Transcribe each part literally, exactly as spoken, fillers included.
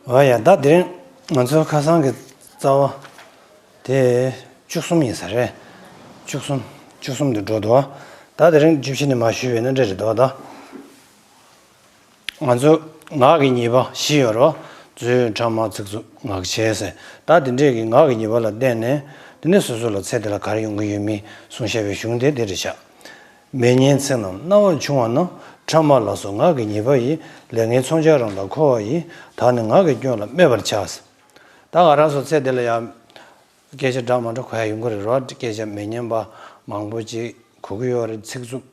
འོ་ཡ། ད་དེ་རིང་ང་ཚོའི་ཁ་སང་གི་རྩ་བ་དེ་བཅུ་གསུམ་ཡིན་ས་རེད། བཅུ་གསུམ། བཅུ་གསུམ་དུ་འགྲོ་འདུག་ད་དེ་རིང་བཅུ་བཞི་ནས་མར་ཞུས་པས་ན་འདྲ་རེད་འདུག་ད་ང་ཚོ་ངག་གི་ཉེས་པ་བཞི་ཡོད་རེད་བ། རྫུས་ཕྲ་མ་ཚིག་རྩུབ་ངག་འཁྱལ་ཟེར། ད་དེ་འདྲས་ཀྱི་ངག་གི་ཉེས་པ་ལ་བརྟེན་ནས་དེ་ནས་སོ་སོ་ལ་ཚེ་འདི་ལ་ག་རེ་ཡོང་གི་ཡོད་མེད་གསུངས་བཞག་པའི་གཞུང་དེ་འདི་རེད་བཞག་མེ་ཉེན་ཚིག་རྣམས་རྣ་བར་བྱུང་བ་ན། ཕྲ་མ་ལ་སོགས་ངག་གི་ཉེས་པ་ཡིས། ལས་ངན་མཚོན་ཆ་རང་ལ་འཁོར་བ་ཡི། ད་ནི་ངག་གི་སྐྱོན་ལ་སྨད་པར་བྱ། ད་ང་རང་ཚོ་ཚེ་འདི་ལ་ཡང་སྐད་ཆ་འདྲ་མི་འདྲ་གོ་ཡ་ཡོང་གི་རེད་རོ། སྐད་ཆ་མི་སྙན་པ་མང་པོ་ཅིག་གོ་གི་ཡོད་རེད། ཚིག་རྩུབ་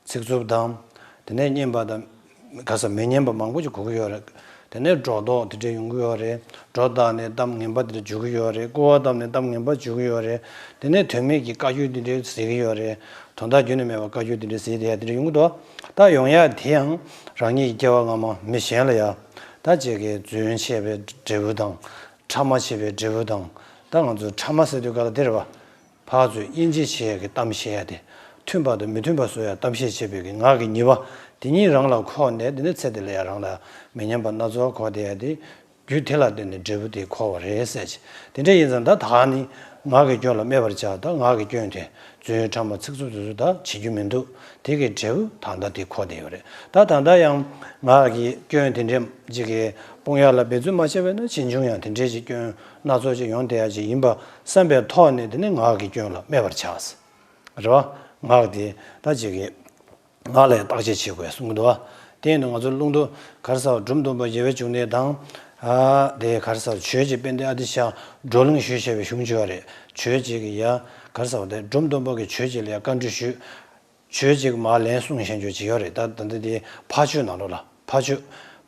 ཚིག་རྩུབ་དང་། དེ་ནས་སྙན་པ་དང་། ག་ས་མི་སྙན་པ་མང་པོ་ཅིག་གོ་གི་ཡོད་རེད། དེ་ནས་སྒྲོ་འདོགས་དེ་འདྲ་ཡོང་གི་ཡོད་རེད། སྒྲོ་བཏགས་ནས་གཏམ་ངན་པ་དེ་འདྲ་འཇུག་གི་ཡོད་རེད། སྐུར་བ་བཏབ་ནས་གཏམ་ངན་པ་འཇུག་གི་ཡོད་རེད། དེ་ནས་དོན་མེད་ཀྱི་བཀའ་བཀྱོན་དེ་འདྲ་ཟེར་གི་ཡོད་རེད། དོན་དག་རྒྱུན་ནས་མེད་པ་བཀའ་བཀྱོན་དེ་འདྲ་ཟེར་དེ་ཡ་དེ་འདྲ་ཡོང་གི་འདུག་ད་ཡོང་ཡ་དེ་ཡང་རང་ཉིད་ཀྱི་སྐྱེ་བ་སྔ་མ་མི་གཞན་ལ་ཡ། ད་ཅིག་གི་རྫུན་བཤད་པའི་འབྲས་བུ་དང་། ཕྲ་མ་བྱས་པའི་འབྲས་བུ་དང་། ད་ང་ཚོ་ཕྲ་མ་ཟེར་དུས་ག་ལ་དེ་རེད་བ། ཕར་ཚུར་དབྱེ་འབྱེད་བྱེད་ཡ་གི་གཏམ་བཤད་ཡ་དེ། མཐུན་པ་དང་མི་མཐུན་པ་བཟོ་ཡ་གཏམ་བཤད་བྱེད་པའི་གི་ངག་གི་ཉེས་པ། དེ་གཉིས་རང་ལ་འཁོར་ནས་དེ་ནས་ཚེ་འདི་ལ་ཡང་རང་ལ་མི་སྙན་པ་སྣ་ཚོགས་འཁོར་བསྡད་ཡ་དེ། རྒྱུ་དེ་ལ་བརྟེན་ནས་འབྲས་བུ་དེ་འཁོར་བ་རེད་ཟེར་གྱི། དེ་འདྲ་ཡིན་ཙང་ད་ད་ནི་ངག་གི་སྐྱོན་ལ་སྨད་པར་བྱ། ད་ངག་གི་སྐྱོན་དེ་རྫུན་ཕྲ་མ་ཚིག་རྩུབ་དེ་ཚོ་ད་བྱེད་རྒྱུ་མི་འདུག་དེ་གི་འབྲས་བུ་ད་ལྟ་དེ་འཁོར་བསྡད་ཡོད་རེད། ད་ད་ལྟ་ཡང་ངག་གི་སྐྱོན་དེ་འདྲ་ཅིག་གི་སྤོང་ཡ་ལ་འབད་བརྩོན་མ་བྱས་པས་ན་ཕྱིས་འབྱུང་ཡང་དེ་འདྲའི་ཅིག་སྐྱོན་སྣ་ཚོགས་ཅིག་ཡོང་བསྡད་ཡ་ཅིག་ཡིན་པ་བསམ་པའི་ཐོག་ནས་དེ་ནི་ངག་གི་སྐྱོན་ལ་སྨད་པར་བྱ། རེད་བ། ངག་དེ་ད་ཅིག་གི་ངག་ལ་བརྟག་དཔྱད་བྱེད་དགོས་གསུང་གི་འདུག་བ། དེ་ཡིན་དུས་ང་ཚོ་ཀླུང་རྡོ་ག་རེ་ཟེར་བ་སྒྲུབ་སྡོམ་པ་རྒྱལ་བའི་འབྱུང་གནས་དང་། ཨ་དེ་ག་རེ་ཟེར་བ་ཆོས་རྗེ་དཔལ་ལྡན་ཨ་ཏི་ཤ་བགྲོ་གླེང་ཞུས་བྱས་པའི་གཞུང་བྱས་པ་རེད། ཆོས་རྗེ་གི་ཡ་ག་རེ་ཟེར་བ་དེ་སྒྲུབ་སྡོམ་པ་གི་ཆོས་རྗེ་ལ་ཡ་བཀའ་འདྲི་ཞུས། ཆོས་རྗེ་གི་མར་ལན་གསུངས་བཞག་རྒྱུ་ཅིག་ཡོད་རེད། ད་ད་འདི་དེ་ཕ་ཆོས་ནང་ལོགས་ལ་ཕ་ཆོས།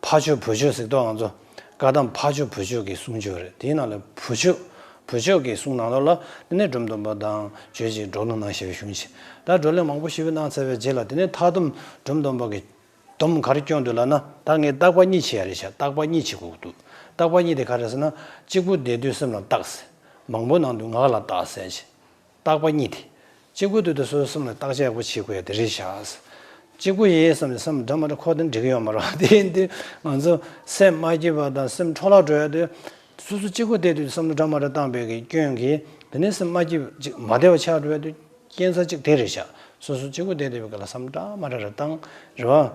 ཕ་ཆོས་བུ་ཆོས་ཟེར་དུས་ང་ཚོ་བཀའ་གདམས་ཕ་ཆོས་བུ་ཆོས་ཀྱི་གསུང་ཆོས་རེད། དེའི་ནང་ལ་བུ་ཆོས། བུ་ཆོས་ཀྱི་གསུང་ནང་ལོགས་ལ་དེ་ནས་སྒྲུབ་སྡོམ་པ་དང་ཆོས་རྗེ་བགྲོ་གླེང་གནང་བཞག་པའི་གཞུང་ཅིག་ད་བགྲོ་གླེང་མང་པོ་ཞེ་པོ་གནང་ཚར་བའི་རྗེས་ལ་དེ་ནས་མཐའ་སྡོམ་སྒྲུབ་སྡོམ་པ་གི་སྡོམ་ག་རེ་སྐྱོན་འདུག་ལབ་ན། ད་ངས་བརྟག་པ་གཉིས་བྱེད་ཡ་རེད་ཤག་བརྟག་པ་གཉིས་བྱེད་དགོས་ཀྱི་འདུག་བརྟག་པ་གཉིས་དེ་ག་རེ་ཟེར་ན། གཅིག་པུ་བསྡད་དུས་སེམས་ལ་བརྟག་ཟེར། མང་པོ་གནང་དུས་ངག་ལ་བརྟག་ཟེར་ཅིག་བརྟག་པ་གཉིས་དེ། གཅིག་པུ་དུས་དུ་སོ་སོའི་སེམས་ལ་བརྟག་དཔྱད་ཡག་པོ་བྱེད་དགོས་ཡ་དེ་རེད་ཤག་གཅིག་པུ་ཡིན་བསམ་ནས་སེམས་འདྲ་མ་འདྲ་འཁོར་དེ་འགྲིག་གི་ཡོད་མ་རེད། དེ་ཡིན་དུས་ང་ཚོ་སེམས་མ་སྐྱིད་པ་དང་སེམས་འཕྲོ་བརླག་འགྲོ་ཡ་དེ། སོ་སོ་གཅིག་པུ་བསྡད་དུས་བསམ་བློ་འདྲ་མ་འདྲ་བཏང་པའི་གི་སྐྱོན་གྱིས་དེ་ནས་སེམས་མ་སྐྱིད་ཅིག་མ་བདེ་བ་ཆགས་འགྲོ་ཡ་དེ་རྐྱེན་རྩ་གཅིག་དེ་རེད་ཤག་སོ་སོ་གཅིག་པུ་བསྡད་དུས་པའི་ག་ལ་བསམ་བློ་འདྲ་མ་འདྲ་རེ་བཏང་རེད་བ།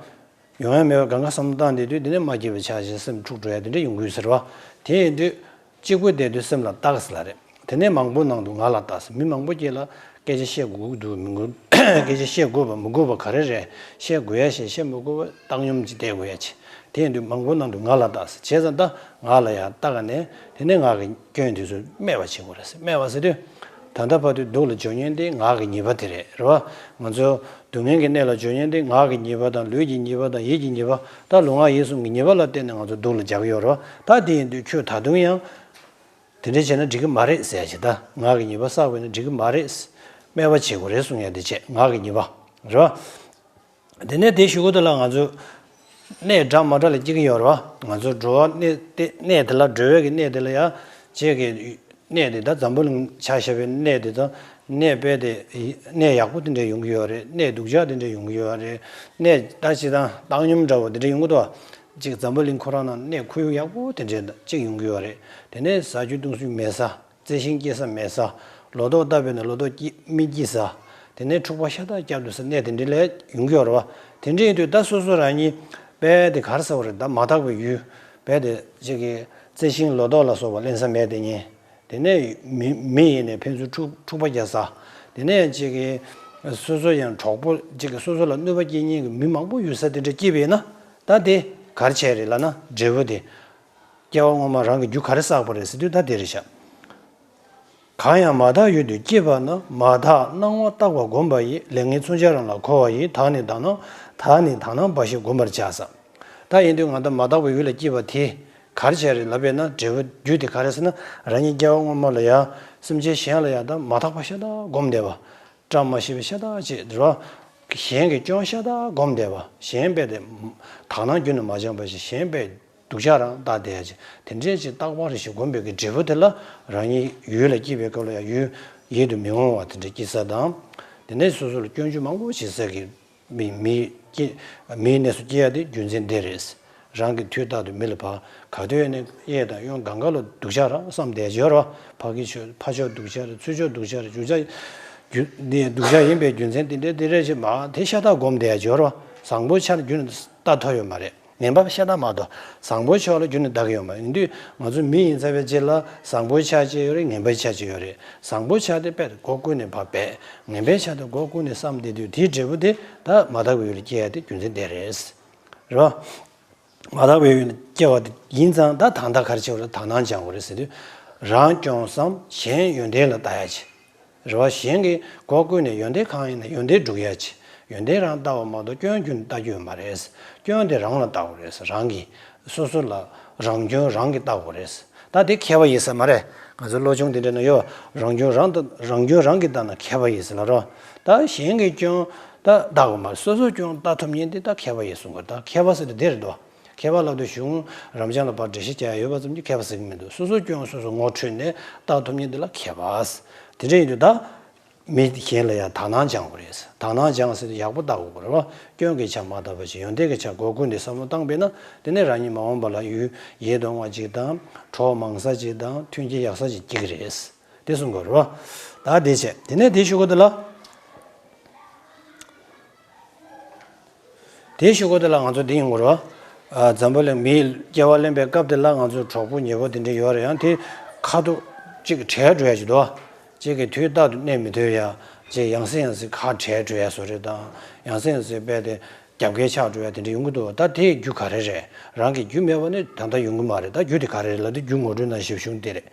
ཡོང་ཡ་མེད་པ་གང་ག་བསམ་བློ་བཏང་བསྡད་དུས་དེ་ནས་མ་སྐྱིད་པ་ཆགས་བྱས་སེམས་འཁྲུག་འགྲོ་ཡ་དེ་འདྲ་ཡོང་གི་ཡོད་ཟེར་བ། དེ་ཡིན་དུས། གཅིག་པུ་བསྡད་དུས་སེམས་ལ་བརྟག་ཟེར་ལ་རེད། དེ་ནས་མང་པོ་གནང་དུས་ངག་ལ་བརྟག་ཟེར། མི་མང་པོ་ཅིག་ལ་སྐད་ཆ་བཤད་དགོས་ཀྱི་འདུག་མི་དགོས། སྐད་ཆ་བཤད་དགོས་པ་མི་དགོས་པ་ག་རེ་རེད། བཤད་དགོས་ཡ་བཤད། བཤད་མི་དགོས་པ་བཏང་སྙོམས་ཅིག་བསྡད་དགོས་ཡ་ཅིག་དེ་ཡིན་དུས་མང་པོ་གནང་དུས་ངག་ལ་བརྟག་ཟེར། བྱས་ཙང་ད་ངག་ལ་ཡ་བརྟག་ནས་དེ་ནས་ངག་གི་སྐྱོན་དེ་ཚོ་སྨྲས་པ་བྱེད་དགོས་རེད་ཟེར། སྨྲས་པ་ཟེར་དུས། ད་ལྟ་བར་དུ་སྡུག་ལ་སྦྱོང་ཉེན་དེ་ངག་གི་ཉེས་པ་དེ་རེད། རེད་བ། ང་ཚོ་སྡུག་བསྔལ་གྱི་གནས་ལ་སྦྱོང་ཉེན་དེ་ངག་གི་ཉེས་པ་དང་ལུས་ཀྱི་ཉེས་པ་དང་ཡིད་ཀྱི་ཉེས་པ། ད་ལུས་ངག་ཡིད་གསུམ་གྱི་ཉེས་པ་ལ་བརྟེན་ནས་ང་ཚོ་སྡུག་ལ་སྦྱར་གྱི་ཡོད་རེད་བ། ད་དེ་ཡིན་དུས་ཁྱོད་ད་དུང་ཡང་དེ་འདྲ་བྱས་ན་འགྲིག་གི་མ་རེད་ཟེར་ཡ་ཞིག་ད་ངག་གི་ཉེས་པ་བསགས་པ་ཡིན་ན་འགྲིག་གི་མ་རེད། སྨྲས་པ་བྱེད་དགོས་རེད་གསུང་ཡ་དེ་བྱས། ངག་གི་ཉེས་པ་རེད་བ། དེ་ནས་དེ་ཞུ་གི་འདུག་ལ། ང་ཚོ་གནས་འདྲ་མ་འདྲ་ལ་སྐྱེ་གི་ཡོད་རེད་བ། ང་ཚོ་འགྲོ་བ་གནས་དེ་གནས་དེ་ལ་འགྲོ་བའི་གི་གནས་དེ་ལ་ཡ་བྱེད་ཀྱི་གནས་དེ་ད་འཛམ་བུ་གླིང་ཆ་བཞག་པའི་གནས་དེ་དང་གནས་དཔེ་དེ་གནས་ཡག་པོ་དེ་འདྲ་ཡོང་གི་ཡོད་རེད། གནས་སྡུག་ཅག་དེ་འདྲ་ཡོང་གི་ཡོད་རེད། གནས་ད་ཅི་དང་བཏང་སྙོམས་འདྲ་བོ་དེ་འདྲ་ཡོང་གི་འདུག་བ། ཅིག་འཛམ་བུ་གླིང་ཁོ་རང་ནང་གནས་ཁོར་ཡུག་ཡག་པོ་དེ་འདྲ་ཅིག་ཡོང་གི་ཡོད་རེད། དེ་ནས་ཟ་རྒྱུ་འཐུང་རྒྱུ་མེད་ས། རྩི་ཤིང་སྐྱེ་ས་མེད་ས། ལོ་ཏོག་བཏབ་པས་ན་ལོ་ཏོག་སྐྱེ་མི་སྐྱེ་ས། དེ་ནས་འཁྲུག་པ་ཤ་སྟག་བརྒྱབ་འདུག་ས། གནས་དེ་འདྲ་ལ་ཡོང་གི་ཡོད་རེད་བ། དེ་འདྲ་ཡིན་དུས་ད་སོ་སོ་རང་ཉིད་དཔེ་དེ་ག་རེ་ཟེར་བ་རེད། ད་མ་དག་པའི་ཡུལ་དཔེ་དེ་ཅིག་གི་རྩི་ཤིང་ལོ་ཏོག་ལ་སོགས་པ་ལེན་ས་མེད་དེ་ཉིད། དེ་ནས་མི་མི་ཡིན་ནས་ཕན་ཚུན་འཁྲུག་འཁྲུག་པ་རྒྱག་ས། དེ་ནས་ཅིག་གི་སོ་སོ་ཡང་གྲོགས་པོ་ཅིག་གི་སོ་སོ་ལ་གནོད་པ་སྐྱེལ་མཁན་གྱི་མི་མང་པོ་ཡོད་ས་དེ་འདྲ་སྐྱེས་པས་ན། ད་དེ་ག་རེ་བྱས་རེད་ལབ་ན་འབྲས་བུ་དེ། སྐྱེ་བ་སྔོན་མ་རང་གི་རྒྱུ་ག་རེ་བསགས་པ་རེད་ཟེར་དུས་ད་དེ་རེད་ཤག་གང་ཡང་མ་དག་ཡུལ་དུ་སྐྱེས་པ་ན། མ་དག་སྣང་བ་བརྟག་པ་བསྒོམས་པ་ཡིས། ལས་ངན་མཚོན་ཆ་རང་ལ་འཁོར་བ་ཡི། དག་ནི་དག་སྣང་དག་ནི་དག་སྣང་འབའ་ཞིག་བསྒོམ་པར་བྱ་ཟེར། ད་ཡིན་དུས་ང་ད་མ་དག་པའི་ཡུལ་ལ་སྐྱེས་པ་དེ་ག་རེ་བྱས་རེད་ལབ་པས་ན། འབྲས་བུ་རྒྱུ་དེ་ག་རེ་ཟེར་ན། རང་ཉིད་སྐྱེ་བ་སྔོན་མ་ལ་ཡང་སེམས་ཅན་གཞན་ལ་ཡང་ད་མ་དག་པ་ཤ་སྟག་བསྒོམས་བསྡད་པ། བཀྲ་མ་ཤིས་པ་ཤ་སྟག་བྱེད་རོ། གཞན་གྱི་སྐྱོན་ཤ་སྟག་བསྒོམས་བསྡད་པ། གཞན་དཔེ་དེ་དག་སྣང་རྒྱུན་དུ་མ་སྦྱངས་པ་ཞིག་གཞན་དཔེ་སྡུག་ཅག་རང་བལྟ་བསྡད་ཡ་ཅིག་དེ་འདྲས་ཅིག་རྟག་པར་ཞིག་བསྒོམས་པའི་གི་འབྲས་བུ་དེ་ལ་རང་ཉིད་ཡུལ་ལ་སྐྱེས་པའི་སྐབས་ལ་ཡང་ཡུལ་ཡིད་དུ་མི་འོང་བ་དེ་འདྲས་སྐྱེ་ས་དང་། དེ་ནས་སོ་སོ་ལ་སྐྱོན་བརྗོད་མང་པོ་བྱེད་ས་གི་མི་མི་སྐྱེ་མིའི་གནས་སུ་སྐྱེ་ཡ་དེ་རྒྱུ་མཚན་འདི་རེད། རང་གི་དུས་རྟག་ཏུ་མི་ལ་ཕར་ག་དུས་ཡིན་ནའི་གཡས་དང་གཡོན་གང་ག་ལ་སྡུག་ཅག་རང་བསམ་བསྡད་ཀྱི་ཡོད་རེད་བ། ཕ་གི་ཕྱོགས་ཕ་ཕྱོགས་སྡུག་ཅག་རེད། ཚུར་ཕྱོགས་སྡུག་ཅག་རེད། རྒྱུ་ཆ་རྒྱུ་འདི་སྡུག་ཅག་ཡིན་པའི་རྒྱུ་མཚན་དེ་འདྲ་དེ་རེད་ཅེས་མ་དེ་ཤ་སྟག་སྒོམ་བསྡད་ཀྱི་ཡོད་རེད་བ། བཟང་པོའི་ཆ་ལ་རྒྱུན་ནས་ལྟ་ཐུབ་ཡོད་མ་རེད། ངན་པ་ཤ་སྟག་མ་གཏོགས་བཟང་པོའི་ཕྱོགས་ལ་རྒྱུན་ནས་ལྟ་གི་ཡོད་མ་རེད། ཡིན་དུས་ང་ཚོ་མི་ཡིན་ཚར་བའི་རྗེས་ལ་བཟང་པོའི་ཆ་གཅིག་ཡོད་རེད། ངན་པའི་ཆ་གཅིག་ཡོད་རེད། བཟང་པོའི་ཆ་དེ་དཔེ་སྒོ་ཀུན་ནས་ཕར་སྦས། ངན་པའི་ཆ་དེ་སྒོ་ཀུན་ནས་བསམ་བསྡད་དུས་དེའི་འབྲས་བུ་དེ་ད་མ་དག་པའི་ཡུལ་ལ་སྐྱེ་ཡ་དེ་རྒྱུ་མཚན་དེ་རེད། རེད་བ། མ་དག་པའི་ཡུལ་སྐྱེ་བ་དེ་ཡིན་ཙང་ད་ད་ལྟ་ག་རེ་བྱེད་དགོས་རེད། དག་སྣང་སྦྱང་དགོས་རེད་ཟེར་དུས། རང་སྐྱོང་བསམ། གཞན་ཡོན་ཏན་ལ་ལྟ་ཡ་བྱེད། རེད་བ། གཞན་གྱི་སྒོ་ཀུན་ནས་ཡོན་ཏན་གང་ཡིན་ན་ཡོན་ཏན་སྒྲུབ་ཡ་བྱེད། ཡོན་ཏན་རང་ལྟ་བ་མ་གཏོགས་སྐྱོན་རྒྱུན་ལྟ་རྒྱུ་ཡོད་མ་རེད། སྐྱོན་དེ་རང་ལ་ལྟ་དགོས་རེད། རང་གི་སོ་སོ་ལ་རང་སྐྱོན་རང་གིས་ལྟ་དགོས་རེད། ད་དེ་མཁས་པ་ཡིན་ས་མ་རེད། ང་ཚོ་བློ་སྦྱོང་དེ་འདྲ་ན་ཡོད། རང་སྐྱོན་རང་ལྟ་རང་སྐྱོན་རང་གིས་ལྟ་ན་མཁས་པ་ཡིན་ཟེར་ལ་རོ། ད་གཞན་གྱི་སྐྱོན་ད་ལྟ་དགོས་མ་རེད། སོ་སོ་སྐྱོན་ལྟ་ཐུབ་མཁན་དེ་ད་མཁས་པ་ཡིན་གསུང་གི་རེད། ད་མཁས་པ་ཟེར་དེ་དེ་རེད་དོ། མཁས་པ་ལབ་དུས་གཞུང་རབ་འབྱམས་ལ་ཕར་འགྲེལ་བཤད་རྒྱག་ཡ་ཡོད་པ་ཙམ་གྱིས་མཁས་པ་ཟེར་གྱི་མི་འདུག་སོ་སོ་སྐྱོན་སོ་སོ་ངོ་འཕྲོད་ནས་ལྟ་ཐུབ་མཁན་དེ་ལ་མཁས་པ། དེ་འདྲ་ཡིན་དུས་ད་མི་གཞན་ལ་ཡང་དག་སྣང་སྦྱང་དགོས་རེད། དག་སྣང་སྦྱང་ཟེར་དུས་ཡག་པོ་ལྟ་དགོས་རེད་བ། སྐྱོན་གྱི་ཆ་མ་ལྟ་བ་ཞིག་ཡོན་ཏན་གྱི་ཆ་སྒོ་ཀུན་ནས་བསམ་བློ་བཏང་པས་ན། དེ་ནས་རང་ཉིད་མ་འོངས་པ་ལ་ཡུལ་ཡིད་དུ་འོང་བ་ཅིག་དང་གྲོགས་མང་ས་ཅིག་དང་མཐུན་རྐྱེན་ཡག་ས་ཅིག་སྐྱེ་གི་རེད། དེ་གསུང་དགོས་རེད་བ། ད་དེ་བྱས་དེ་ནས་དེའི་གཞུག་གུ་དེ་ལ། དེའི་གཞུག་གུ་དེ་ལ་ང་ཚོ་འདི་ཡོང་གི་རེད་བ། ཨ། འཛམ་བུ་གླིང་མིའི་སྐྱེ་བ་ལེན་པའི་སྐབས་དེ་ལ་ང་ཚོ་གྲོགས་པོ་ཉེ་པོ་དེ་འདྲ་ཡོད་རེད། ཡང་དེ་ཁ་ཐུག་ཅིག་བྲལ་འགྲོ་ཡ་ཅིག་འདུག་བ། ཅིག་གི་དུས་རྟག་ཏུ་གནས་མི་ཐུབ་ཡ། ཅིག་ཡང་སེ་ཡང་སེ་ཁ་བྲལ་འགྲོ་ཡ་བཟོ་རེད་དང་། ཡང་སེ་ཡང་སེ་རྦད་དེ་རྒྱབ་འགལ་ཆགས་འགྲོ་ཡ་དེ་འདྲ་ཡོང་གི་འདུག་བ། ད་དེའི་རྒྱུ་ག་རེ་རེད། རང་གི་རྒྱུ་མེད་པ་ནི་ད་ལྟ་ཡོང་གི་མ་རེད། ད་རྒྱུ་དེ་ག་རེ་རེད་ལབ་དུས་རྒྱུ་ངོ་སྤྲོད་གནང་ཞིབ་ཞུ་འདི་རེད།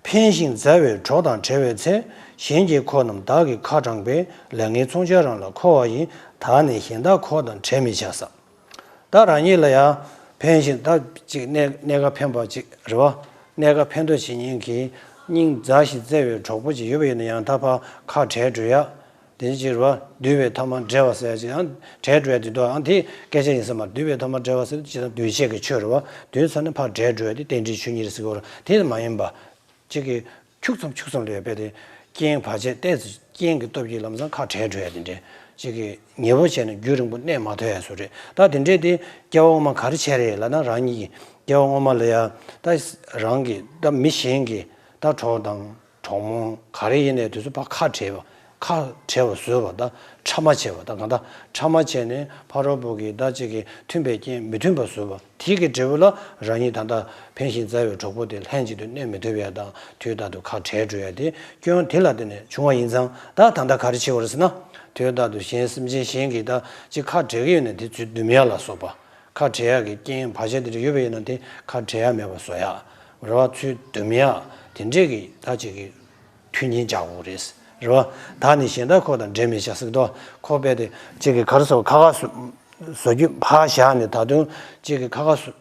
ཕན་ཞིང་མཛའ་བའི་གྲོགས་དང་བྲལ་བའི་ཚེ། གཞན་གྱིས་ཁོ་རྣམས་བདག་གི་ཁ་དྲངས་པས། ལེགས་ཉེས་མཚོན་ཆ་རང་ལ་མཁོ་བ་ཡིན། ད་ནི་གཞན་དག་ཁོ་དང་བྲལ་མི་བྱ་ཟེར། ད་རང་ཉིད་ལ་ཡང་ཕན་ཞིང་ད་ཅིག་གནས་གནས་ཁ་ཕན་པ་ཅིག་རེད་བ། གནས་ཁ་ཕན་ཐོགས་བྱེད་མཁན་གྱི་སྙིང་མཛའ་ཞིང་བརྩེ་བའི་གྲོགས་པོ་ཅིག་ཡོད་པ་ཡིན་ན་ཡང་ད་ཕར་ཁ་བྲལ་འགྲོ་ཡ། དེ་ཅིག་རེད་བ། འདུས་པའི་ཐ་མ་བྲལ་བ་ཟེར་ཡ་ཅིག་ཡང་བྲལ་འགྲོ་ཡ་དེ་འདུག་ཡང་དེ་སྐད་ཆ་ཡིན་ས་མ་རེད། འདུས་པའི་ཐ་མ་བྲལ་བ་ཟེར་དུས་ཅི་ལྟར་འདུས་བྱས་ཀྱི་ཆོས་རེད་བ། འདུས་ཚར་ནས་ཕར་བྲལ་འགྲོ་ཡ་དེ་རྟེན་འབྲེལ་ཆོས་ཉིད་རེད་ཟེར་གྱི་ཡོད་རེད། དེ་མ་ཡིན་པ། ཅིག་གི་འཁྱུག་ཙམ་འཁྱུག་ཙམ་ལ་ཡོད་པའི་དེ་རྐྱེན་བར་ཆད་ཏོག་ཙམ་རྐྱེན་གྱི་སྟོབས་ཀྱིས་ལམ་སང་ཁ་བྲལ་འགྲོ་ཡ་དེ་འདྲས། ཅིག་གི་ཉེ་པོ་བྱས་ནས་རྒྱུན་རིང་པོ་གནས་མ་ཐུབ་ཡ་བཟོ་རེད། ད་དེ་འདྲས་དེ་སྐྱེ་བ་སྔོན་མ་ག་རེ་བྱས་རེད་ལབ་ན། རང་ཉིད་ཀྱི་སྐྱེ་བ་སྔོན་མ་ལ་ཡ་ད་རང་གི་ད་མི་གཞན་གྱི་ད་གྲོགས་དང་གྲོགས་མོ་ག་རེ་ཡིན་ནའི་དེ་ཚོ་ཕར་ཁ་བྲལ་བ། ཁ་བྲལ་བ་བཟོས་པ་དང་ཕྲ་མ་བྱས་པ་དང་། གང་ལྟར་ཕྲ་མ་བྱས་ནས་ཕ་རོལ་པོ་གི་ད་ཅིག་གི་མཐུན་པའི་རྐྱེན་མི་མཐུན་པ་བཟོས་པ། དེ་གི་འབྲས་བུ་ལ་རང་ཉིད་ད་ལྟ་ཕན་ཞིང་མཛའ་བའི་གྲོགས་པོ་དེ་ལྷན་ཅིག་ཏུ་གནས་མི་ཐུབ་ཡ་དང་དུས་རྟག་ཏུ་ཁ་བྲལ་འགྲོ་ཡ་དེ་སྐྱོན་དེ་ལ་བརྟེན་ནས་བྱུང་བ་ཡིན་ཙང་། ད་ད་ལྟ་ག་རེ་བྱེད་དགོས་རེད་ཟེར་ན། དུས་རྟག་ཏུ་གཞན་སེམས་ཅན་གཞན་གྱིས་ད་ཅིག་ཁ་བྲལ་གི་ཡོད་ན་དེ་ཚུར་འདུམ་ཡ་ལ་སོགས་པ། ཁ་བྲལ་ཡག་གི་རྐྱེན་བར་ཆད་དེ་འདྲ་ཡོད་པ་ཡིན་ན་དེ་ཁ་བྲལ་ཡག་མེད་པ་བཟོ་ཡག་རེད་བ། ཚུར་འདུམ་ཡག་དེ་འདྲས་ཀྱི་ད་ཅིག་གི་མཐུན་རྐྱེན་སྦྱར་དགོས་རེད། རེད་བ། ད་ནི་གཞན་དག་ཁོ་དང་འབྲལ་མི་བྱ་ཟེར་གི་འདུག་ཁོ་རྦད་དེ་ཅིག་གི་ག་རེ་ཟེར། ཁ་ཁ་བཟོ་བཟོ་རྒྱུ་ཕར་བཞག་ནས་ད་དུང་ཅིག་གི་ཁ་ཁ་བཟོ་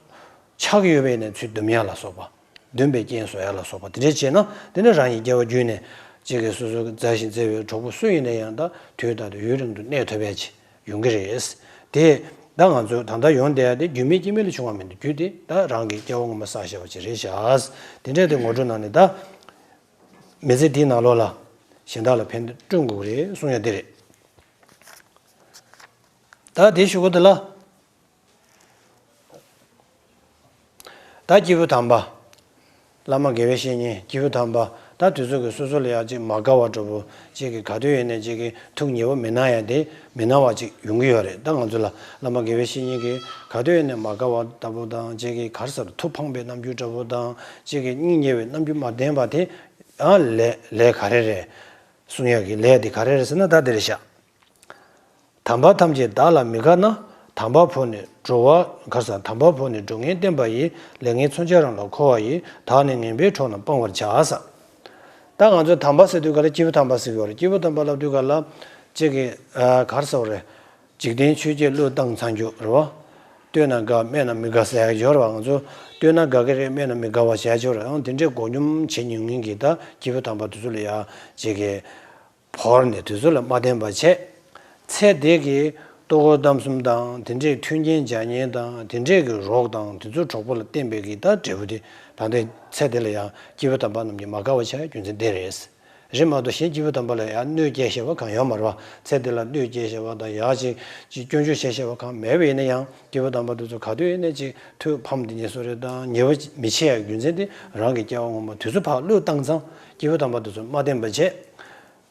ཆགས་ཀྱི་ཡོད་པ་ཡིན་ན་ཚུར་འདུམ་ཡག་ལ་སོགས་པ། འདུམ་པའི་རྐྱེན་བཟོ་ཡག་ལ་སོགས་པ་དེ་འདྲས་བྱས་ན། དེ་ནི་རང་ཉིད་སྐྱེ་བ་བརྒྱུད་ནས་ཅིག་གི་སོ་སོ་མཛའ་ཞིང་བརྩེ་བའི་གྲོགས་པོ་སུ་ཡིན་ན་ཡང་ད་དུས་རྟག་ཏུ་ཡུན་རིང་དུ་གནས་ཐུབ་པ་ཅིག་ཡོང་གི་རེད། དེ་ད་ང་ཚོ་ད་ལྟ་ཡོང་བསྡད་ཡ་དེ་རྒྱུས་མེད་རྐྱེན་མེད་ལ་བྱུང་བ་མི་འདུག་རྒྱུ་དེ་ད་རང་གི་སྐྱེ་བ་སྔོན་མ་བསགས་བཞག་པ་ཅིག་རེད་ཤག་དེ་འདྲས་དེ་ངོ་སྤྲོད་གནང་ནས། ད་མི་ཚེ་འདིའི་ནང་ལོགས་ལ་གཞན་དག་ལ་ཕན་བསྐྲུན་དགོས་ཀྱི་རེད་གསུང་ཡ་དེ་རེད། ད་དེའི་གཞུག་གུ་དེ་ལ། ད་སྐྱེས་བུ་དམ་པ། བླ་མ་དགེ་བའི་བཤེས་གཉེན་སྐྱེས་བུ་དམ་པ། ད་དུས་ཚོད་ཀྱི་སོ་སོ་ལ་ཡ་ཅིག་མ་དགའ་བ་འདྲ་པོ་ཅིག་གི་ག་དུས་ཡིན་ནའི་ཅིག་གི་ཐུགས་ཉེ་བོ་མི་སྣང་ཡ་དེ་མི་སྣང་བ་ཅིག་ཡོང་གི་ཡོད་རེད། ད་ང་ཚོ་ལ་བླ་མ་དགེ་བའི་བཤེས་གཉེན་གྱིས་ག་དུས་ཡིན་ནའི་མ་དགའ་བ་ལྟ་བུ་དང་། ཅིག་གི་ག་རེ་ཟེར། ཐུགས་ཕངས་པའི་རྣམ་འགྱུར་འདྲ་པོ་དང་། ཅིག་གི་སྙིང་ཉེ་བའི་རྣམ་འགྱུར་མ་བསྟན་པ་དེ། ཨ་ལས་ལས་ག་རེ་རེད། གསུང་ཡག་གི་ལས་དེ་ག་རེ་རེད་ཟེར་ན། ད་དེ་རེད་ཤག་དམ་པ་ཐམས་ཅད་བདག་ལ་མི་དགའ་ན། དམ་པ་བོས་ནས་འགྲོ་བ་ག་རེ་ཟེར། དམ་པ་བོས་ནས་འགྲོ་ངན་བསྟེན་པ་ཡི། ལེགས་ཉེས་མཚོན་ཆ་རང་ལ་མཁོ་བ་ཡིས། བདག་ནི་ངན་པའི་གྲོགས་རྣམས་སྤང་བར་བྱ་ཟེར། ད་ང་ཚོ་དམ་པ་ཟེར་དུས་ག་ལ་སྐྱེས་བུ་དམ་པ་ཟེར་གྱི་ཡོད་རེད། སྐྱེས་བུ་དམ་པ་ལབ་དུས་ག་ལ་ཅིག་གི་ཨ་ག་རེ་ཟེར་བ་རེད། འཇིག་རྟེན་ཆོས་བརྒྱད་བློས་བཏང་ཚར་རྒྱུ་རེད་བ། བསྟོད་ན་དགའ་སྨད་ན་མི་དགའ་ཟེར་ཡག་ཡོད་རེད་བ། ང་ཚོ་བསྟོད་ན་དགའ་གི་རེད། སྨད་ན་མི་དགའ་བ་བྱས་ཡག་ཡོད་རེད། ཨང་དེ་འདྲའི་མགོ་སྙོམས་བྱེད་མྱོང་མཁན་གྱི་ད་སྐྱེས་བུ་དམ་པ་དེ་ཚོ་ལ་ཡ་ཅིག་གི་བོར་ནས་དེ་ཚོ་ལ་མ་བརྟེན་པ་བྱས། ཚེ་འདི་གི་ལྟོ་གོས་གཏམ་གསུམ་དང་། དེ་འདྲའི་མཐུན་རྐྱེན་བྱ་ཉེས་དང་། དེ་འདྲའི་གི་རོགས་དང་། དེ་ཚོ་གྲོགས་པོ་ལ་བརྟེན་པའི་གི་ད་འབྲས་བུ་དེ། ད་ལྟའི་ཚེ་འདི་ལ་ཡང་སྐྱེས་བུ་དམ་པ་རྣམས་ཀྱིས་མ་དགའ་བ་བྱ་ཡ་རྒྱུ་མཚན་འདི་རེད། རེད་མ་གཏོགས་གཞན་སྐྱེས་བུ་དམ་པ་ལ་ཡང་གནོད་སྐྱེལ་བྱེད་པ་གང་ཡོད་མ་རེད་བ། ཚེ་འདི་ལ་གནོད་སྐྱེལ་བྱེད་པ་དང་ཡང་ཅིག་ཅིག་སྐྱོན་བརྗོད་བྱེད་བྱེད་པ་གང་མེད་པ་ཡིན་ན་ཡང་སྐྱེས་བུ་དམ་པ་དེ་ཚོ་ག་དུས་ཡིན་ན་ཅིག་ཐོས་ཕམ་དེ་ཉིད་སུ་རེད་དང་ཉེས་པ་མི་བྱེད་ཡ་རྒྱུ་མཚན་དེ་རང་གི་སྐྱེ་བ་སྔོན་མ་དུས་ཚོད་ཕར་བློས་བཏང་ཙང་སྐྱེས་བུ་དམ་པ་དེ་ཚོ་མ་བསྟེན་པ་བྱས།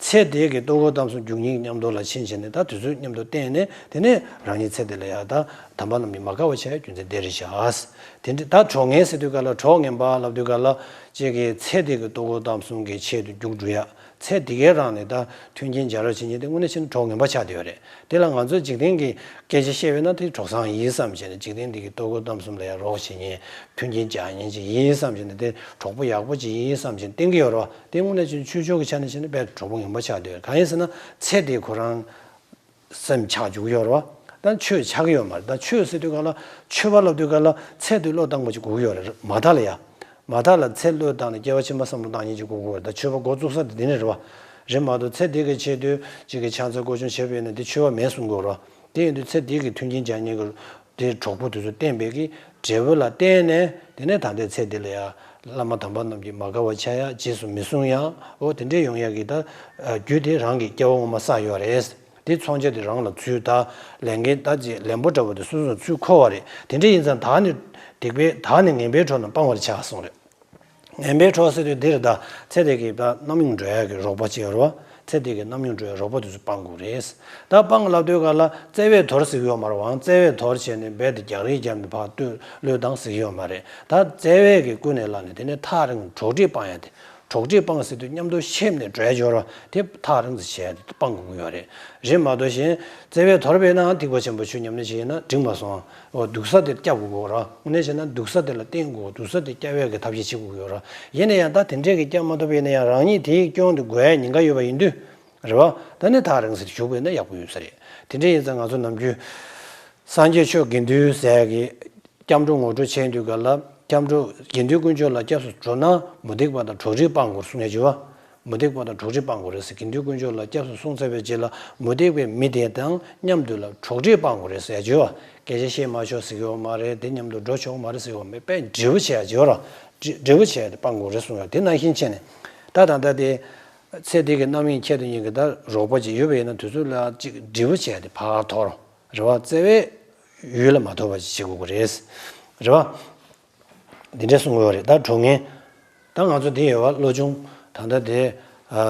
ཚེ་འདི་གི་ལྟོ་གོས་གཏམ་གསུམ་རྒྱུ་གཉིས་མཉམ་དུ་ལ་ཕྱིན་བྱས་ནས་ད་དུས་ཚོད་མཉམ་དུ་བསྟན་ནས་དེ་ནས་རང་ཉིད་ཚེ་འདི་ལ་ཡང་ད་དམ་པ་རྣམས་ཀྱིས་མ་དགའ་བ་བྱ་ཡ་རྒྱུ་མཚན་དེ་རེད་བཞག། དེ་འདྲ་ད་གྲོགས་ངན་ཟེར་དུས་ག་ལ་གྲོགས་ངན་པ་ལབ་དུས་ག་ལ་ཅིག་གི་ཚེ་འདི་གི་ལྟོ་གོས་གཏམ་གསུམ་གྱི་ཆེད་དུ་རྒྱུགས་འགྲོ་ཡ། ཚེ་འདི་གའི་རང་ནས་ད་མཐུན་རྐྱེན་སྦྱར་རོགས་བྱེད་མཁན་དེ་དངོས་གནས་བྱས་ན་གྲོགས་ངན་པ་ཆགས་བསྡད་ཡོད་རེད། དེ་ལ་ང་ཚོས་འཇིག་རྟེན་གྱི་སྐད་ཆ་བཤད་པས་ན་དེ་གྲོགས་བཟང་ཡིན་བསམ་བྱས་ནས་འཇིག་རྟེན་འདི་གི་ལྟོ་གོས་གཏམ་གསུམ་ལ་ཡང་རོགས་བྱེད་མཁན་མཐུན་རྐྱེན་སྦྱར་མཁན་ཅིག་ཡིན་བསམ་བྱས་ནས་དེ་གྲོགས་པོ་ཡག་པོ་ཅིག་ཡིན་བསམ་བྱས་ནས་བསྟེན་གྱི་ཡོད་རེད་བ། དེ་དངོས་གནས་བྱས་ན་ཆོས་ཕྱོགས་ཀྱི་ཆ་ནས་བྱས་ན་དཔེ་གྲོགས་པོ་ངན་པ་ཆགས་བསྡད་ཡོད་རེད། གང་ཡིན་ཟེར་ན་ཚེ་འདི་ཁོ་རང་སེམས་ཆགས་འཇུག་ཡོད་རེད་བ། ད་ཆོས་ཆགས་ཀྱི་ཡོད་མ་རེད། ད་ཆོས་ཟེར་དུས་ག་ལ་ཆོས་པ་ལབ་དུས་ག་ལ་ཚེ་འདི་བློས་བཏང་པ་ཅིག་དགོས་ཀྱི་ཡོད་རེད། མ་མཐའ་ལ་ཡ། མ་མཐའ་ལ་ཚེ་བློས་བཏང་ནས་སྐྱེ་བ་ཕྱི་མ་བསམ་བློ་བཏང་མཁན་ཅིག་དགོས་ཀྱི་ཡོད་རེད། ད་ཆོས་པ་འགོ་བཙུགས་ས་དེ་དེ་ནས་རེད་བ། རེད་མ་གཏོགས་ཚེ་འདི་གི་ཆེད་དུ་ཅིག་གི་ཕྱག་འཚལ་སྐོར་སྦྱོང་བྱས་པ་ཡིན་ན་དེ་ཆོས་པ་མེད་གསུང་གི་ཡོད་རེད་བ། དེ་ཡིན་དུས་ཚེ་འདི་གི་མཐུན་རྐྱེན་སྦྱར་མཁན་གྱི་དེ་གྲོགས་པོ་དེ་ཚོ་བསྟེན་པའི་གི་འབྲས་བུ་ལ་བརྟེན་ནས་དེ་ནས་ད་ལྟའི་ཚེ་འདི་ལ་ཡང་བླ་མ་དམ་པ་རྣམས་ཀྱིས་མ་དགའ་བ་བྱ་ཡ་རྗེས་སུ་མི་བཟུང་ཡ། འོ་དེ་འདྲས་ཡོང་ཡ་གི་ད་རྒྱུ་དེ་རང་གི་སྐྱེ་བ་སྔོན་མ་བསགས་ཡོད་རེད། དེ་མཚོན་བྱ་དེ་རང་ལ་ཚུར་ད་ལས་འགན་ད་ཅིག་ལན་པོ་འདྲ་བོ་དེ་སོ་སོར་ཚུར་འཁོར་བ་རེད། དེ་འདྲས་ཡིན་ཙང་བདག་ནི་སྡིག་པའི་བདག་ནི་ངན་པའི་གྲོགས་རྣམས་སྤང་བར་བྱ་གསུངས་རེད། ངན་པའི་གྲོགས་ཟེར་དུས་འདིར་ད་ཚེ་འདི་གི་ད་རྣམ་གཡེང་འགྲོ་ཡ་གི་རོགས་པ་ཅིག་ཡོད་རེད་བ། ཚེ་འདི་གི་རྣམ་གཡེང་འགྲོ་ཡ་རོགས་པ་དེ་ཚོ་སྤང་དགོས་རེད། ད་སྤང་ལབ་དུས་ག་ལ་བརྩེ་བས་དོར་ཟེར་གི་ཡོད་མ་རེད་བ། བརྩེ་བས་དོར་བྱས་ནས་རྦད་དེ་རྒྱག་རེས་བརྒྱབ་ནས་ཕར་ལྟོས་བློས་བཏང་ཟེར་གི་ཡོད་མ་རེད། ད་བརྩེ་བས་ཀྱིས་ཀུན་ནས་བསླངས་ནས་དེ་ནས་ཐག་རིང་གྲོགས་འདྲིས་སྤང་ཡ་དེ། གྲོགས་འདྲིས་སྤང་ཟེར་དུས་མཉམ་དུ་ཤེབ་ནས་འགྲོ་ཡ་སྦྱོར་བ་དེ་ཐག་རིང་དུ་བྱས་ཏེ་སྤང་དགོས་ཀྱི་ཡོད་རེད། རེད་མ་གཏོགས་གཞན་བརྩེ་བས་དོར་བས་ན་སྡིག་པ་ཆེན་པོ་ཆུ་མཉམ་ནི་ཞིག་ཡིན་ན་འགྲིག་མ་སོང་། འོ་སྡུག་ས་དེ་བསྐྱབ་དགོས་ཀྱི་ཡོད་རེད། དངོས་གནས་བྱས་ན་སྡུག་ས་དེ་ལ་བརྟེན་དགོས། སྡུག་ས་དེ་བསྐྱབ་ཡ་གི་ཐབས་ཤེས་བྱེད་དགོས་ཀྱི་ཡོད་རེད། ཡིན་ན་ཡང་ད་དེ་འདྲས་ཀྱི་བསྐྱབ་མ་ཐུབ་པ་ཡིན་ན་ཡང་རང་ཉིད་དེའི་སྐྱོན་དེ་འགོག་ཡ་ཉེན་ཁ་ཡོད་པ་ཡིན་དུས་རེད་བ། ད་ནི་ཐག་རིང་ས་དེ་བཞུགས་པ་ཡིན་ན་ཡག་པོ་ཡོད་ས་རེད། དེ་འདྲས་ཡིན་ཙང་ང་ཚོ་ནམ་རྒྱུན་སངས་རྒྱས་ཆོས་དགེ་འདུན་ཟེར་ཡ་གི་སྐྱབས་འགྲོ་ངོ་སྤྲོད་བྱེད་དུས་ག་ལ་སྐྱབས་འགྲོ་དགེ་འདུན་དཀོན་མཆོག་ལ་སྐྱབས་སུ་འགྲོ་ན་མུ་སྟེགས་པ་དང་གྲོགས་འདྲིས་སྤང་དགོས་གསུང་ཡ་ཅིག་ཡོད་བ། མུ་སྟེགས་པ་དང་གྲོགས་འདྲིས་སྤང་དགོས་རེད་ཟེར། དགེ་འདུན་དཀོན་མཆོག་ལ་སྐྱབས་སུ་སོང་ཚར་བའི་རྗེས་ལ་མུ་སྟེགས་པའི་མི་དེ་དང་མཉམ་དུ་ལ་གྲོགས་འདྲིས་སྤང་དགོས་རེད་ཟེར་ཡ་ཅིག་ཡོད་བ། སྐད་ཆ་བཤད་མ་ཆོག་ཟེར་གི་ཡོད་མ་རེད། དེ་མཉམ་དུ་འགྲོ་ཆོག་མ་རེད་ཟེར་གི་ཡོད་མ་རེད། དཔེ་འབྲས་བུ་ཆེ་ཡ་ཅིག་ཡོད་ར། འབྲས་བུ་ཆེ་ཡ་དེ་སྤང་དགོས་རེད་གསུང་ཡ། དེ་ནང་བཞིན་བྱས་ནས་ད་ད་ལྟ་དེ་ཚེ་འདི་གི་རྣམ་གཡེང་ཁྱད་དུ་འགྱུར་གྱི་ད་རོགས་པ་ཅིག་ཡོད་པ་ཡིན་ན་དུས་ཚོད་ལ་ཅིག་འབྲས་བུ་ཆེ་ཡ་དེ་ཕར་དོར། རེད་བ། བརྩེ་བས་ཡུལ་ལ་མ་དོར་བ་ཞིག་བྱེད་དགོས་ཀྱི་རེད། རེད་བ། འདི་འདྲ་གསུང་གི་ཡོད་རེད། ད་གྲོགས་ངན། ད་ང་ཚོ་འདི་ཡོད་བ་བློ་སྦྱོང་ད་ལྟ་དེ་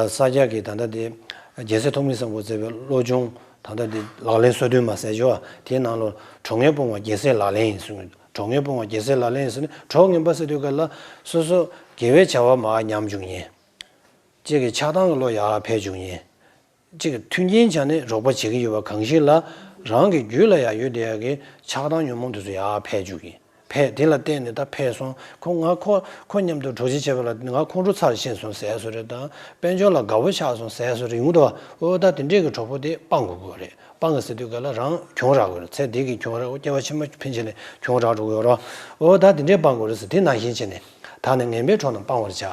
ས་སྐྱ་གི་ད་ལྟ་དེ་རྒྱལ་སྲས་ཐོགས་མེད་སམ་བྷོ་ཊས་མཛད་པའི་བློ་སྦྱོང་ད་ལྟ་དེ་ལག་ལེན་སོ་བདུན་མ་ཟེར་ཡོད་བ། དེའི་ནང་ལ་གྲོགས་ངན་སྤོང་བ་རྒྱལ་སྲས་ལག་ལེན་ཡིན་གསུང་གི། གྲོགས་ངན་སྤོང་བ་རྒྱལ་སྲས་ལག་ལེན་ཡིན་ཟེར་ནས་གྲོགས་ངན་པ་ཟེར་དུས་ག་ལ་སོ་སོ་དགེ་བའི་བྱ་བ་མར་ཉམས་འཇུག་མཁན། གཅིག་གི་ཆགས་སྡང་གི་བློ་ཡར་འཕེལ་འཇུག་མཁན། གཅིག་གི་མཐུན་རྐྱེན་བྱས་ནས་རོགས་པ་བྱེད་ཀྱི་ཡོད་པ་གང་ཞིག་ལ་རང་གི་རྒྱུད་ལ་ཡང་ཡོད་བསྡད་ཡག་གི་ཆགས་སྡང་ཉོན་མོངས་དེ་ཚོ་ཡར་འཕེལ་འཇུག་གི། འཕེལ་དེ་ལ་བརྟེན་ནས་ད་འཕེལ་སོང་། ཁོ་ང་ཁོ་ཁོ་མཉམ་དུ་གྲོགས་བྱེད་བྱས་པ་ལ་ང་ཁོང་ཁྲོ་ཚར་ཕྱིན་སོང་ཟེར་བཟོ་རེད་དང་དཔལ་འབྱོར་ལ་དགའ་པོ་ཆགས་སོང་ཟེར་བཟོ་རེད་ཡོང་འདུག་བ། འོ་ད་དེ་འདྲས་ཀྱི་གྲོགས་པོ་དེ་སྤང་དགོས་ཀྱི་རེད། སྤང་གི་ཟེར་དུས་ག་ལ་རང་གྱོང་རག་དགོས་རེད། ཚེ་འདི་གི་གྱོང་རག་དགོས། སྐྱེ་བ་ཕྱི་མ་ཕན་ཆད་ནས་གྱོང་རག་འགྲོ་གི་ཡོད་རེད། འོ་ད་དེ་འདྲས་སྤང་དགོས་རེད་ཟེར། དེ་ནང་བཞིན་བྱས་ནས་ད་ནི་ངན་པའི་གྲོགས་རྣམས་སྤང་བར་བྱ།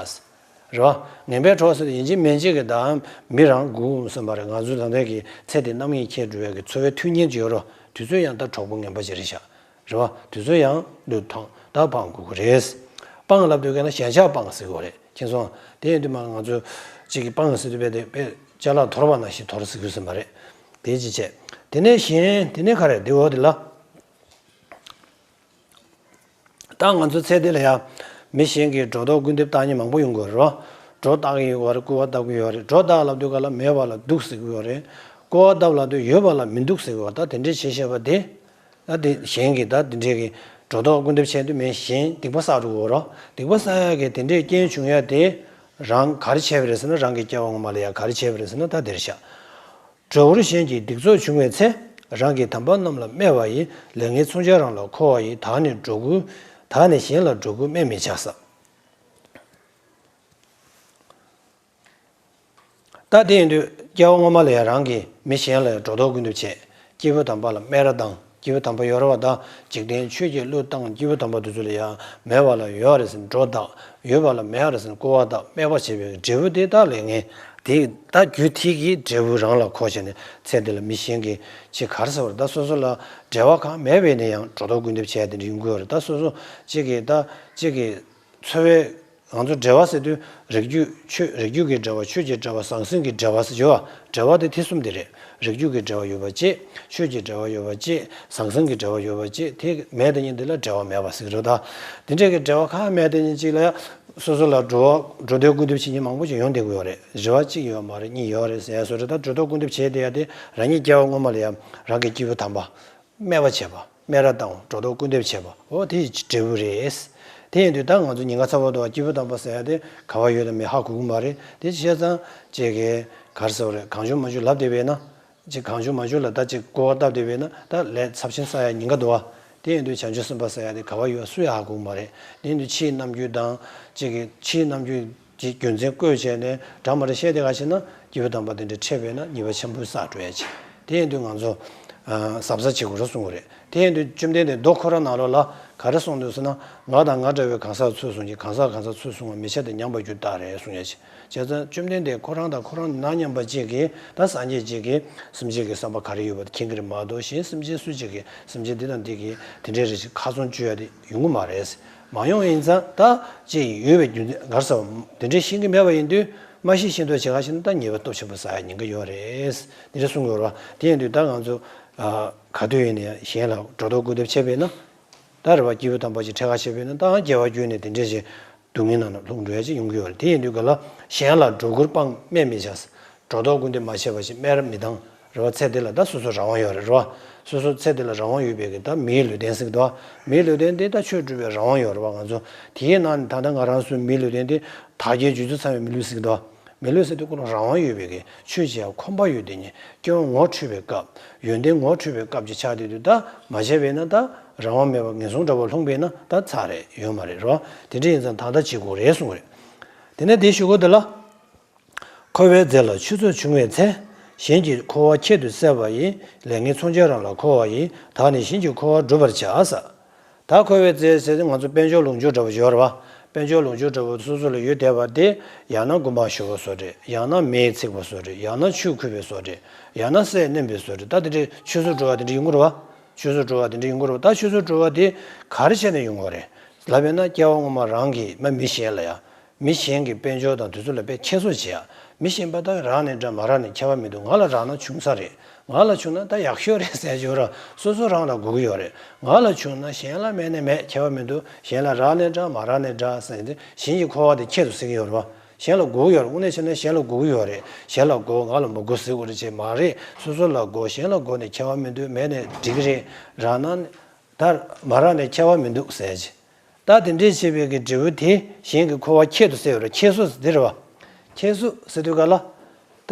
རེད་བ། ངན་པའི་གྲོགས་ཟེར་དུས་ཡིན་གཅིག་མིན་གཅིག་གི་ད་མི་རང་སྒུག་ཟིན་པ་རེད། ང་ཚོ་ད་ལྟ་གི་ཚེ་འདི་རྣམ་གཡེང་ཁྱེར་འགྲོ་བའི་གི་འཚོ་བའི་མཐུན་རྐྱེན་ཅིག་ཡོད་རེད། དུས་ཚོད་ཡང་ད་གྲོགས་པོ་ངན་པ་ཅིག་རེད་ཤག་རེད་བ། དུས་ཚོད་ཡང་བློས་བཏང་ད་སྤང་དགོས་ཀྱི་རེད། སྤང་ལབ་དུས་ག་ན་ཞེན་ཆགས་སྤང་ཟེར་གི་རེད། མཁྱེན་སོང་། དེ་ཡིན་དུས་མ་ང་ཚོ་གཅིག་གི་སྤང་ཟེར་དུས་རྦད་དེ་དཔེ་ཅ་ལག་དོར་བ་ནང་བཞིན་དོར་ཟེར་གི་ཟིན་པ་རེད། དེ་གཅིག་བྱས། དེ་ནས་གཞན་དེ་ནས་ག་རེ་དེ་འོ་དེ་ལ། ད་ང་ཚོ་ཚེ་འདི་ལ་ཡང་མི་གཞན་གྱིས་སྒྲོ་འདོགས་སྐུར་འདེབས་བཏང་མཁན་མང་པོ་ཡོང་གི་ཡོད་རེད་བ། སྒྲོ་བཏགས་ཀྱི་ཡོད་རེད། སྐུར་བ་བཏབ་ཀྱི་ཡོད་རེད། སྒྲོ་བཏགས་ལབ་དུས་ག་ལ་མེད་པ་ལ་འདུག་ཟེར་གྱི་ཡོད་རེད། སྐུར་བ་བཏབ་ལབ་དུས་ཡོད་པ་ལ་མི་འདུག་ཟེར་གྱི་ཡོད་རེད། ད་དེ་འདྲས་བྱེད་བཞིན་པ་དེ། ད་དེ་གཞན་གྱིས་ད་དེ་འདྲས་ཀྱི་སྒྲོ་འདོགས་སྐུར་འདེབས་བྱས་དུས་མི་གཞན་སྡིག་པ་བསགས་འགྲོ་གི་ཡོད་རེད། སྡིག་པ་བསགས་ཡག་གི་དེ་འདྲས་རྐྱེན་བྱུང་ཡ་དེ་རང་ག་རེ་བྱས་པ་རེད་ཟེར་ན། རང་གི་སྐྱེ་བ་སྔོན་མ་ལ་ཡང་ག་རེ་བྱས་པ་རེད་ཟེར་ན་ད་དེ་རེད་ཤག་འདྲ་བོར་གཞན་གྱི་སྡིག་ཚོགས་བྱུང་བའི་ཚེ། རང་གི་དམ་པ་རྣམས་ལ་སྨད་པ་ཡི། ལས་ངན་མཚོན་ཆས་རང་ལ་འཁོར་བ་ཡི། བདག་ནི་འགྲོ་ཀུན། བདག་ནི་གཞན་ལ་འགྲོ་ཀུན་སྨད་མི་བྱ་ཟེར། ད་དེ་ཡིན་དུས་སྐྱེ་བ་སྔོན་མ་ལ་ཡང་རང་གིས་མི་གཞན་ལ་ཡང་སྒྲོ་འདོགས་སྐུར་འདེབས་བྱས། སྐྱེས་བུ་དམ་པ་ལ་སྨད་ར་བཏང་། སྐྱེས་བུ་དམ་པ་ཡོད་རེད་བ། ད་འཇིག་རྟེན་ཆོས་ཀྱི་བློས་བཏང་། སྐྱེས་བུ་དམ་པ་དེ་ཚོ་ལ་ཡང་མེད་པ་ལ་ཡོད་རེད་ཟེར་ནས་སྒྲོ་བཏགས། ཡོད་པ་ལ་མེད་རེད་ཟེར་ནས་སྐུར་བ་བཏབ། སྨད་པ་བྱེད་པའི་འབྲས་བུ་དེ་དག་ལས་ངན་དེ། ད་རྒྱུ་དེ་གི་འབྲས་བུ་རང་ལ་འཁོར་བྱས་ནས་ཚེ་འདི་ལ་མི་གཞན་གྱིས་ཅིག་ག་རེ་ཟེར་བ་རེད། ད་སོ་སོ་ལ་འབྲེལ་བ་གང་མེད་པ་ཡིན་ན་ཡང་སྒྲོ་འདོགས་སྐུར་འདེབས་བྱས་དེ་འདྲ་ཡོང་གི་ཡོད་རེད། ད་སོ་སོ་གཅིག་གིས་ད་གཅིག་གིས་འཚོ་བའི་ ང་ཚོ་འབྲེལ་བ་ཟེར་དུས་རིགས་རྒྱུད་ཆོས་རིགས་རྒྱུད་ཀྱི་འབྲེལ་བ། ཆོས་ཀྱི་འབྲེལ་བ། ཟང་ཟིང་གི་འབྲེལ་བ་ཟེར་གྱི་ཡོད་པ། འབྲེལ་བ་དེ་དེ་གསུམ་དེ་རེད། རིགས་རྒྱུད་ཀྱི་འབྲེལ་བ་ཡོད་པ་གཅིག་ཆོས་ཀྱི་འབྲེལ་བ་ཡོད་པ་གཅིག་ཟང་ཟིང་གི་འབྲེལ་བ་ཡོད་པ་གཅིག་དེ་མེད་དེ་ཉིད་འདི་ལ་འབྲེལ་བ་མེད་པ་ཟེར་གྱི་རེད་ད། དེ་འདྲས་ཀྱི་འབྲེལ་བ་ཁག་མེད་དེ་ཉིད་གཅིག་ལ་ཡང་སོ་སོ་ལ་འགྲོ་འགྲོ་དོན་སྐུལ་འདེབས་བྱེད་མཁན་མང་པོ་ཞིག་ཡོང་བསྡད་ཀྱི་ཡོད་རེད། རེ་བ་གཅིག་ཡོད་མ་རེད། གཉིས་ཡོད་རེད་ཟེར་ཡ་བཟོ་འདྲ། ད་འགྲོ་དོན་སྐུལ་འདེབས་བྱས་བསྡད་ཡ་དེ་རང་ཉིད་སྐྱེ་བ་སྔོན་མ་ལ་ཡང་རང་གི་སྐྱེས་བུ་དམ་པ། སྨད་པ་བྱེད་པ། སྨད་ར་བཏང་བ། འགྲོ་དོན་སྐུལ་འདེབས་བྱེད་པ། འོ་དེ་ཡི་འབྲས་བུ་རེད། དེ་ཡིན་དུས་ད་ང་ཚོ་ཉེན་ཁ་ཚ་པོ་འདུག་བ། སྐྱེས་བུ་དམ་པ་ཟེར་ཡ་དེ་ག་བ་ཡོད་དམ་མེད་ཧ་གོ་གི་མ་རེད། དེ་བྱས་ཙང་ཅིག་གིས་ག་རེ་ཟེར་བ་རེད། གང་བྱུང་མང་བྱུང་ལབ་བསྡད་པས་ན། ཅིག་གང་བྱུང་མང་བྱུང་ལ་ད་ཅིག་སྐུར་བ་བཏབ་བསྡད་པས་ན་ད་ལས་ཚབས་ཆེན་བསགས་ཡ་ཉེན་ཁ་འདུག་བ། དེ་ཡིན་དུས་བྱང་ཆུབ་སེམས་དཔའ་ཟེར་ཡ་དེ་ག་བ་ཡོད་སུ་ཡང་ཧ་གོ་གི་མ་རེད། དེ་ཡིན་དུས་ཕྱིའི་རྣམ་འགྱུར་དང་ཅིག་གིས་ཕྱིའི་རྣམ་འགྱུར། ཀྱི་རྒྱུ་མཚན་བཀོད་བྱས་ནས་འདྲ་མ་འདྲ་བཤད་དེ་ག་ཕྱིན་ན་སྐྱེས་བུ་དམ་པ་དེ་འདྲ་འཕྲད་པས་ན་ཉེས་པ་ཆེན་པོ་བསགས་འགྲོ་ཡ་ཅིག་དེ་ཡིན་དུས་ང་ཚོ་གཟབ་གཟབ་བྱེད་དགོས་རེད་གསུང་གི་རེད། དེ་ཡིན་དུས་བཅོམ་ལྡན་འདས་མདོ་ཁོ་རང་ནང་ལོགས་ལ་ག་རེ་གསུངས་འདུག་ཟེར་ན། ང་དང་ང་འདྲ་བའི་གང་ཟག་ཚོས་བཟུང་གི། གང་ཟག་གང་ཟག་ཚོས་བཟུང་བ་མི་བྱ་སྟེ་ཉམས་པར་འགྱུར་རྟག་རེད་གསུང་ཡ་ཅིག་བྱས་ཙང་བཅོམ་ལྡན་འདས་ཁོ་རང་དང་ཁོ་རང་ནང་མཉམ་པ་ཅིག་གིས་ད་སངས་རྒྱས་ཅིག་གིས་སེམས་ཅན་གྱི་བསམ་པ་ག་རེ་ཡོད་པ་དེ་མཁྱེན་གྱི་རེད་མ་གཏོགས། གཞན་སེམས་ཅན་སུ་ཅིག་གིས་སེམས་ཅན་འདི་དང་འདི་གིས་དེ་འདྲའི་རེ་ཞིག་ཁ་ཚོན་གཅོད་ཡ་དེ་ཡོང་གི་མ་རེད། མ་ཡོང་བ་ཡིན་ཙང་ད་ཅིག་ཡོད་པའི་རྒྱུ་མཚན་ག་རེ་ཟེར་བ། དེ་འདྲའི་ཤེས་ཀྱི་མེད་པ་ཡིན་དུས་མ་ཤེས་ཤེས་མདོག་བྱེད་ག་ཕྱིན་ན་ད་ཉེས་པ་སྟོབས་ཆེན་པོ་བསགས་ཡ་ཉེན་ཁ་ཡོད་རེད། དེ་འདྲ་གསུང་གི་ཡོད་རེད་བ། དེ་ཡིན་དུས་ད་ང་ཚོ་ག་དུས་ཡིན་ན་ཡང་གཞན་ལ་འགྲོ་དོན་སྐུལ་འདེབས་བྱས་པས་ན། ད་རེད་བ། སྐྱེས་བུ་དམ་པ་ཞིག་འཕྲད་ག་བྱས་པས་ན་ད་སྐྱེ་བ་བརྒྱུད་ནས་དེ་འདྲའི་ཞིག་སྡུག་བསྔལ་ནང་ལ་ལྷུང་འགྲོ་ཡ་ཅིག་ཡོང་གི་ཡོད་རེད། དེ་ཡིན་དུས་ག་ལ་གཞན་ལ་སྒྲོ་སྐུར་སྤང་སྨད་མི་བྱ། འགྲོ་དོན་སྐུལ་འདེབས་མ་བྱས་པ་ཞིག་སྨད་ར་མི་བཏང་། རེད་བ། ཚེ་འདི་ལ་ད་སོ་སོ་རང་དབང་ཡོད་རེད། རེད་བ། སོ་སོ་ཚེ་འདི་ལ་རང་དབང་ཡོད་པའི་གི་ད་མིའི་ལུས་རྟེན་ཟེར་གི་འདུག་མིའི་ལུས་རྟེན་འདི་ད་ཆོས་སྒྲུབ་པའི་རང་དབང་ཡོད་རེད་བ། ང་ཚོ་དེའི་ནང་ནས་ད་ལྟ་ང་རང་ཚོའི་མིའི་ལུས་རྟེན་འདི་དར་རྒྱས་རྒྱུད་ཚོ་ཚང་བའི་མི་ལུས་ཟེར་གི་འདུག་མི་ལུས་ཟེར་དུས་ཁོ་རང་རང་དབང་ཡོད་པའི་གི་ཆོས་བྱེད་ཡ་ཁོམ་པ་ཡོད་དེ་ཉིད་སྐྱེ་བ་ངོ་འཕྲོད་པའི་སྐབས་ཡོན་ཏན་ངོ་འཕྲོད་པའི་སྐབས་ཅིག་ཆགས་བསྡད་དུས་ད་མ་བྱས་པས་ན་ད་རང་དབང་མེད་པ་ངན་སོང་འདྲ་བོ་ལྷུང་བས་ན་ད་ཚར་རེད། ཡོད་མ་རེད། རེད་བ། དེ་འདྲ་ཡིན་ཙང་ད་ལྟ་བྱེད་དགོས་རེད་གསུངས་རེད། དེ་ནས་དེའི་གཞུག་གུ་དེ་ལ། འཁོར་བའི་རྫས་ལ་ཆུད་ཟོས་བྱུང་བའི་ཚེ། གཞན་གྱི་འཁོར་བ་ཁྱད་དུ་བསད་པ་ཡིས། ལས་ངན་མཚོན་ཆས་རང་ལ་འཁོར་བ་ཡིས། བདག་ནི་གཞན་གྱི་འཁོར་བ་སྒྲུབ་པར་བྱ་ཟེར། ད་འཁོར་བའི་རྫས་ཟེར་ཏེ་ང་ཚོ་དཔལ་འབྱོར་ལོངས་སྤྱོད་འདྲ་བོ་ཡོད་རེད་བ། དཔལ་འབྱོར་ལོངས་སྤྱོད་འདྲ་བོ་སོ་སོ་ལ་ཡོད་བསྡད་པ་དེ་ཡང་ན་དགོན་པར་ཞུགས་པ་བཟོ་འདྲ། ཡང་ན་མེས་འཚིག་པ་བཟོ་འདྲ། ཡང་ན་ཆུས་ཁུག་པ་བཟོ་འདྲ། ཡང་ན་སས་མནན་པ་བཟོ་འདྲ། ད་དེ་འདྲའི་ཆུད་ཟོས་འགྲོ་བ་དེ་འདྲ་ཡོང་གི་རེད་བ། ཆུད་ཟོས་འགྲོ་བ་དེ་འདྲ་ཡོང་གི་རེད་བ། ད་ཆུད་ཟོས་འགྲོ་བ་དེ་ག་རེ་བྱས་ནས་ཡོང་གི་རེད་ལབ་ཡིན་ན། སྐྱེ་བ་སྔོན་མ་རང་གིས་མ་མི་གཞན་ལ་ཡ། མི་གཞན་གྱི་དཔལ་འབྱོར་དང་དེ་ཚོ་ལ་དཔེ་ཁྱད་གསོད་བྱེད་ཡ། མི་གཞན་པ་དང་རག་ནས་འདྲ་མ་རག་ནས་ཁྱད་པར་མི་འདུག་ང་ལ་རག་ན་བྱུང་ས་རེད། ང་ལ་བྱུང་ན་ད་ཡག་ཤོས་རེད་ཟེར་ཡོད་ར། སོ་སོ་རང་ལ་དགོས་ཀྱི་ཡོད་རེད། ང་ལ་བྱུང་ན་གཞན་ལ་མེད་ན་མེད་ཁྱད་པར་མི་འདུག་གཞན་ལ་རག་ནས་འདྲ་མ་རག་ནས་འདྲ་ཟེར་ཏེ་གཞན་གྱི་འཁོར་བ་དེ་ཁྱད་དུ་བསད་ཀྱི་ཡོད་རེད་བ། གཞན་ལ་དགོས་ཀྱི་ཡོད་རེད། དངོས་གནས་བྱས་ན་གཞན་ལ་དགོས་ཀྱི་ཡོད་རེད། གཞན་ལ་དགོས། ང་ལ་མི་དགོས་ཟེར་དགོས་རེད་ཅེས་མ་རེད། སོ་སོ་ལ་དགོས། གཞན་ལ་དགོས་ནས་ཁྱད་པར་མི་འདུག་མེད་ནས་འགྲིག་གི་རེད། རག་ན་ད་མ་རག་ནས་ཁྱད་པར་མི་འདུག་ཟེར་ཅེས། ད་དེ་འདྲས་བྱས་པའི་གི་འབྲས་བུ་དེ་གཞན་གྱི་འཁོར་བ་ཁྱད་དུ་བསད་ཡོད་རེད། ཁྱད་གསོད་ཟེར་དེ་རེད་བ། ཁྱད་གསོད་ཟེར་དུས་ག་ལ། ད་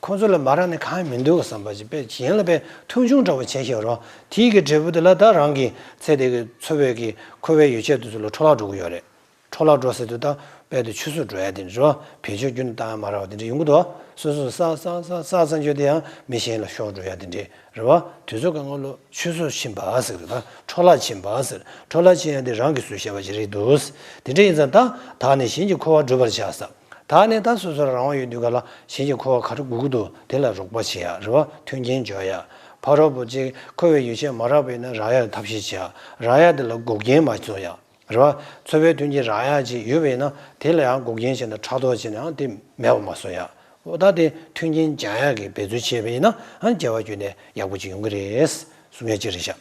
ཁོ་ཚོ་ལ་མ་རག་ནས་གང་ཡང་མི་འདུག་བསམ་པ་ཅིག་དཔེ་གཞན་ལ་དཔེ་མཐོང་ཆུང་འདྲ་བོ་བྱས་ཤེས་རོགས། དེའི་གི་འབྲས་བུ་དེ་ལ་ད་རང་གི་ཚེ་འདི་གི་འཚོ་བའི་གི་འཁོར་བའི་ཡོ་བྱད་དེ་ཚོ་ལ་འཕྲོ་བརླག་འགྲོ་གི་ཡོད་རེད། འཕྲོ་བརླག་འགྲོ་ཟེར་དུས་ད་དཔེ་དེ་ཆུད་ཟོས་འགྲོ་ཡ་དེ་འདྲ་རོ། བེད་སྤྱོད་རྒྱུན་དུ་བཏང་ཡ་མ་རག་པ་དེ་འདྲ་ཡོང་གི་འདུག་སོ་སོ་བསགས་བསགས་བསགས་བསགས་ཚར་རྗེས་དེ་ཡང་མི་གཞན་ལ་ཤོར་འགྲོ་ཡ་དེ་འདྲ་རེད་བ། དུས་ཚོད་གང་ག་ལོ་ཆུད་ཟོས་ཕྱིན་པ་ཟེར་གི་ད་འཕྲོ་བརླག་ཕྱིན་པ་ཟེར། འཕྲོ་བརླག་ཕྱིན་ཡ་དེ་རང་གིས་བཟོས་བཞག་པ་ཞིག་རེད་འདུག་དེ་འདྲ་ཡིན་ཙང་ད་བདག་ནི་གཞན་གྱི་འཁོར་བ་སྒྲུབ་པར་བྱ་ཟེར། བདག་ནི་ད་སོ་སོར་རང་དབང་ཡོད་དུས་ག་ལ་གཞན་གྱི་འཁོར་བ་ག་རེ་དགོས་ཀྱི་འདུག་དེ་ལ་རོགས་པ་བྱེད་ཡ་རེད་བ། མཐུན་རྐྱེན་སྦྱོར་ཡ། ཕ་རོལ་པོ་ཅིག་འཁོར་བའི་ཡོ་བྱད་མ་རག་པ་ཡིན་ན་རག་ཡ་ལ་ཐབས་ཤེས་བྱེད་ཡ། རག་ཡ་དེ་ལ་འགོག་རྐྱེན་མ་བཟོ་ཡ། རེད་བ། འཚོ་བའི་མཐུན་རྐྱེན་རག་ཡག་ཅིག་ཡོད་པ་ཡིན་ན་དེ་ལ་ཡང་འགོག་རྐྱེན་བྱས་ན་ཕྲག་དོག་བྱས་ནའང་དེ་མེད་པ་མ་བཟོ་ཡག་འོ་ད་དེ་མཐུན་རྐྱེན་སྦྱང་ཡག་གི་འབད་རྩོལ་བྱས་པ་ཡིན་ན་ཨ་སྐྱེ་བ་བརྒྱུད་ནས་ཡག་པོ་ཅིག་ཡོང་གི་རེད་གསུང་ཡག་ཅིག་རེད་ཤག་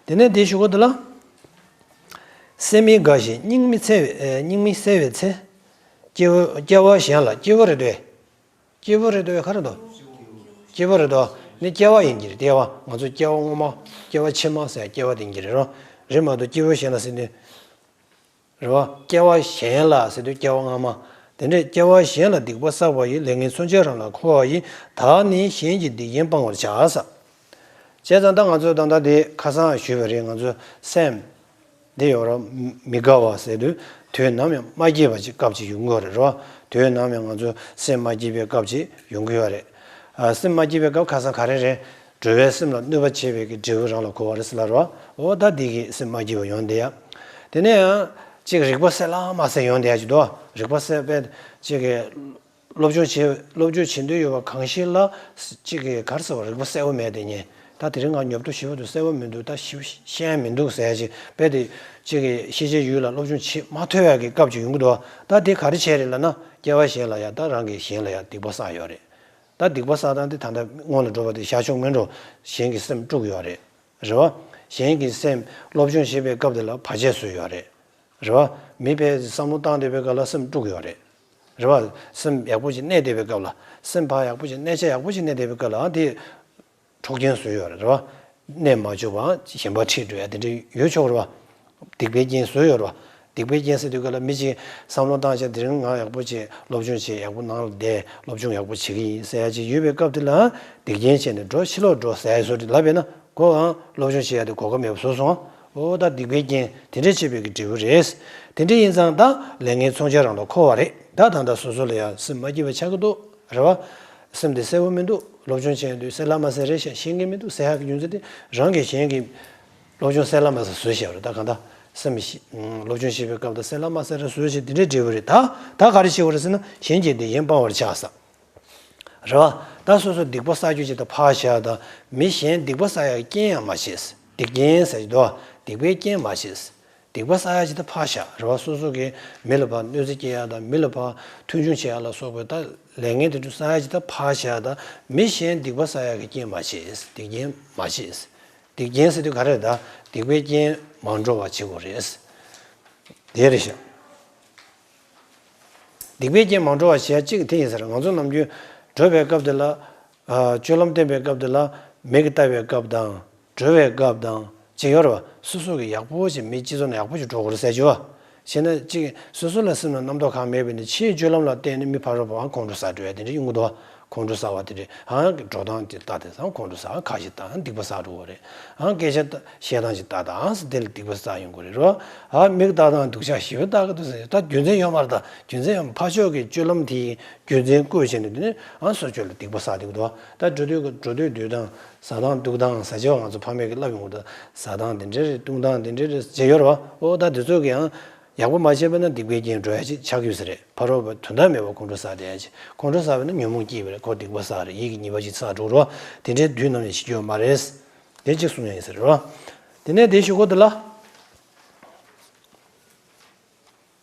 དེ་ནས་དེའི་གཞུག་གུ་དེ་ལ། སེམས་མི་དགའ་ཞིང་སྙིང་མི་འཚེ་བའི་ཨེ་སྙིང་མི་འཚེ་བའི་ཚེ། སྐྱེ་བོ་སྐྱེ་བ་གཞན་ལ་སྐྱེ་བོ་རེད་དོ། སྐྱེས་བུ་རེད་དོ། ག་རེ་དོ། སྐྱེས་བུ་རེད་དོ། ནི་སྐྱེ་བ་ཡིན་གྱི་རེད། སྐྱེ་བ་ང་ཚོ་སྐྱེ་བ་སྔོན་མ། སྐྱེ་བ་ཕྱི་མ་ཟེར་སྐྱེ་བ་དེ་ཡིན་གྱི་རེད་རོ། རེད་མ་གཏོགས་སྐྱེས་བུ་གཞན་ལ་ཟེར་དུས། རེད་བ། སྐྱེ་བ་གཞན་ལ་ཟེར་དུས་སྐྱེ་བ་སྔ་མ། དེ་འདྲས་སྐྱེ་བ་གཞན་ལ་སྡིག་པ་བསགས་པ་ཡིས། ལས་ངན་མཚོན་ཆས་རང་ལ་འཁོར་བ་ཡིས། བདག་ནི་གཞན་གྱི་སྡིག་རྐྱེན་སྤང་བར་བྱ་ཟེར། བྱས་ཙང་ད་ང་ཚོ་ད་ལྟ་དེ་ཁ་སང་ཞུས་པ་རེད། ང་ཚོ་སེམས། འདི་ཡོད་ར། མི་དགའ་བ་ཟེར་དུས་དུས་ནམ་ཡང་མ་སྐྱིད་པ་ཅིག་སྐབས་ཅིག་ཡོང་གི་ཡོད་རེད་རོ། དུས་ནམ་ཡང་ང་ཚོ་སེམས་མ་སྐྱིད་པའི་སྐབས་ཅིག་ཡོང་གི་ཡོད་རེད། ཨ་སེམས་མ་སྐྱིད་པའི་སྐབས་ཁ་སང་ག་རེ་རེད། འགྲོ་བའི་སེམས་ལ་གནོད་པ་བྱས་པའི་གི་འབྲས་བུ་རང་ལ་གོ་བ་རེད་ཟེར་ལབ་རོ། འོ་ད་འདི་གི་སེམས་མ་སྐྱིད་པ་ཡོང་བསྡད་ཡ། དེ་ནས་ཡང་ཅིག་རིག་པ་གསལ་ལ་མ་གསལ་ཡོང་བསྡད་ཡ་ཅིག་འདུག་རིག་པ་གསལ་པའི་ཅིག་གི་སློབ་སྦྱོང་བྱེད་སློབ་སྦྱོང་བྱེད་འདོད་ཡོད་པ་གང་ཞིག་ལ་ཅིག་གི་ག་རེ་ཟེར་བ་རིག་པ་གསལ་པོ་མེད་དེ་ཉིད། ད་དེ་རིང་ང་ཉོབ་ཏོ་ཞེ་པོ་འདུག་གསལ་པོ་མི་འདུག་ད་ཞེ་པོ་ཤེས་ཡ་མི་འདུག་ཟེར་ཡ་ཅིག་དཔེ་དེ་གཅིག་གིས་ཤེས་བྱའི་ཡུལ་ལ་སློབ་སྦྱོང་བྱེད་མ་ཐུབ་ཡ་གི་སྐབས་ཅིག་ཡོང་གི་འདུག་ད་དེ་ག་རེ་བྱས་རེད་ལབ་ན། སྐྱེ་བ་གཞན་ལ་ཡ་ད་རང་གིས་གཞན་ལ་ཡ་སྡིག་པ་བསགས་ཡོད་རེད། ད་སྡིག་པ་བསགས་སྟངས་དེ་ད་ལྟ་སྔོན་ལ་འགྲོ་བ་དེ་བཞག་ཆོག་མིན་འགྲོ། གཞན་གྱི་སེམས་དཀྲུགས་ཡོད་རེད། རེད་བ། གཞན་གྱི་སེམས་སློབ་སྦྱོང་བྱེད་པའི་སྐབས་དེ་ལ་བར་ཆད་བཟོས་ཡོད་རེད། རེད་བ། མི་ཕར་བསམ་བློ་བཏང་བསྡད་པའི་སྐབས་ལ་སེམས་དཀྲུགས་ཡོད་རེད། རེད་བ། སེམས་ཡག་པོ་ཞིག་གནས་བསྡད་པའི་སྐབས་ལ། སེམས་ཕར་ཡག་པོ་ཞིག་གནས་ཆ་ཡག་པོ་ཞིག་གནས་བསྡད་པའི་སྐབས་ལ་ཨ་དེ་འཕྲོག་རྐྱེན་བཟོས་ཡོད་རེད། རེད་བ། གནས་མ་བཅུག་པའང་གཞན་པ་ཁྲིད་འགྲོ་ཡ་དེ་འདྲ་ཡོད་ཆོག་རེད་བ། སྡིག་པའི་རྐྱེན་བཟོས་ཡོད་རེད་བ། སྡིག་པའི་རྐྱེན་ཟེར་དུས་སྐབས་ལ་མི་གཅིག་བསམ་བློ་བཏང་བྱས་དེ་རིང་ང་ཡག་པོ་བྱས་སློབ་སྦྱོང་བྱས་ཡག་པོ་ནང་ལ་བསྡད་སློབ་སྦྱོང་ཡག་པོ་བྱེད་ཀྱི་ཡིན་ཟེར་ཡ་ཅིག་ཡོད་པའི་སྐབས་དེ་ལ་སྡིག་རྐྱེན་བྱས་ནས་འགྲོ་ཕྱི་ལོགས་འགྲོ་ཟེར་ཡ་བཟོ་དེ་ལབ་པས་ན་ཁོའང་སློབ་སྦྱོང་བྱེད་ཡ་དེ་གོ་སྐབས་མེད་པ་བཟོས་སོང་། ཨོ་ད་སྡིག་པའི་རྐྱེན་དེ་འདྲས་བྱས་པའི་གི་འབྲས་བུ་རེད། དེ་འདྲས་ཡིན་ཙང་ད་ལས་ངན་མཚོན་ཆ་རང་ལ་འཁོར་བ་རེད། ད་ད་ལྟ་སོ་སོ་ལ་ཡང་སེམས་མ་སྐྱིད་པ་ཆགས་ཀྱི་འདུག་རེད་བ། སེམས་དེ་གསལ་པོ་མི་འདུག་སློབ་སྦྱོང་བྱས་དུས་གསལ་ལ་མ་གསལ་རེད་ཤག་ཤེས་ཀྱི་མི་འདུག་ཟེར་ཡག་གི་རྒྱུ་མཚན་དེ་རང་གིས་གཞན་གྱི་སློབ་སྦྱོང་གསལ་ལ་མ་གསལ་བཟོས་བཞག་རེད། ད་གང་ལྟར་སེམས་ཤི་སློབ་སྦྱོང་བྱེད་པའི་སྐབས་དང་གསལ་ལ་མ་གསལ་རེ་བཟོས་བྱས་དེ་འདྲའི་འབྲས་བུ་རེད། ད་ད་ག་རེ་བྱེད་དགོས་རེད་ཟེར་ན་གཞན་གྱི་བདེ་སྐྱིད་སྤང་བར་བྱ་ཟེར། རེད་བ། ད་སོ་སོ་སྡིག་པ་བསགས་རྒྱུ་ཅིག་ད་ཕར་བཞག་ད་མི་གཞན་སྡིག་པ་བསགས་ཡག་རྐྱེན་ཡང་མ་བྱེད། སྡིག་རྐྱེན་ཟེར་གྱི་འདུག་སྡིག་པའི་རྐྱེན་མ་བྱེད། སྡིག་པ་བསགས་ཡག་ཅིག་ད་ཕར་བཞག་རེད་བ། སོ་སོ་གི་མི་ལ་ཕར་གནོད་འཚེ་སྐྱེལ་ཡག་དང་མི་ལ་ཕར་མཐུན་ཆུང་བྱེད་ཡག་ལ་སོགས་པའི་ད་ལས་ངན་དེ་ཚོ་བསགས་ཡག་ཅིག་ད་ཕར་བཞག་ད་མི་གཞན་སྡིག་པ་བསགས་ཡག་གི་རྐྱེན་མ་བྱེད། སྡིག་རྐྱེན་མ་བྱེད། སྡིག་རྐྱེན་ཟེར་དུས་ག་རེ་རེད། ད་སྡིག་པའི་རྐྱེན་མ་འགྲོ་བ་བྱེད་དགོས་རེད། དེ་རེད་ཤག་སྡིག་པའི་རྐྱེན་མ་འགྲོ་བ་བྱེད་ཡ་གཅིག་དེ་ཡིན་ཟེར། ང་ཚོ་ནམ་རྒྱུན་བགྲོད་པའི་སྐབས་དེ་ལ། ཨ། སྤྱོད་ལམ་བསྟེན་པའི་སྐབས་དེ་ལ་མིག་གིས་ལྟ་བའི་སྐབས་དང་། བགྲོད་པའི་སྐབས་དང་ཅིག་ཡོད་རེད་བ། སོ་སོ་གི་ཡག་པོ་ཞིག་མི་སྤྱི་ཚོགས་ནང་ཡག་པོ་ཞིག་འགྲོ་དགོས་རེད་ཟེར་གྱི་བ། བྱས་ན་གཅིག་སོ་སོ་ལ་སེམས་ལ་རྣམ་རྟོག་གང་མེད་པ་ཡིན་ན་ཕྱིའི་སྤྱོད་ལམ་ལ་བརྟེན་ནས་མི་ཕར་རོ་བའང་ཁོང་ཁྲོ་ཟ་འགྲོ་ཡ་དེ་འདྲ་ཡོང་གི་འདུག་ཁོང་ཁྲོ་ཟ་བ་དེ་འདྲ་ཨང་འགྲོ་སྟངས་དེ་ལྟ་དེ་ཚང་ཁོང་ཁྲོ་ཟ་བ་ཁ་ཞིག་ལྟ་སྡིག་པ་ཟ་འགྲོ་གི་རེད། ཨང་སྐད་ཆ་བཤད་སྟངས་ཞིག་ལྟ་ད་ཨང་ཟེར་དེ་ལ་སྡིག་པ་ཟ་ཡོང་གི་རེད་རོ། ཨ་མིག་ལྟ་སྟངས་སྡུག་ཅག་ཞེ་པོ་ལྟ་གི་འདུག་ཟེར་ད་རྒྱུ་མཚན་ཡོད་མ་རེད། ད་རྒྱུ་མཚན་ཡོད་མ་ཕར་ཕྱོགས་ཀྱི་སྤྱོད་ལམ་དེའི་རྒྱུ་མཚན་བཀོད་བྱས་ནས་དེ་ནས་ཨང་སོ་སོ་ལ་སྡིག་པ་ཟ་འདུག་དོ། ད་འགྲོ་དུས་འགྲོ་དུས་འདུག་སྟངས། ཟ་སྟངས་འདུག་སྟངས་ཟེར་བྱས་པ་ང་ཚོ་ཕ་མས་ཀྱི་བསླབ་ཡོང་གི་འདུག་ཟ་སྟངས་འདི་འདྲ་རེད། བཏུང་སྟངས་འདི་འདྲ་རེད་ཟེར་ཡོད་རེད་བ། ཨོ་ད་འདི་ཚོ་གི་ཡང་ཡག་པོ་མ་བྱས་པ་ན་སྡིག་པའི་རྐྱེན་འགྲོ་ཡ་ཅིག་ཆགས་ཀྱི་ཡོད་ས་རེད། ཕ་རོལ་པོ་དོན་དག་མེད་པ་ཁོང་ཁྲོ་ཟ་བསྡད་ཡ་ཅིག་ཁོང་ཁྲོ་ཟ་བས་ན་ཉོན་མོངས་སྐྱེས་པ་རེད། ཁོ་སྡིག་པ་ཟ་རེད། ཡིད་ཀྱི་ཉེས་པ་ཅིག་ཚར་འགྲོ་རོ། དེ་འདྲའི་དུས་ནམ་ཡང་ཤི་རྒྱུ་ཡོད་མ་རེད། དེ་གཅིག་གསུང་ཡ་ཡིན་ས་རེད་བ། དེ་ནས་དེ་ཞུ་གོ་འདི་ལ།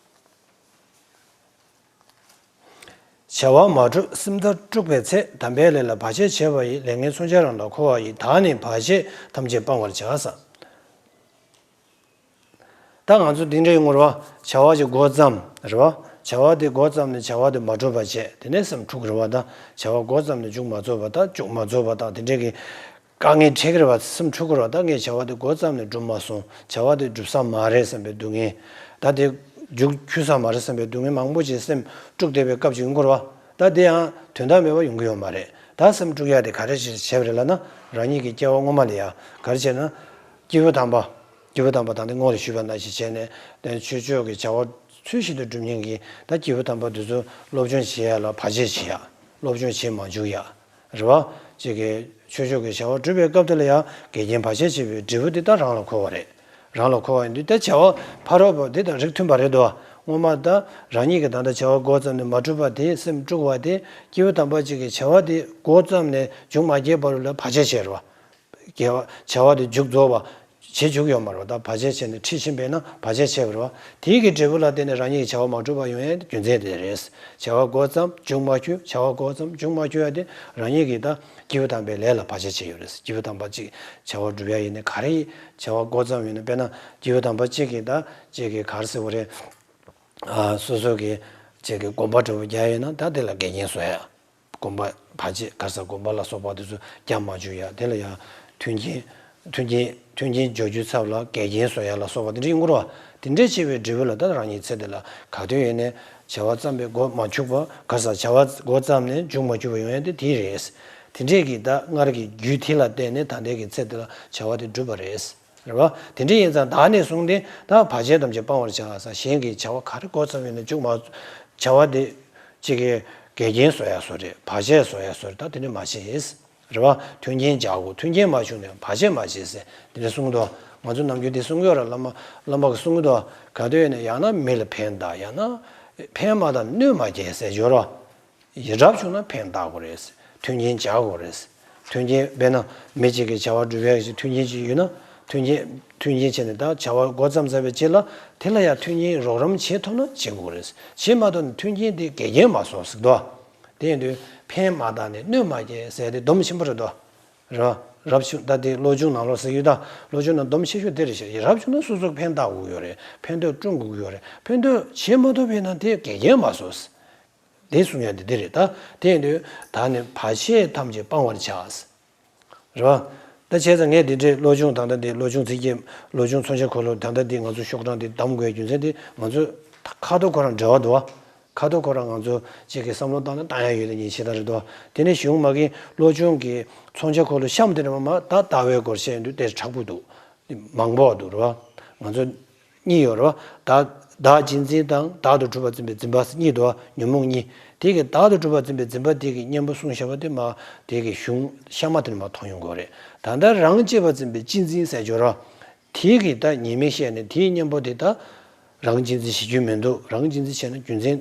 བྱ་བ་མ་གྲུབ་སེམས་ཐག་དཀྲུགས་པའི་ཚེ། དམ་པའི་ལས་ལ་བར་ཆད་བྱས་པ་ཡི། ལས་ངན་མཚོན་ཆ་རང་ལ་འཁོར་བ་ཡི། བདག་ནི་བར་ཆད་ཐམས་ཅད་སྤང་བར་བྱ་ཟེར། ད་ང་ཚོ་འདི་འདྲའི་ངོ་རེད་བ། བྱ་བ་ཅིག་འགོ་བརྩམས་རེད་བ། བྱ་བ་དེ་འགོ་བརྩམས་ནས་བྱ་བ་དེ་མ་གྲུབ་པ་བྱས་དེ་ནས་སེམས་འཁྲུག་རེད་བ། ད་བྱ་བ་འགོ་བརྩམས་ནས་མཇུག་མ་རྫོགས་པ་དང་མཇུག་མ་རྫོགས་པ་དང་དེ་འདྲའི་གི་དཀའ་ངལ་འཕྲད་ཀྱི་རེད་བ། སེམས་འཁྲུག་གི་རེད་བ། ད་ངས་བྱ་བ་དེ་འགོ་བརྩམས་ནས་འགྲུབ་མ་སོང་། བྱ་བ་དེ་འགྲུབ་ས་མ་རེད་བསམ་པའི་སྡུག་བསྔལ། ད་དེ་མཇུག་འཁྱོལ་ས་མ་རེད་བསམ་པའི་སྡུག་བསྔལ་མང་པོ་ཅིག་སེམས་དཀྲུགས་བསྡད་པའི་སྐབས་ཅིག་ཡོང་གི་རེད་བ། ད་དེ་ཡང་དོན་དག་མེད་པ་ཡོང་གི་ཡོད་མ་རེད། ད་སེམས་དཀྲུགས་ཡ་དེ་ག་རེ་བྱས་པ་རེད་ལབ་ན། རང་ཉིད་ཀྱི་སྐྱེ་བ་སྔོན་མ་ལ་ཡ་ག་རེ་བྱས་ན། སྐྱེས་བུ་དམ་པ། སྐྱེས་བུ་དམ་པ་དང་དེ་སྔོན་ལ་ཞུས་པ་ནང་བཞིན་བྱས་ནས་དེ་ཆོས་ཕྱོགས་ཀྱི་བྱ་བ་ཚུལ་བཞིན་དུ་སྒྲུབ་མཁན་གྱི་ད་སྐྱེས་བུ་དམ་པ་དེ་ཚོ་སློབ་སྦྱོང་བྱེད་ཡ་ལ་བར་ཆད་བྱེད་ཡ། སློབ་སྦྱོང་བྱེད་མ་འཇུག་ཡ། རེད་བ། ཅིག་གིས་ཆོས་ཕྱོགས་ཀྱི་བྱ་བ་སྒྲུབ་པའི་སྐབས་དེ་ལ་ཡང་འགལ་རྐྱེན་བར་ཆད་བྱེད་པའི་འབྲས་བུ་དེ་ད་རང་ལ་འཁོར་བ་རེད། རང་ལ་འཁོར་བ་ཡིན་དུས་ད་བྱ་བ་ཕ་རོལ་པོ་དེ་དང་རིགས་མཐུན་པ་རེད་དོ། སྔོན་མ་ད་རང་ཉིད་ཀྱིས་ད་ལྟ་བྱ་བ་འགོ་བརྩམས་ནས་མ་གྲུབ་པ་དེ་སེམས་དཀྲུགས་པ་དེ་སྐྱེས་བུ་དམ་པ་ཅིག་གིས་བྱ་བ་དེ་འགོ་བརྩམས་ནས་མཇུག་མ་བསྐྱལ་བར་ལ་བར་ཆད་བྱས་རེད་བ། དགེ་བ་བྱ་བ་དེ་མཇུག་རྫོགས་པ། བྱེད་འཇུག་ཡོད་མ་རེད་བ། ད་བར་ཆད་བྱས་ནས་ཁྲིད་ཕྱིན་པས་ན་བར་ཆད་བྱས་པ་རེད་བ། དེའི་གི་འབྲས་བུ་ལ་བརྟེན་ནས་རང་ཉིད་ཀྱི་བྱ་བ་མ་གྲུབ་པ་ཡོང་ཡས་རྒྱུ་མཚན་དེ་རེད། བྱ་བ་འགོ་བརྩམས་མཇུག་མ་འཁྱོལ། བྱ་བ་འགོ་བརྩམས་མཇུག་མ་འཁྱོལ་ཡ་དེ་རང་ཉིད་ཀྱི་ད་སྐྱེས་བུ་དམ་པའི་ལས་ལ་བར་ཆད་བྱས་ཡོད་རེད། སྐྱེས་བུ་དམ་པ་གཅིག་བྱ་བ་སྒྲུབ་ཡ་ཡིན་ན་ག་རེ་ཡིན། བྱ་བ་འགོ་བརྩམས་ཡོད་ན་དཔེར་ན་སྐྱེས་བུ་དམ་པ་གཅིག་གིས་ད་གཅིག་གིས་ག་རེ་ཟེར་བ་རེད། ཨ་སོ་སོ་གི་གཅིག་གི་དགོངས་པ་འགྲུབ་པ་རྒྱག་ཡོད་ན་ད་དེ་ལ་འགལ་རྐྱེན་བཟོ་ཡ། དགོངས་པ་བར་ཆད་ག་ས་དགོངས་པ་ལ་སོགས་པ་དེ་ཚོ་རྒྱག་མ་བཅུག་ཡ། དེ་ལ་ཡང་མཐུན་རྐྱེན་མཐུན་རྐྱེན་མཐུན་རྐྱེན་སྦྱོར་རྒྱུའི་ཚབ་ལ་འགལ་རྐྱེན་བཟོ་ཡ་ལ་སོགས་པ་དེ་འདྲ་ཡོང་གི་རེད་བ། དེ་འདྲས་བྱས་པའི་འབྲས་བུ་ལ་ད་རང་ཉིད་ཚེ་འདི་ལ་ག་དུས་ཡིན་ནའི་བྱ་བ་བརྩམས་པའི་འགོ་མ་མཇུག་པ་ག་ས་བྱ་བ་འགོ་བརྩམས་ནས་མཇུག་མ་མཇུག་པ་ཡོང་ཡ་དེ་དེ་རེད། དེ་འདྲས་ཀྱི་ད་སྔར་གྱི་རྒྱུ་དེ་ལ་བརྟེན་ནས་ད་ལྟའི་གི་ཚེ་འདི་ལ་བྱ་བ་དེ་འགྲུབ་པ་རེད། རེད་བ། དེ་འདྲ་ཡིན་ཙང་ད་ནས་བཟུང་སྟེ་ད་བར་ཆད་ཐམས་ཅད་སྤང་བར་བྱ་ཟེར། གཞན་གྱི་བྱ་བ་ག་རེ་འགོ་བརྩམས་ཡོད་ན་མཇུག་མ། བྱ་བ་དེ་གཅིག་གིས་འགལ་རྐྱེན་བཟོ་ཡ་བཟོ་རེད། བར་ཆད་བཟོ་ཡ་བཟོ་རེད། ད་དེ་འདྲ་མ་བྱེད། རེད་བ། མཐུན་རྐྱེན་སྦྱར་དགོས། མཐུན་རྐྱེན་མ་བྱུང་ན་བར་ཆད་མ་བྱེད་ཟེར་དེ་འདྲ་གསུང་གི་འདུག་ང་ཚོ་ནམ་རྒྱུན་དེ་གསུང་གི་ཡོད་རེད། བླ་མ་བླ་མ་གིས་གསུང་གི་འདུག་ག་དུས་ཡིན་ན་ཡང་ན་མི་ལ་ཕན་བཏགས། ཡང་ན་ཕན་མ་བཏགས་གནོད་མ་སྐྱེལ་ཟེར་ཡོད་རེད་བ། ཡི་རབས་བྱུང་ན་ཕན་བཏགས་དགོས་རེད། མཐུན་རྐྱེན་སྦྱར་དགོས་རེད། མཐུན་རྐྱེན་དཔེར་ན་མི་གཅིག་གིས་བྱ་བ་སྒྲུབ་ཡག་གི་མཐུན་རྐྱེན་ཅིག་ཡོད་ན། མཐུན་རྐྱེན་མཐུན་རྐྱེན་བྱས་ནས་ད་བྱ་བ་འགོ་བརྩམས་ཚར་བའི་རྗེས་ལ་དེ་ལ་ཡང་མཐུན་རྐྱེན་རོགས་རམ་བྱེད་ཐུབ་ན་བྱེད་དགོས་རེད། བྱེད་མ་ཐུབ་ན་མཐུན་རྐྱེན་དེ་འགལ་རྐྱེན་མ་བཟོ་ཟེར་དོ། དེ་ཡིན་དུས་ཕན་མ་བཏགས་ནས་གནོད་མ་སྐྱེལ་ཟེར་དེ་སྡོམ་ཆེན་པོ་རེད་དོ། ར། རབ་བྱུང་ད་དེ་བློ་སྦྱོང་ནང་ལོགས་ཟེར་ཡོད་ད། བློ་སྦྱོང་ནང་སྡོམ་ཆེ་ཤོས་དེ་རེད་ཤག་རབ་བྱུང་ན་སོ་སོར་ཕན་བཏགས་དགོས་ཀྱི་ཡོད་རེད། ཕན་ཐོགས་བསྐྲུན་དགོས་ཀྱི་ཡོད་རེད། ཕན་ཐོགས་བྱེད་མ་ཐུབ་པ་ཡིན་ན་དེ་འགལ་རྐྱེན་མ་བཟོ། དེ་གསུང་ཡ་དེ་འདི་རེད་ད། དེ་ཡིན་དུས་ད་ནི་བར་ཆད་ཐམས་ཅད་སྤང་བར་བྱ། རེད་བ། ད་བྱས་ཙང་ངས་འདི་འདྲའི་བློ་སྦྱོང་ད་ལྟ་འདི་བློ་སྦྱོང་ཚིགས་བཅད་བློ་སྦྱོང་མཚོན་བྱ་འཁོར་ལོ་ད་ལྟ་འདི་ང་ཚོ་ཤོག་གྲངས་འདི་བདམས་དགོས་རྒྱུ་མཚན་འདི་ང་ཚོ་ཁ་ཐུག་ཁོ་རང་འབྲེལ་བ་འདུག་བ། ཁ་ཐུག་ཁོ་རང་ང་ཚོ་གཅིག་གི་བསམ་བློ་བཏང་ན་བཏང་ཡ་ཡོད་ལ་ཉིན་ཤེས་ད་རེད་དོ། དེ་ནས་གཞུང་མ་གི་བློ་སྦྱོང་གི་མཚོན་བྱ་འཁོར་ལོ་གཤམ་དེ་རེད་མ་མ་ད་ལྟ་བའི་སྐོར་བཤད་འདུག་དེ་དྲག་པོ་འདུག་མང་པོ་འདུག་རེད་བ། ང་ཚོ་གཉིས་ཡོད་རེད་བ། བདག་བདག་གཅེས་འཛིན་དང་བདག་ཏུ་གྲུབ་པ་འཛིན་པའི་འཛིན་པ་གཉིས་འདུག་བ། ཉོན་མོངས་གཉིས། དེ་གི་བདག་ཏུ་གྲུབ་པ་འཛིན་པའི་འཛིན་པ་དེ་གི་གཉེན་པོ་གསུངས་བཞག་པ་དེ་མ་དེ་གི་གཞུང་གཤམ་མ་དེ་ནས་མ་མཐོང་ཡོང་གི་རེད། ད་ལྟ་རང་གཅེས་པ་འཛིན་པའི་གཅེས་འཛིན་ཟེར་ཡོད་རེད་བ། དེ་གི་ད་ཉེས་དམིགས་བཤད་ནས་དེའི་གཉེན་པོ་དེ་ད་རང་གཅེས་འཛིན་བྱེད་རྒྱུ་མི་འདུག་རང་གཅེས་འཛིན་བྱས་ན་རྒྱུ་མཚན།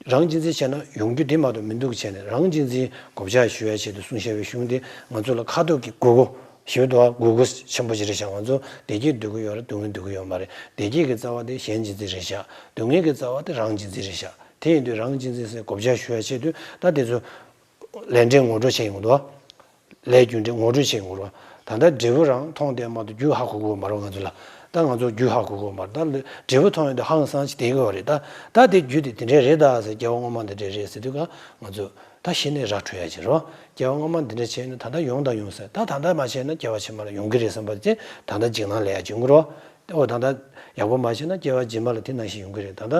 རང་གཅེས་འཛིན་བྱས་ན་ཡོང་རྒྱུ་དེ་མ་གཏོགས་མི་འདུག་བྱས་ནས་རང་གཅེས་འཛིན་གོ་ཆ་ཞུ་ཡ་ཆེད་དུ་གསུངས་བཞག་པའི་གཞུང་དེ་ང་ཚོ་ལ་ཁ་ཐུག་གི་དགོས་མཁོ་ཞེ་པོ་འདུག་ཨ། དགོས་མཁོ་ཆེན་པོ་ཞིག་རེད་ཤག་ང་ཚོ་བདེ་སྐྱིད་འདོད་ཀྱི་ཡོད་རེད། སྡུག་བསྔལ་འདོད་ཀྱི་ཡོད་མ་རེད། བདེ་སྐྱིད་ཀྱི་རྩ་བ་དེ་གཞན་གཅེས་འཛིན་རེད་ཤག་སྡུག་བསྔལ་གྱི་རྩ་བ་དེ་རང་གཅེས་འཛིན་རེད་ཤག་དེ་ཡིན་དུས་རང་གཅེས་འཛིན་ཟེར་གོ་ཆ་ཞུ་ཡ་ཆེད་དུ་ད་དེ་ཚོ་ལས་འབྲས་ངོ་སྤྲོད་བྱས་ཡོང་འདུག་ཨ། ལས་རྒྱུ་འབྲས་ངོ་སྤྲོད་བྱེད་དགོས་རེད། ད་ལྟ་འབྲས་བུ་རང་མཐོང་བསྡད་མ་གཏོགས་རྒྱུ་ཧ་གོ་གི་ཡོད་མ་རེད་ང་ཚོ་ལ། ད་ང་ཚོ་རྒྱུ་ཧ་གོ་གི་ཡོད་མ་རེད། ད་འབྲས་བུ་མཐོང་ཡོང་དུས་ཧང་སངས་ཅིག་བསྡད་ཀྱི་ཡོད་རེད་ད། ད་དེ་རྒྱུ་དེ་དེ་འདྲས་རེད་ད་ཟེར། སྐྱེ་བ་སྔོན་མ་འདི་འདྲས་རེད་ཟེར་དུས་ཀ་ང་ཚོ་ད་གཞི་ནས་ར་འཕྲོད་ཡ་ཅིག་རེད་བ། སྐྱེ་བ་སྔོན་མ་འདི་འདྲས་བྱས་ན་ད་ལྟ་ཡོང་དང་ཡོང་ཟེར། ད་ད་ལྟ་མ་བྱས་ན་སྐྱེ་བ་ཕྱི་མ་ལ་ཡོང་གི་རེད་བསམ་པ་དེ་ད་ལྟ་འཇིགས་སྣང་ལས་ཡ་བྱུང་གི་རེད་བ། འོ་ད་ལྟ་ཡག་པོ་མ་བྱས་ན་སྐྱེ་བ་རྗེས་མ་ལ་དེ་ནང་བཞིན་ཡོང་གི་རེད། ད་ལྟ་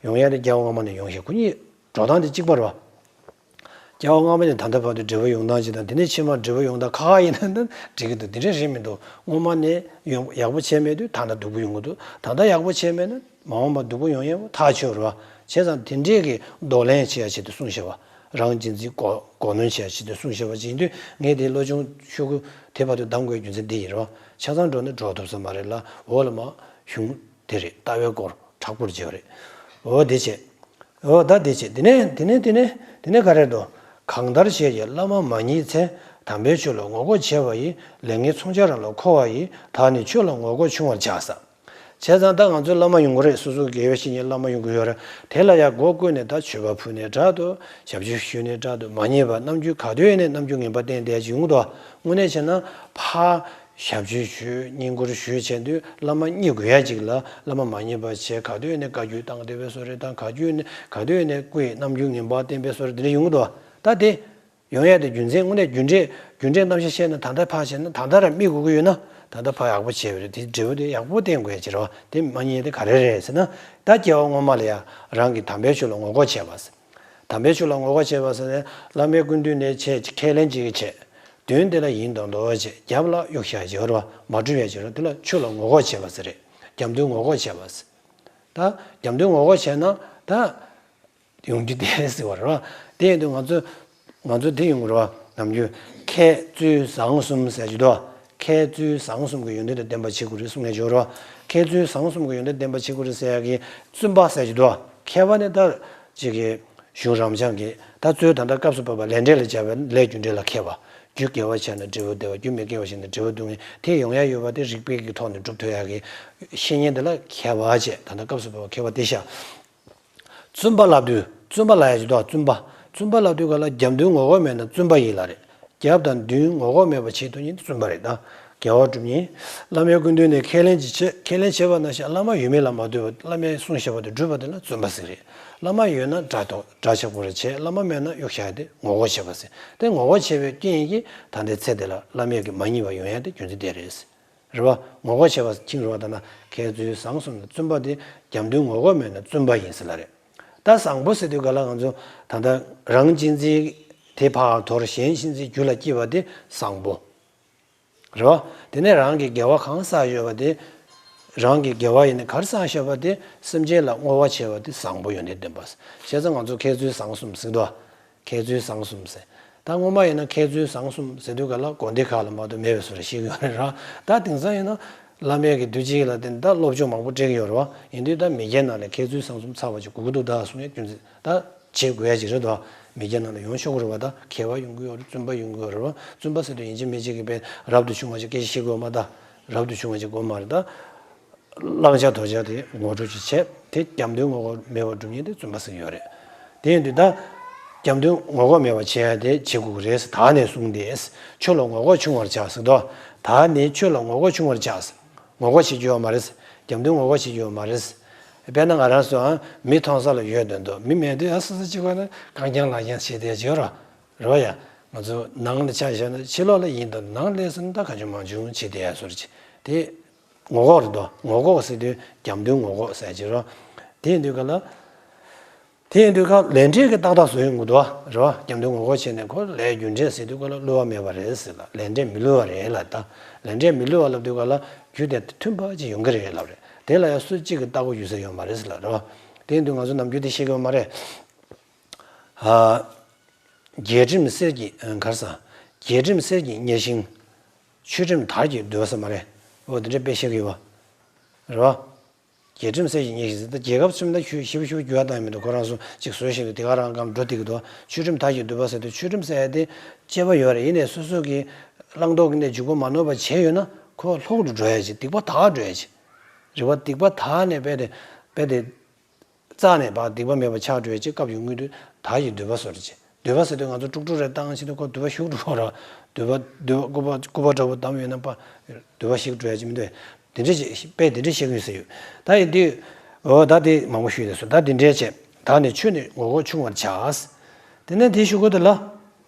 ཡོང་ཡ་དེ་སྐྱེ་བ་སྔོན་མ་ནས་ཡོང་བཞིན་ཁོ་གཉིས་འགྲོ་སྟངས་དེ་གཅིག་པ་རེད་བ། སྐྱེ་བ་སྔ་མ་ནས་ད་ལྟ་བར་དུ་འབྲས་བུ་ཡོང་སྟངས་ཅིག་དང་དེ་ནས་ཕྱི་མར་འབྲས་བུ་ཡོང་སྟངས་ཁ་ཁ་ཡིན་ན་འགྲིག་གི་འདུག་དེ་འདྲ་རེད་མི་འདུག་སྔོན་མ་ནས་ཡོང་ཡག་པོ་བྱས་མེད་དུས་ད་ལྟ་སྡུག་པོ་ཡོང་གི་འདུག་ད་ལྟ་ཡག་པོ་བྱས་མེད་ན་མ་འོངས་པ་སྡུག་པོ་ཡོང་ཡག་པོ་ཐག་ཆོད་རེད་བ། བྱས་ཙང་དེ་འདྲས་ཀྱི་གདོང་ལེན་བྱེད་ཡ་ཆེད་དུ་གསུངས་བཞག་པ། རང་གཅེས་འཛིན་གོ་གོ་གནོན་བྱེད་ཡ་ཆེད་དུ་གསུངས་བཞག་པ་ཅིག་ཡིན་དུས་ངས་དེ་བློ་སྦྱོང་ཤོག་གུ་དེ་བར་དུ་གདམ་དགོས་རྒྱུ་མཚན་འདི་ཡིན་རེད་བ། ཆ་ཚང་འགྲོ་ན་འགྲོ་ཐུབ་ས་མ་རེད་ལ་འོག་ལ་མ་གཞུང་དེ་རེད། ལྟ་བའི་སྐོར་དྲག་པོར་བརྗོད་རེད། འོ་དེ་བྱས། འོ་ད་དེ་བྱས། དེ་ནས་དེ་ནས་དེ་ནས་དེ་ནས་ག་རེ་འདུག་གང་ལྟར་བྱས་ཀྱང་བླ་མ་མ་མཉེས་ཚེ། དམ་པའི་ཆོས་ལ་ངོ་རྒོལ་བྱས་པ་ཡིས། ལས་ངན་མཚོན་ཆ་རང་ལ་འཁོར་བ་ཡིས། བདག་ནི་ཆོས་ལ་ངོ་རྒོལ་ཆུང་བར་བྱ་ཟེར། བྱས་ཙང་ད་ང་ཚོའི་བླ་མ་ཡོང་གི་རེད། སོ་སོ་དགེ་བའི་བཤེས་གཉེན་བླ་མ་ཡོང་གི་ཡོད་རེད། དེ་ལ་ཡང་མགོ་བསྐོར་ནས་ད་མཆོད་པ་ཕུལ་ནས་འདྲ་འདུག་ཞབས་ཕྱི་ཞུས་ནས་འདྲ་འདུག་མ་མཉེས་པ་རྣམ་འགྱུར་ག་དུས་ནས་རྣམ་འགྱུར་ངན་པ་བསྟན་བསྡད་ཀྱི་ཡོང་གི་འདུག་དངོས་གནས་བྱས་ན་ཕ། ཞབས་ཕྱི་ཞུས་བསྙེན་བཀུར་ཞུས་བྱས་དུས་བླ་མ་མཉེས་དགོས་ཡ་ཅིག་ལ་བླ་མ་མ་མཉེས་པ་བྱས་ག་དུས་ནས་བཀའ་བཀྱོན་བཏང་བསྡད་པའི་བཟོ་རེད་དང་། ག་དུས་ནས་ག་དུས་ནས་སྐུའི་རྣམ་འགྱུར་ངན་པ་བསྟན་པའི་བཟོ་རེད། དེ་འདྲ་ཡོང་གི་འདུག་ད་དེ་ཡོང་ཡ་དེ་རྒྱུ་མཚན་དངོས་གནས་རྒྱུ་འབྲས་རྒྱུ་འབྲས་རྣམ་གཞག་བཤད་ན་ད་ལྟ་ཕར་བྱས་ན་ད་ལྟ་ར་མི་དགོས་ཀྱི་ཡོད་ན་ད་ལྟ་ཕར་ཡག་པོ་བྱས་པ་རེད། དེ་འབྲས་བུ་དེ་ཡག་པོ་བསྟན་དགོས་ཡ་ཅིག་རེད་བ། དེ་མ་མཉེས་དེ་ག་རེ་རེད་ཟེར་ན་ད་སྐྱེ་བ་སྔོན་མ་ལ་ཡ་རང་གི་དམ་པའི་ཆོས་ལ་ངོ་རྒོལ་བྱས་པ་ཟེར། དམ་པའི་ཆོས་ལ་ངོ་རྒོལ་བྱས་པ་ཟེར་ནས་བླ་མའི་སྐུ་མདུན་ནས་བྱས་ཁས་ལེན་ཅིག་བྱས། མདུན་དེ་ལ་ཡིན་མདོག་མདོག་བྱས་རྒྱབ་ལ་གཡུག་བཞག་བྱས་རེད་བ། མ་གྲུབ་ཡ་བྱས་རེད། དེ་ལ་ཆོས་ལ་ངོ་རྒོལ་བྱས་པ་ཟེར་རེད། རྒྱབ་མདུན་ངོ་རྒོལ་བྱས་པ་ཟེར། ད་རྒྱབ་མདུན་ངོ་རྒོལ་བྱས་ན་ད་ཡོང་རྒྱུ་དེ་རེད་ཟེར་བ་རེད་བ། དེ་ཡིན་དུས་ང་ཚོ་ང་ཚོ་དེ་ཡོང་གི་རེད་བ། ནམ་རྒྱུན་མཁས་བཙུན་བཟང་གསུམ་ཟེར་གྱི་འདུག་མཁས་བཙུན་བཟང་གསུམ་གྱི་ཡོན་ཏན་དང་ལྡན་པ་བྱེད་དགོས་རེད་གསུང་མཁན་ཡོད་རེད་བ། མཁས་བཙུན་བཟང་གསུམ་གྱི་ཡོན་ཏན་ལྡན་པ་བྱེད་དགོས་རེད་ཟེར་ཡ་གི་བཙུན་པ་ཟེར་གྱི་འདུག་མཁས་པ་ནི་ད་ཅིག་གི་གཞུང་རབ་འབྱམས་ཀྱི་ད་གཙོའི་ད་ལྟ་སྐབས་སུ་བབ་པ་ལས་འབྲས་ལ་སྦྱར་བའི་ལས་རྒྱུ་འབྲས་ལ་མཁས་པ། རྒྱུ་དགེ་བ་བྱས་ན་འབྲས་བུ་བདེ་བ། རྒྱུ་མི་དགེ་བ་བྱས་ན་འབྲས་བུ་སྡུག་བསྔལ། དེ་ཡོང་ཡ་ཡོད་པ་དེ་རིགས་པའི་གི་ཐོག་ནས་སྒྲུབ་ཐུབ་ཡ་གི་བཤེས་གཉེན་དེ་ལ་མཁས་པ་བྱས། ད་ལྟ་སྐབས་སུ་བབ་པ་མཁས་པ་དེ་ཤ། བཙུན་པ་ལབ་དུས་བཙུན་པ་ལབ་ཡ་ཅིག་འདུག་བཙུན་པ། བཙུན་པ་ལབ་དུས་ག་ལ་རྒྱབ་མདུན་ངོ་རྒོལ་མེད་ན་བཙུན་པ་ཡིན་ལ་རེད། རྒྱབ་དང་མདུན་ངོ་རྒོལ་མེད་པ་བྱེད་ཐུབ་མཁན་དེ་བཙུན་པ་རེད་ད། དགེ་བ་སྒྲུབ་མཁན། བླ་མའི་སྐུ་མདུན་ནས་ཁས་ལེན་ཅིག་བྱེད། ཁས་ལེན་བྱས་པ་ནང་བཞིན་བླ་མ་ཡོད་མེད་ལ་མ་ལྟོས་པར་བླ་མས་གསུངས་བཞག་པ་དེ་སྒྲུབ་པ་དེ་ལ་བཙུན་པ་ཟེར་རེད། བླ་མ་ཡོད་ན་དགྲ་ཐོག་དགྲ་ཆགས་པོ་རེ་བྱས། བླ་མ་མེད་ན་གཡུག་བཞག་ཡ་དེ་ངོ་རྒོལ་བྱས་པ་ཟེར། དེ་ངོ་རྒོལ་བྱས་པའི་རྐྱེན་གྱིས་ད་ལྟའི་ཚེ་འདི་ལ་བླ་མས་ཀྱི་མ་མཉེས་པ་ཡོང་ཡ་དེ་རྒྱུ་མཚན་དེ་རེད། རེད་བ། ངོ་རྒོལ་བྱས་པ་ཅིག་རེད་བ། ད་ན་མཁས་བཙུན་བཟང་གསུམ་ལ་བཙུན་པ་དེ་རྒྱབ་མདུན་ངོ་རྒོལ་མེད་ན་བཙུན་པ་ཡིན་ཟེར་ལ་རེད། ད་བཟང་པོ་ཟེར་དུས་ག་ལ་ང་ཚོ་ད་ལྟ་རང་གཅེས་འཛིན་དེ་ཕར་དོར་གཞན་གཅེས་འཛིན་རྒྱུད་ལ་སྐྱེས་པ་དེ་བཟང་པོ། རེད་བ། དེ་ནས་རང་གི་དགེ་བ་གང་བསགས་ཡོད་པ་དེ། རང་གི་དགེ་བ་ཡིན་ན་ག་རེ་བསགས་ཡོད་པ་དེ་སེམས་ཅན་ལ་བསྔོ་བ་བྱས་པ་དེ་བཟང་པོ་ཡོན་ཏན་ལྡན་པ། བྱས་ཙང་ང་ཚོ་མཁས་བཙུན་བཟང་གསུམ་ཟེར་དོ། མཁས་བཙུན་བཟང་གསུམ་ཟེར། ད་སྔོན་མ་ཡིན་ན་མཁས་བཙུན་བཟང་གསུམ་ཟེར་དུས་ག་ལ་དགོན་སྡེ་ཁག་ལ་མ་གཏོགས་མེད་པའི་བཟོ་འདྲ་ཞིག་ཡོད་རེད་ར། ད་དེང་སང་ཡིན་ན་བླ་མའི་གི་དུས་ཆེན་ལ་བརྟེན་ད་སློབ་སྦྱོང་མང་པོ་སྤྲད་ཀྱི་ཡོད་རེད་བ། ཡིན་དུས་ད་མི་སྒེར་ནང་ལ་མཁས་བཙུན་བཟང་གསུམ་ཚར་བ་ཅིག་དགོས་ཀྱི་འདུག་ད་གསུང་ཡ་རྒྱུ་མཚན་ད་བྱེད་དགོས་ཡ་ཅིག་རེད་དོ། མི་སྐྱ་ནང་ལ་ཡོང་ཆོག་གི་རེད་བ། ད་མཁས་པ་ཡོང་གི་ཡོད་རེད། བཙུན་པ་ཡོང་གི་ཡོད་རེད་བ། བཙུན་པ་ཟེར་དུས་ཡིན་གཅིག་མིན་གཅིག་གི་དཔེ་རབ་ཏུ་བྱུང་བ་ཅིག་སྐད་ཆ་བཤད་དགོས་མ། ད་རབ་ཏུ་བྱུང་བ་ཅིག་དགོས་མ་རེད། ད་བླང་བྱ་དོར་བྱ་དེ་ངོ་སྤྲོད་ཅིག་བྱས། དེ་སྐྱབས་འདུན་ངོ་ལྐོག་མེད་པར་སྒྲུབ་མཁན་དེ་བཙུན་པ་ཟེར་གྱི་ཡོད་རེད། དེ་ཡིན་དུས་ད་སྐྱབས་འདུན་ངོ་ལྐོག་མེད་པར་བྱེད་ཡ་དེ་བྱེད་དགོས་ཀྱི་རེད། ད་ནས་བཟུང་སྟེ་ཆོས་ལ་ངོ་ལྐོག་ཆུང་བར་བྱ་ཟེར་དོ། ད་ནས་ཆོས་ལ་ངོ་ལྐོག་ཆུང་བར་བྱ་ཟེར། ངོ་ལྐོག་བྱེད་རྒྱུ་ཡོད་མ་རེད། སྐྱབས་འདུན་ངོ་ལྐོག་བྱེད་རྒྱུ་ཡོད་མ་རེད། དཔེར་ན་ང་རང་ཚོ་ཨ་མི་མཐོང་ས་ལ་ཡོད་དོན་དུ་མི་མེད་དུས་ཨ་སོ་སོ་གཅིག་པ་ནི་རྐང་རྐྱང་ལག་རྐྱང་བྱེད་བསྡད་ཡོད་ར། རེད་བ་ཡ། ང་ཚོ་ནང་ལ་ཆ་བཞག་ན་ཕྱི་ལོགས་ལ་ཡིན་དང་ནང་སླེབས་སོང་ན་ད་གང་བྱུང་མང་བྱུང་བྱེད་བསྡད་ཡ་བཟོ་འདྲ་ཅིག་དེ་ངོ་ལྐོག་རེད་དོ། ངོ་ལྐོག་ཟེར་དུས་སྐྱབས་འདུན་ངོ་ལྐོག་ཟེར་གྱི་རོ། དེ་ཡིན་དུས་ག་ལ། དེ་ཡིན་དུས་ཁ་ལས་འབྲས་ཀྱི་ཏག་ཏག་བཟོ་ཡོང་གི་འདུག་བ། རེད་བ། སྐྱབས་འདུན་ངོ་ལྐོག་བྱས་ནས་ཁོ་ལས་རྒྱུ་འབྲས་ཟེར་དུས་ཁོ་ལ་བསླུ་བ་མེད་པ་རེད་ཟེར་ལ། ལས་འབྲས་མི་བསླུ་བ་རེད་ལ། ད་ལས་འབྲས་མི་བསླུ་བ་ལབ་དུས་ཁ་ལ་རྒྱུ་དེ་མཐུན་པ་ཅིག་ཡོང་གི་རེད་ལབ་རེད། དེ་ལ་ཡང་སུ་གཅིག་གིས་རྟག་པར་ཡོད་ས་ཡོད་མ་རེད་ཟེར་ལ། རེད་བ། དེ་ཡིན་དུས་ང་ཚོ་ནམ་རྒྱུན་དེ་ཤེས་ཀྱི་ཡོད་མ་རེད། ཨ། རྒྱལ་ཁྲིམས་གསེར་གྱི་གར་ས། རྒྱལ་ཁྲིམས་གསེར་གྱི་གཉེར་ཤིང་། ཆོས་ཁྲིམས་དར་གྱི་འདུལ་བ་ཟེར་མ་རེད། འོ་དེ་འདྲ་དཔེ་བཤད་ཀྱི་ཡོད་པ། རེད་བ། རྒྱལ་ཁྲིམས་གསེར་གྱི་གཉེར་ཤིང་ཟེར་ད་རྒྱལ་ཁབ་ཚུན་ད་ཆོས་ཞིབ་ཞིབ་འགྱུར་བ་བཏང་ཡོད་མི་འདུག་ཁོ་རང་ཚོ་གཅིག་བཟོས་བཞིན་དུ་དེ་ག་རང་སྒང་འགྲོ་བསྡད་ཀྱི་འདུག་ཆོས་ཁྲིམས་དར་གྱི་འདུལ་བ་ཟེར་དུས་ཆོས་ཁྲིམས་ཟེར་ཡ་དེ་དཔྱད་པ་ཡོད་རེད། ཡིན་ནའི་སོ་སོ་གི་བླང་དོར་གྱི་གནས་འཇུག་པ་མ་ནོར་བ་བྱས་ཡོད་ན་ཁོ་ལྷུག་ཏུ་འགྲོ་ཡ་ཅིག་སྡིག་པ་དག་འགྲོ་ཡ་ཅིག་རེད་བ། སྡིག་པ་དག་ནས་རྦད་དེ་རྦད་དེ། རྩ་ནས་ཕར་སྡིག་པ་མེད་པ་ཆགས་འགྲོ་ཡ་ཅིག་སྐབས་ཡོང་གི་འདུག་དར་གྱི་འདུལ་བ་བཟོ་འདྲ་ཅིག་འདུལ་བ་ཟེར་དུས་ང་ཚོ་དཀྲུག་དཀྲུག་རེ་བཏང་བྱས་ཏེ་ཁོ་འདུལ་བ་ཞུགས་འགྲོ་བ་ར། འདུལ་བ་འདུལ་བ་སྐུར་པ་སྐུར་པ་འདྲ་པོ་བསྡམས་ཡོད་ན་པ་འདུལ་བ་ཞིག་འགྲོ་ཡ་ཅིག་མི་འདུག་དེ་འདྲ་ཅིག་དཔེ་དེ་འདྲ་བཤད་ཀྱི་ཡོད་ས་ཡོད། ད་ཡིན་དུས་འོ་ད་དེ་མང་པོ་ཞུས་ཏེ་སོང་། ད་དེ་འདྲ་བྱས་ད་ནི་ཆོས་ནི་ངོ་ལྐོག་ཆུང་བར་བྱ། དེ་ནས་དེ་ཞུ་དགོས་དེ་ལ།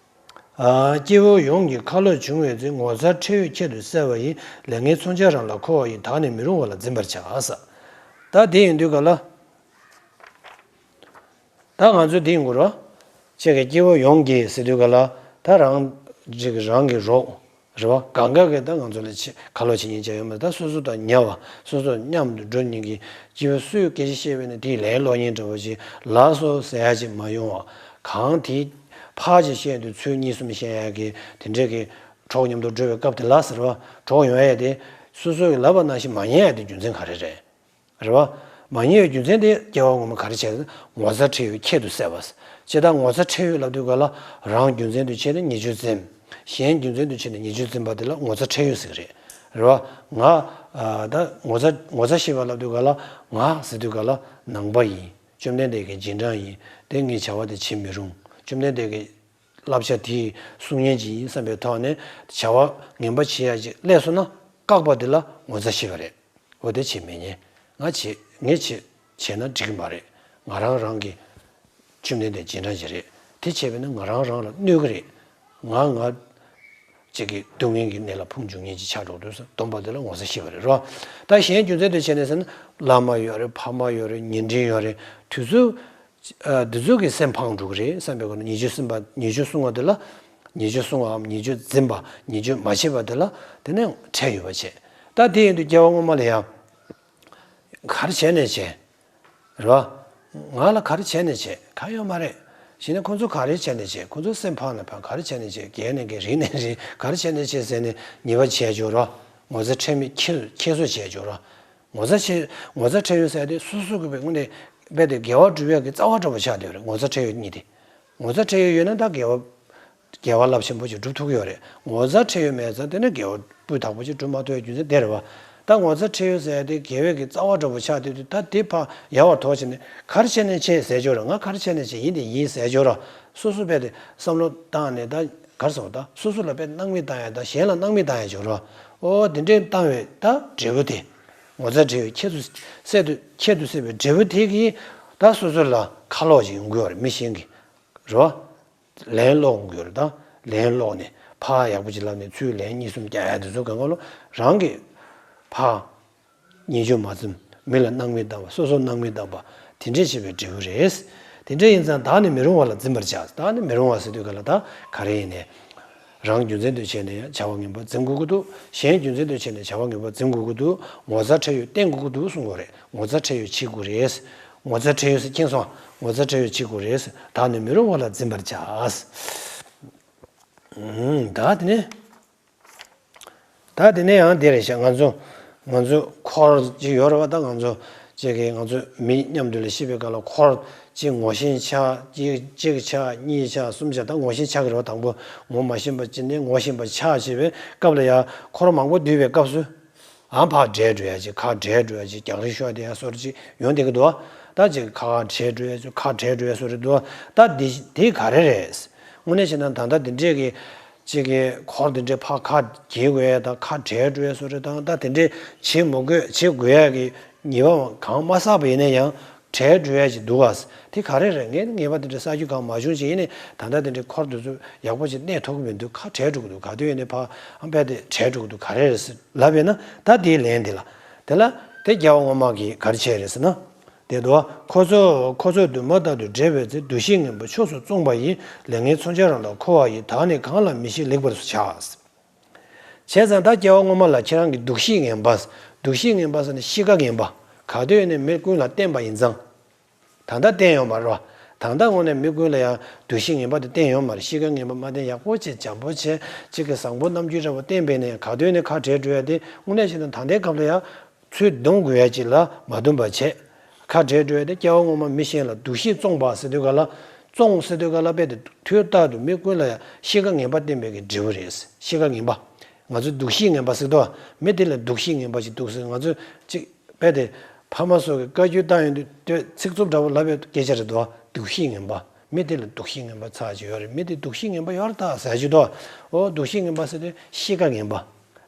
ཨ། སྐྱེ་བོ་ཡོངས་ཀྱི་ཁ་ལོ་བྱུང་བའི་ཚེ། ངོ་མཚར་ཁྲེལ་ཡོད་ཁྱད་དུ་གསད་པ་ཡིས། ལས་ངན་མཚོན་ཆ་རང་ལ་འཁོར་བ་ཡི། བདག་ནི་མི་རུང་བ་ལ་འཛིན་པར་བྱ། ད་དེ་ཡིན་དུས་ག་ལ། ད་ང་ཚོ་འདི་ཡིན་དགོས་རོ། ཁྱེད་ཀྱི་སྐྱེ་བོ་ཡོངས་ཀྱི་ཟེར་དུས་ག་ལ། ད་རང་ཅིག་རང་གི་རོགས་རེད་བ། གང་ག་གི་ད་ང་ཚོ་ལ་ཆེ་ཁ་ལོ་བྱེད་ཉེན་ཅང་ཡོད་མ་རེད། ད་སོ་སོ་དང་ཉེ་བ་སོ་སོ་མཉམ་དུ་འགྲོ་ཉེན་གྱི་སྐྱེ་བོ་སུས་སྐད་ཆ་བཤད་པས་ན་དེའི་ལན་སློག་ཉེན་འདྲ་བོ་ཅིག་ལགས་སོ་ཟེར་ཡ་ཅིག་མ་ཡོང་བ། གང་དེ་ཕར་ཅིག་བཤད་དུས་ཚུར་གཉིས་གསུམ་བཤད་ཡ་གི་དེ་འདྲས་ཀྱི་གྲོགས་མཉམ་དུ་འགྲོ་བའི་སྐབས་དེ་ལ་ཟེར་བ་གྲོགས་ཡོང་ཡ་དེ་སོ་སོ་གི་ལབ་པ་ནང་བཞིན་མ་ཉན་ཡ་དེ་རྒྱུ་མཚན་ག་རེ་རེད། རེད་བ། མ་ཉན་པའི་རྒྱུ་མཚན་དེ་སྐྱེ་བ་སྔོན་མ་ག་རེ་བྱས་ཟེར་ན་ངོ་ཚ་ཁྲེལ་ཡོད་ཁྱད་དུ་གསད་པ། ཇི་ལྟར་ངོ་ཚ་ཁྲེལ་ཡོད་ལབ་དུས་ག་ལ་རང་རྒྱུ་མཚན་དུ་བྱས་ནས་ཉེས་སྤྱོད་འཛེམ། གཞན་རྒྱུ་མཚན་དུ་བྱས་ནས་ཉེས་སྤྱོད་འཛེམ་པ་དེ་ལ་ངོ་ཚ་ཁྲེལ་ཡོད་ཟེར་གི་རེད། རེད་བ། ང་། ཨ། ད་ངོ་ཚ་ངོ་ཚ་ཤེས་པ་ལབ་དུས་ག་ལ་ང་ཟེར་དུས་ག་ལ་ནང་པ་ཡིན། བཅོམ་ལྡན་འདས་ཀྱི་རྗེས་འབྲང་ཡིན། དེ་ངས་བྱ་བ་དེ་བྱེད་མི་རུང་། བཅོམ་ལྡན་འདས་ཀྱི་བསླབ་བྱ་དེ་སྲུང་ཉེན་ཅིག་ཡིན་བསམ་པའི་ཐོག་ནས་བྱ་བ་ངན་པ་བྱེད་ཡ་ཅིག་སླེབས་སོང་ན་བཀག་པ་དེ་ལ་ངོ་ཚ་ཤེས་པ་རེད། འོ་དེ་བྱེད་མི་ཉན། ང་བྱེད་ངས་བྱེད་བྱས་ན་འགྲིག་གི་མ་རེད། ང་རང་རང་གི་བཅོམ་ལྡན་འདས་རྗེས་འབྲང་ཅིག་རེད། དེ་བྱས་པས་ན་ང་རང་རང་ལ་གནོད་གི་རེད། ང་ང་གཅིག་གི་སྡུག་བསྔལ་གྱི་གནས་ལ་ཕུང་འཇུག་ཉེན་ཅིག་ཆགས་འགྲོ་དུས་སུ་སྡོམ་པ་དེ་ལ་ངོ་ཚ་ཤེས་པ་རེད་རོ། ད་གཞན་རྒྱུ་མཚན་དུ་བྱས་ནས་ཟེར་ན་བླ་མ་ཡོད་རེད། ཕ་མ་ཡོད་རེད། ཉེ་འབྲེལ་ཡོད་རེད། དུས་ཚོད། ཨ། འདི་ཚོ་གི་སེམས་ཕངས་འགྲོ་གི་རེད་བསམ་པའི་སྒོ་ནས་ཉེས་སྤྱོད་སེམས་པ་ཉེས་སྤྱོད་སྲུང་བ་དེ་ལ། ཉེས་སྤྱོད་སྲུང་བའམ་ཉེས་སྤྱོད་འཛིན་པ་ཉེས་སྤྱོད་མ་བྱེད་པ་དེ་ལ་དེ་ནས་ཁྲེལ་ཡོད་པ་བྱེད། ད་དེ་ཡིན་དུས་སྐྱེ་བ་སྔོན་མ་ལ་ཡང་། ག་རེ་བྱས་ནས་བྱས། རེད་བ། ང་ལ་ག་རེ་བྱས་ནས་བྱས་གང་ཡོད་མ་རེད། བྱས་ན་ཁོ་ཚོ་ག་རེ་བྱས་ནས་བྱས། ཁོ་ཚོ་སེམས་ཕངས་ནས་ཕངས། ག་རེ་བྱས་ནས་བྱས། རྒས་ནས་རྒས། རིག་ནས་རིག། ག་རེ་བྱས་ནས་བྱས་ཟེར་ནས་ཉེས་པ་བྱས་འཇོག་རོགས། ངོ་ཚ་ཁྲེལ་མེད་ཁྱེད་ཁྱེད་ཚོ་བྱས་འཇོག་རོགས། ངོ་ཚ་ཆེ་ངོ་ཚ་ཁྲེལ་ཡོད་ཟེར་ཡ་དེ་སོ་སོ་གི་བའི་དངོས་གནས་རྦད་དེ་དགེ་བ་སྒྲུབ་ཡག་གི་རྩ་བ་འདྲ་པོ་ཆགས་བསྡད་ཡོད་རེད། ངོ་ཚ་ཁྲེལ་ཡོད་གཉིས་དེ། ངོ་ཚ་ཁྲེལ་ཡོད་ཡོད་ན་ད་དགེ་བ་དགེ་བ་རླབས་ཆེན་པོ་ཅིག་སྒྲུབ་ཐུབ་ཀྱི་ཡོད་རེད། ངོ་ཚ་ཁྲེལ་ཡོད་མེད་ཙང་དེ་ནས་དགེ་བ་སྤུས་དག་པོ་ཅིག་སྒྲུབ་མ་ཐུབ་ཡག་རྒྱུ་མཚན་དེ་རེད་བ། ད་ངོ་ཚ་ཁྲེལ་ཡོད་ཟེར་ཡ་དེ་དགེ་བའི་གི་རྩ་བ་འདྲ་པོ་ཆགས་བསྡད་དུས་ད་དེ་ཕར་ཡལ་བར་དོར་བྱས་ནས་ག་རེ་བྱས་ནས་བྱས་ཟེར་ཆོག་ར། ང་ག་རེ་བྱས་ནས་བྱས་ཡིན་དེ་ཡིན་ཟེར་ཆོག་ར། སོ་སོ་རྦད་དེ་བསམ་བློ་བཏང་ནས་ད་ག་རེ་ཟེར་བ། ད་སོ་སོ་ལ་རྦད་སྣང་མེད་བཏང་ཡག་དང་གཞན་ལ་སྣང་མེད་བཏང་ཡག་ཆོག་ར། ཨོ་དེ་འདྲས་བཏང་བའི་ད་འབྲས་བུ་དེ། ངོ་ཚ་ཁྲེལ་ཡོད་ཁྱད་དུ་གསད་དུ་ཁྱད་དུ་གསད་པའི་འབྲས་བུ་དེ་གིས་ད་སོ་སོ་ལ་ཁ་ལོག་ཅིག་ཡོང་གི་ཡོད་རེད། མི་གཞན་གྱི་རེད་བ། ལན་སློག་ཡོང་གི་ཡོད་རེད། ད་ལན་སློག་ནས་ཕར་ཡག་པོ་ཅིག་ལབ་ནས་ཚུར་ལན་གཉིས་གསུམ་རྒྱག་ཡག་དེ་ཚོ་གང་ག་ལོ་རང་གི་ཕར་ཉེས་སྤྱོད་མ་འཛེམ། མི་ལ་སྣང་མེད་བཏང་བ། སོ་སོ་སྣང་མེད་བཏང་བ། དེ་འདྲས་བྱས་པའི་འབྲས་བུ་རེད། དེ་འདྲས་ཡིན་ཙང་བདག་ནི་མི་རུང་བ་ལ་འཛིན་པར་བྱ། བདག་ནི་མི་རུང་བ་ཟེར་དུས་ག་ལ་ད་ག་རེ་ཡིན་ནའི། རང་རྒྱུ་མཚན་དུ་བྱས་ནས་ཡང་བྱ་བ་ངན་པ་འཛེམ་དགོས་ཀྱི་འདུག་གཞན་རྒྱུ་མཚན་དུ་བྱས་ནས་བྱ་བ་ངན་པ་འཛེམ་དགོས་ཀྱི་འདུག་ངོ་ཚ་ཁྲེལ་ཡོད་བསྟེན་དགོས་ཀྱི་འདུག་གསུང་གི་རེད། ངོ་ཚ་ཁྲེལ་ཡོད་བྱེད་དགོས་རེད། ངོ་ཚ་ཁྲེལ་ཡོད་ཟེར་མཁྱེན་སོང་། ངོ་ཚ་ཁྲེལ་ཡོད་བྱེད་དགོས་རེད། བདག་ནི་མི་རུང་བ་ལ་འཛིན་པར་བྱ། ཨུམ། ད་དེ་ནས། ད་དེ་ནས་ཡང་དེ་རེད་ཤག་ང་ཚོ་ང་ཚོ་འཁོར་ཅིག་ཡོད་རེད་བ། ད་ང་ཚོ་ ཅིག་གིས་ང་ཚོ་མི་མཉམ་དུ་ལ་ཤི་བའི་སྐབས་ལ་འཁོར་གཅིག་ངོ་ཤེས་ཆགས། གཅིག་གཅིག་ཆགས། གཉིས་ཆགས། གསུམ་ཆགས། ད་ངོ་ཤེས་ཆགས་ཀྱི་རེད་བ། དང་པོ་ངོ་མ་ཤེས་པ་གཅིག་ནས་ངོ་ཤེས་པ་ཆགས་བྱས་པའི་སྐབས་ལ་ཡང་འཁོར་མང་པོ་འདུས་པའི་སྐབས་སུ། ཨ་ཕར་བྲལ་འགྲོ་ཡ་ཅིག་ཁ་བྲལ་འགྲོ་ཡ་ཅིག་རྒྱག་རེས་ཤོར་བསྡད་ཡ་སོགས་ཅིག་ཡོང་བསྡད་ཀྱི་འདུག་ད་ཅིག་ཁ་བྲལ་འགྲོ་ཡ་ཅིག་ཁ་བྲལ་འགྲོ་ཡ་སོགས་རེད་འདུག་ད་འདི་འདི་ག་རེ་རེད། དངོས་གནས་བྱས་ན་ད་ལྟ་འདི་འདྲས་ཀྱི་ཅིག་གི་འཁོར་འདི་འདྲས་ཕར་ཁ་འགྱེལ་དགོས་ཡ་དང་ཁ་བྲལ་འགྲོ་ཡ་སོགས་རེད། དང་ད་དེ་འདྲས་བྱེད་མི་དགོས། བྱེད་དགོས་ཡ་གི་ངེས་པ་གང་མ་བསགས་པ་ཡིན་ན་ཡང་། བྲལ་འགྲོ་ཡ་ཅིག་འདུག་ག་དེ་ག་རེ་རེད། ངས་ངེས་པ་དེ་འདྲ་བསགས་རྒྱུ་གང་མ་བྱུང་ཅིག་ཡིན་ནའི་ད་ལྟ་དེ་འདྲའི་འཁོར་དེ་ཚོ་ཡག་པོ་ཅིག་གནས་ཐུབ་ཀྱི་མི་འདུག་ཁ་བྲལ་འགྲོ་གི་འདུག་ག་དུས་ཡིན་ནའི་ཕར་ཨ་ཕར་དེ་བྲལ་འགྲོ་གི་འདུག་ག་རེ་རེད་ཟེར་ལབ་ཡོད་ན། ད་དེའི་ལན་དེ་ལ། དེ་ལ་དེ་རྒྱལ་བ་སྔོན་མ་གིས་ག་རེ་བྱས་རེད་ཟེར་ན། དེ་འདུག་ག་ཁོ་ཚོ་ཁོ་ཚོས་འདུན་པ་ལྟར་དུ་འབྲེལ་བའི་ཚེ། འདུ་ཤེས་ངན་པ་ཕྱོགས་སུ་བཙོངས་པ་ཡིས། ལས་ངན་མཚོན་ཆ་རང་ལ་འཁོར་བ་ཡི། བདག་ནི་གང་ལ་མི་ཤེས་ལེགས་པར་བྱ། བྱས་ཙང་ད་རྒྱལ་བ་སྔོན་མ་ལ་ཁྱེད་རང་གི་འདུ་ཤེས་ངན་པ། འདུ་ཤེས་ངན་པ་ཟེར་ནས་གཤིས་ཀ་ངན་པ། ག་དུས་ཡིན་ནའི་མི་ཀུན་ལ་བསྟན་པ་ཡིན་ཙང་། ད་ལྟ་བསྟན་ཡོད་མ་རེད་བ། ད་ལྟ་དངོས་གནས་མི་ཀུན་ལ་ཡང་འདུ་ཤེས་ངན་པ་དེ་བསྟན་ཡོད་མ་རེད། གཤིས་ཀ་ངན་པ་མ་བསྟན། ཡག་པོ་བྱས། འཇམ་པོ་བྱས། གཅིག་གི་བཟང་པོ་རྣམ་འགྱུར་འདྲ་པོ་བསྟན་པས་ན་ཡང་། ག་དུས་ནས་ཁ་བྲལ་འགྲོ་ཡ་དེ་དངོས་གནས་བྱས་ན་ད་ལྟའི་སྐབས་ལ་ཡང་ཚུར་འདོན་དགོས་ཡ་ཅིག་ལ་མ་འདོན་པ་བྱས། ཁ་བྲལ་འགྲོ་ཡ་དེ་སྐྱེ་བ་སྔོན་མ་མི་གཞན་ལ་འདུ་ཤེས་བཙོངས་པ་ཟེར་དུས་ག་ལ། བཙོངས་ཟེར་དུས་ག་ལ་དཔེ་དེ་དུས་རྟག་ཏུ་མི་ཀུན་ལ་ཡང་གཤིས་ཀ་ངན་པ་བསྟན་པའི་གི་འབྲས་བུ་རེད། གཤིས་ཀ་ངན་པ། ང་ཚོ་འདུ་ཤེས་ངན་པ་ཟེར་དུས། མི་དེ་ལ་འདུ་ཤེས་ངན་པ་ཞིག་འདུག་ཟེར། ང་ཚོ་གཅིག་དཔེ་དེ་ཕ་མ་སོགས་ཀྱིས་བཀའ་བཀྱོན་བཏང་ཡོང་དུས་དེ་ཚིག་རྩུབ་འདྲ་པོ་ལབ་པའི་སྐད་ཆ་རེད་དོ། འདུ་ཤེས་ངན་པ། མི་དེ་ལ་འདུ་ཤེས་ངན་པ་ཚ་ཅིག་ཡོད་རེད། མི་དེ་འདུ་ཤེས་ངན་པ་ཡོད་རེད་ད་ཟེར་གྱི་འདུག་འོ་འདུ་ཤེས་ངན་པ་ཟེར་དུས་གཤིས་ཀ་ངན་པ་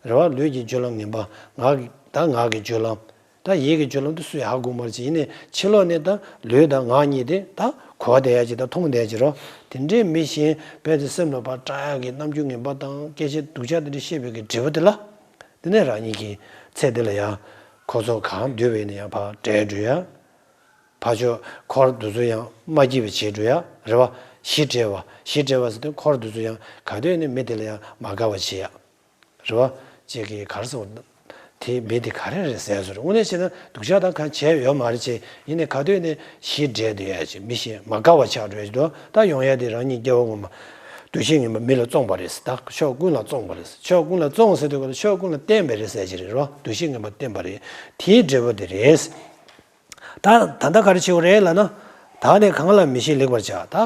རེད་བ། ལུས་ཀྱི་སྤྱོད་ལམ་ངན་པ། ངག་གི་ད་ངག་གི་སྤྱོད་ལམ། ད་ཡིད་ཀྱི་སྤྱོད་ལམ་དེ་སུས་ཧ་གོ་མ་རེད་ཅེས། ཡིན་ནའི་ཕྱི་ལོགས་ནས་ད་ལུས་དང་ངག་གཉིས་དེ་ད་གོ་བསྡད་ཡ་ཅིག་ད་མཐོང་བསྡད་ཡ་ཅིག་རོ། དེ་འདྲའི་མི་གཞན་དཔེ་དེ་སེམས་ལ་ཕར་སྐྲག་ཡ་གི་རྣམ་འགྱུར་ངན་པ་དང་སྐད་ཆ་སྡུག་ཅག་དེ་འདྲ་བཤད་པའི་གི་འབྲས་བུ་དེ་ལ། དེ་ནས་རང་ཉིད་ཀྱི་ཚེ་འདི་ལ་ཡང་ཁོ་ཚོ་གང་འདུལ་བས་ནས་ཡང་ཕར་བྲལ་འགྲོ་ཡ། ཕར་ཕྱོགས་འཁོར་འདི་ཚོ་ཡང་མ་སྐྱིད་པ་བྱེད་འགྲོ་ཡ་རེད་བ། གཞི་བྲལ་བ། གཞི་བྲལ་བ་ཟེར་དུས་འཁོར་འདི་ཚོ་ཡང་ག་དུས་ནས་མི་དེ་ལ་ཡང་མ་དགའ་བ་བྱེད་ཡ། རེད་བ། ཅིག་གིས་ག་རེ་ཟེར་བ། དེ་མི་དེ་ག་རེ་རེད་ཟེར་སོང་རེད། དངོས་གནས་བྱས་ན་སྡུག་ཅག་དང་གང་བྱས་ཡོད་མ་རེད་ཅེས། ཡིན་ནའི་ག་དུས་ནས་གཞི་བྲལ་སྡོད་ཡ་ཅིག་མི་གཞན་མ་དགའ་བ་ཆགས་འགྲོ་ཡ་ཅིག་འདུག་ད་ཡོང་ཡ་དེ་རང་ཉིད་སྐྱེ་བ་སྔོན་མ་འདུ་ཤེས་ངན་པ་མི་ལ་བཙོངས་པ་རེད། ད་ཕྱོགས་ཀུན་ལ་བཙོངས་པ་རེད། ཕྱོགས་ཀུན་ལ་བཙོངས་ཟེར་དུས་ག་ལ་ཕྱོགས་ཀུན་ལ་བསྟན་པ་རེད་ཟེར་གྱི་རེད་རོ། འདུ་ཤེས་ངན་པ་བསྟན་པ་རེད། དེའི་འབྲས་བུ་དེ་རེད། ད་ད་ལྟ་ག་རེ་བྱེད་དགོས་རེད་ལབ་ན། བདག་ནི་གང་ལ་མི་ཤེས་ལེགས་པར་བྱ། ད་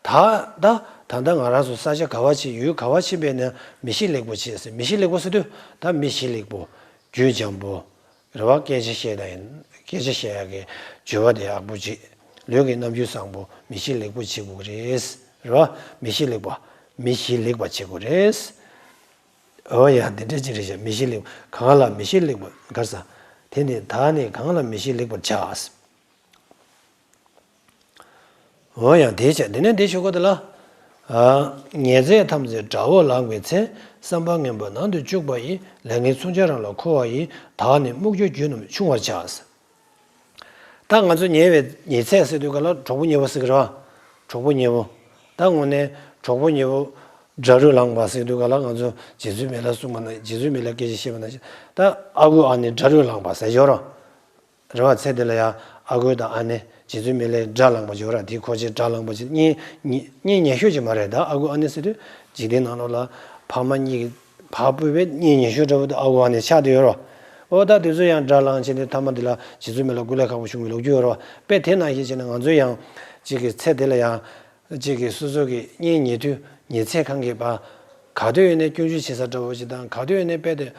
ད་ད་ད་ལྟ་ང་རང་ཚོ་ས་ཆ་ག་བ་ཕྱིན། ཡུལ་ག་བ་ཕྱིན་པས་ན་མི་ཤེས་ལེགས་པོ་བྱེད་ཟེར། མི་ཤེས་ལེགས་པོ་ཟེར་དུས་ད་མི་གཤིས་ལེགས་པོ། རྒྱུད་འཇམ་པོ། རེད་བ། སྐད་ཆ་བཤད་ད་ཡིན། སྐད་ཆ་བཤད་ཡག་གི་སྦྱོར་བ་དེ་ཡག་པོ་བྱེད། ལུས་ཀྱི་རྣམ་འགྱུར་བཟང་པོ། མི་ཤེས་ལེགས་པོ་བྱེད་དགོས་རེད། རེད་བ། མི་ཤེས་ལེགས་པ། མི་ཤེས་ལེགས་པ་བྱེད་དགོས་རེད། འོ་ཡ། འདི་འདྲ་ཅིག་རེད་ཤག་མི་ཤེས་ལེགས། གང་ལ་མི་ཤེས་ལེགས་པར་ག་རེ་ཟ། དེ་ནི་བདག་ནི་གང་ལ་མི་ཤེས་ལེགས་པར་བྱ། འོ་ཡ། དེ་བྱས་དེ་ནས་འདི་ཞུ་གོ་དེ་ལ། ཨ། ཉེར་འཚེ་ཐམས་ཅད་དགྲ་བོ་ལངས་པའི་ཚེ། བསམ་པ་ངན་པ་ནང་དུ་བཅུག་པ་ཡིས། ལས་ངན་མཚོན་ཆ་རང་ལ་འཁོར་བ་ཡི། བདག་ནི་རྨུགས་སྐྱོ་རྒྱུ་རྣམས་ཕྱུང་བར་བྱ། ད་ང་ཚོ་ཉེ་བའི་ཉེར་འཚེ་ཟེར་དུས་ག་ལ་གྲོགས་པོ་ཉེ་བོ་ཟེར་གི་རེད་བ། གྲོགས་པོ་ཉེ་བོ། ད་དངོས་གནས་གྲོགས་པོ་ཉེ་བོ་དགྲ་རུ་ལངས་པ་ཟེར་དུས་ག་ལ་ང་ཚོ་རྗེ་བཙུན་མི་ལ་གསུངས་པ་ན། རྗེ་བཙུན་མི་ལ་སྐད་ཆ་བཤད་པ་ན། ད་ཨ་ཁུ་ཨ་ནེ་དགྲ་རུ་ལངས་པ་ཟེར་ཡོད་རེད་བ། ཚེ་འདི་ལ་ཡང་ཨ་ཁུ་དང་ཨ་ནེ་རྗེ་བཙུན་མི་ལའི་དགྲ་ལངས་པ་ཡོད་རེད་བ། དེ་ཁོ་ཆོའི་དགྲ་ལངས་པ་ཅིག་གཉེན་གཉེན་ཉེ་ཤོས་ཅིག་མ་རེད། ད་ཨ་ཁུ་ཨ་ནེ་ཟེར་དུས་འཇིག་རྟེན་ནང་ལོགས་ལ་ཕ་མ་གཉིས་ཀྱི་བ་སྤུ་བའི་གཉེན་ཉེ་ཤོས་འདྲ་བོ་དེ་ཨ་ཁུ་ཨ་ནེ་ཆགས་བསྡད་ཡོད་རེད་བ། ཨོ་ད་དེ་ཚོ་ཡང་དགྲ་ལངས་བྱས་ཏེ་མཐའ་མ་དེ་ལ་རྗེ་བཙུན་མི་ལ་སྐུ་ལས་ཁག་པོ་བྱུང་བའི་ལོ་རྒྱུས་ཡོད་རེད་བ། དཔེ་དེ་ནང་བཞིན་བྱས་ན་ང་ཚོ་ཡང་གཅིག་གི་ཚེ་འདི་ལ་ཡང་གཅིག་གི་སོ་སོ་གི་གཉེན་ཉེ་དུས་ཉེ་ཚན་གང་གི་བ་ག་དུས་ཡིན་ནའི་སྐྱོན་བརྗོད་བྱེད་ས་འདྲ་བོ་ཞིག་དང་། ག་དུས་ཡིན་ནའི་དཔེ་དེ་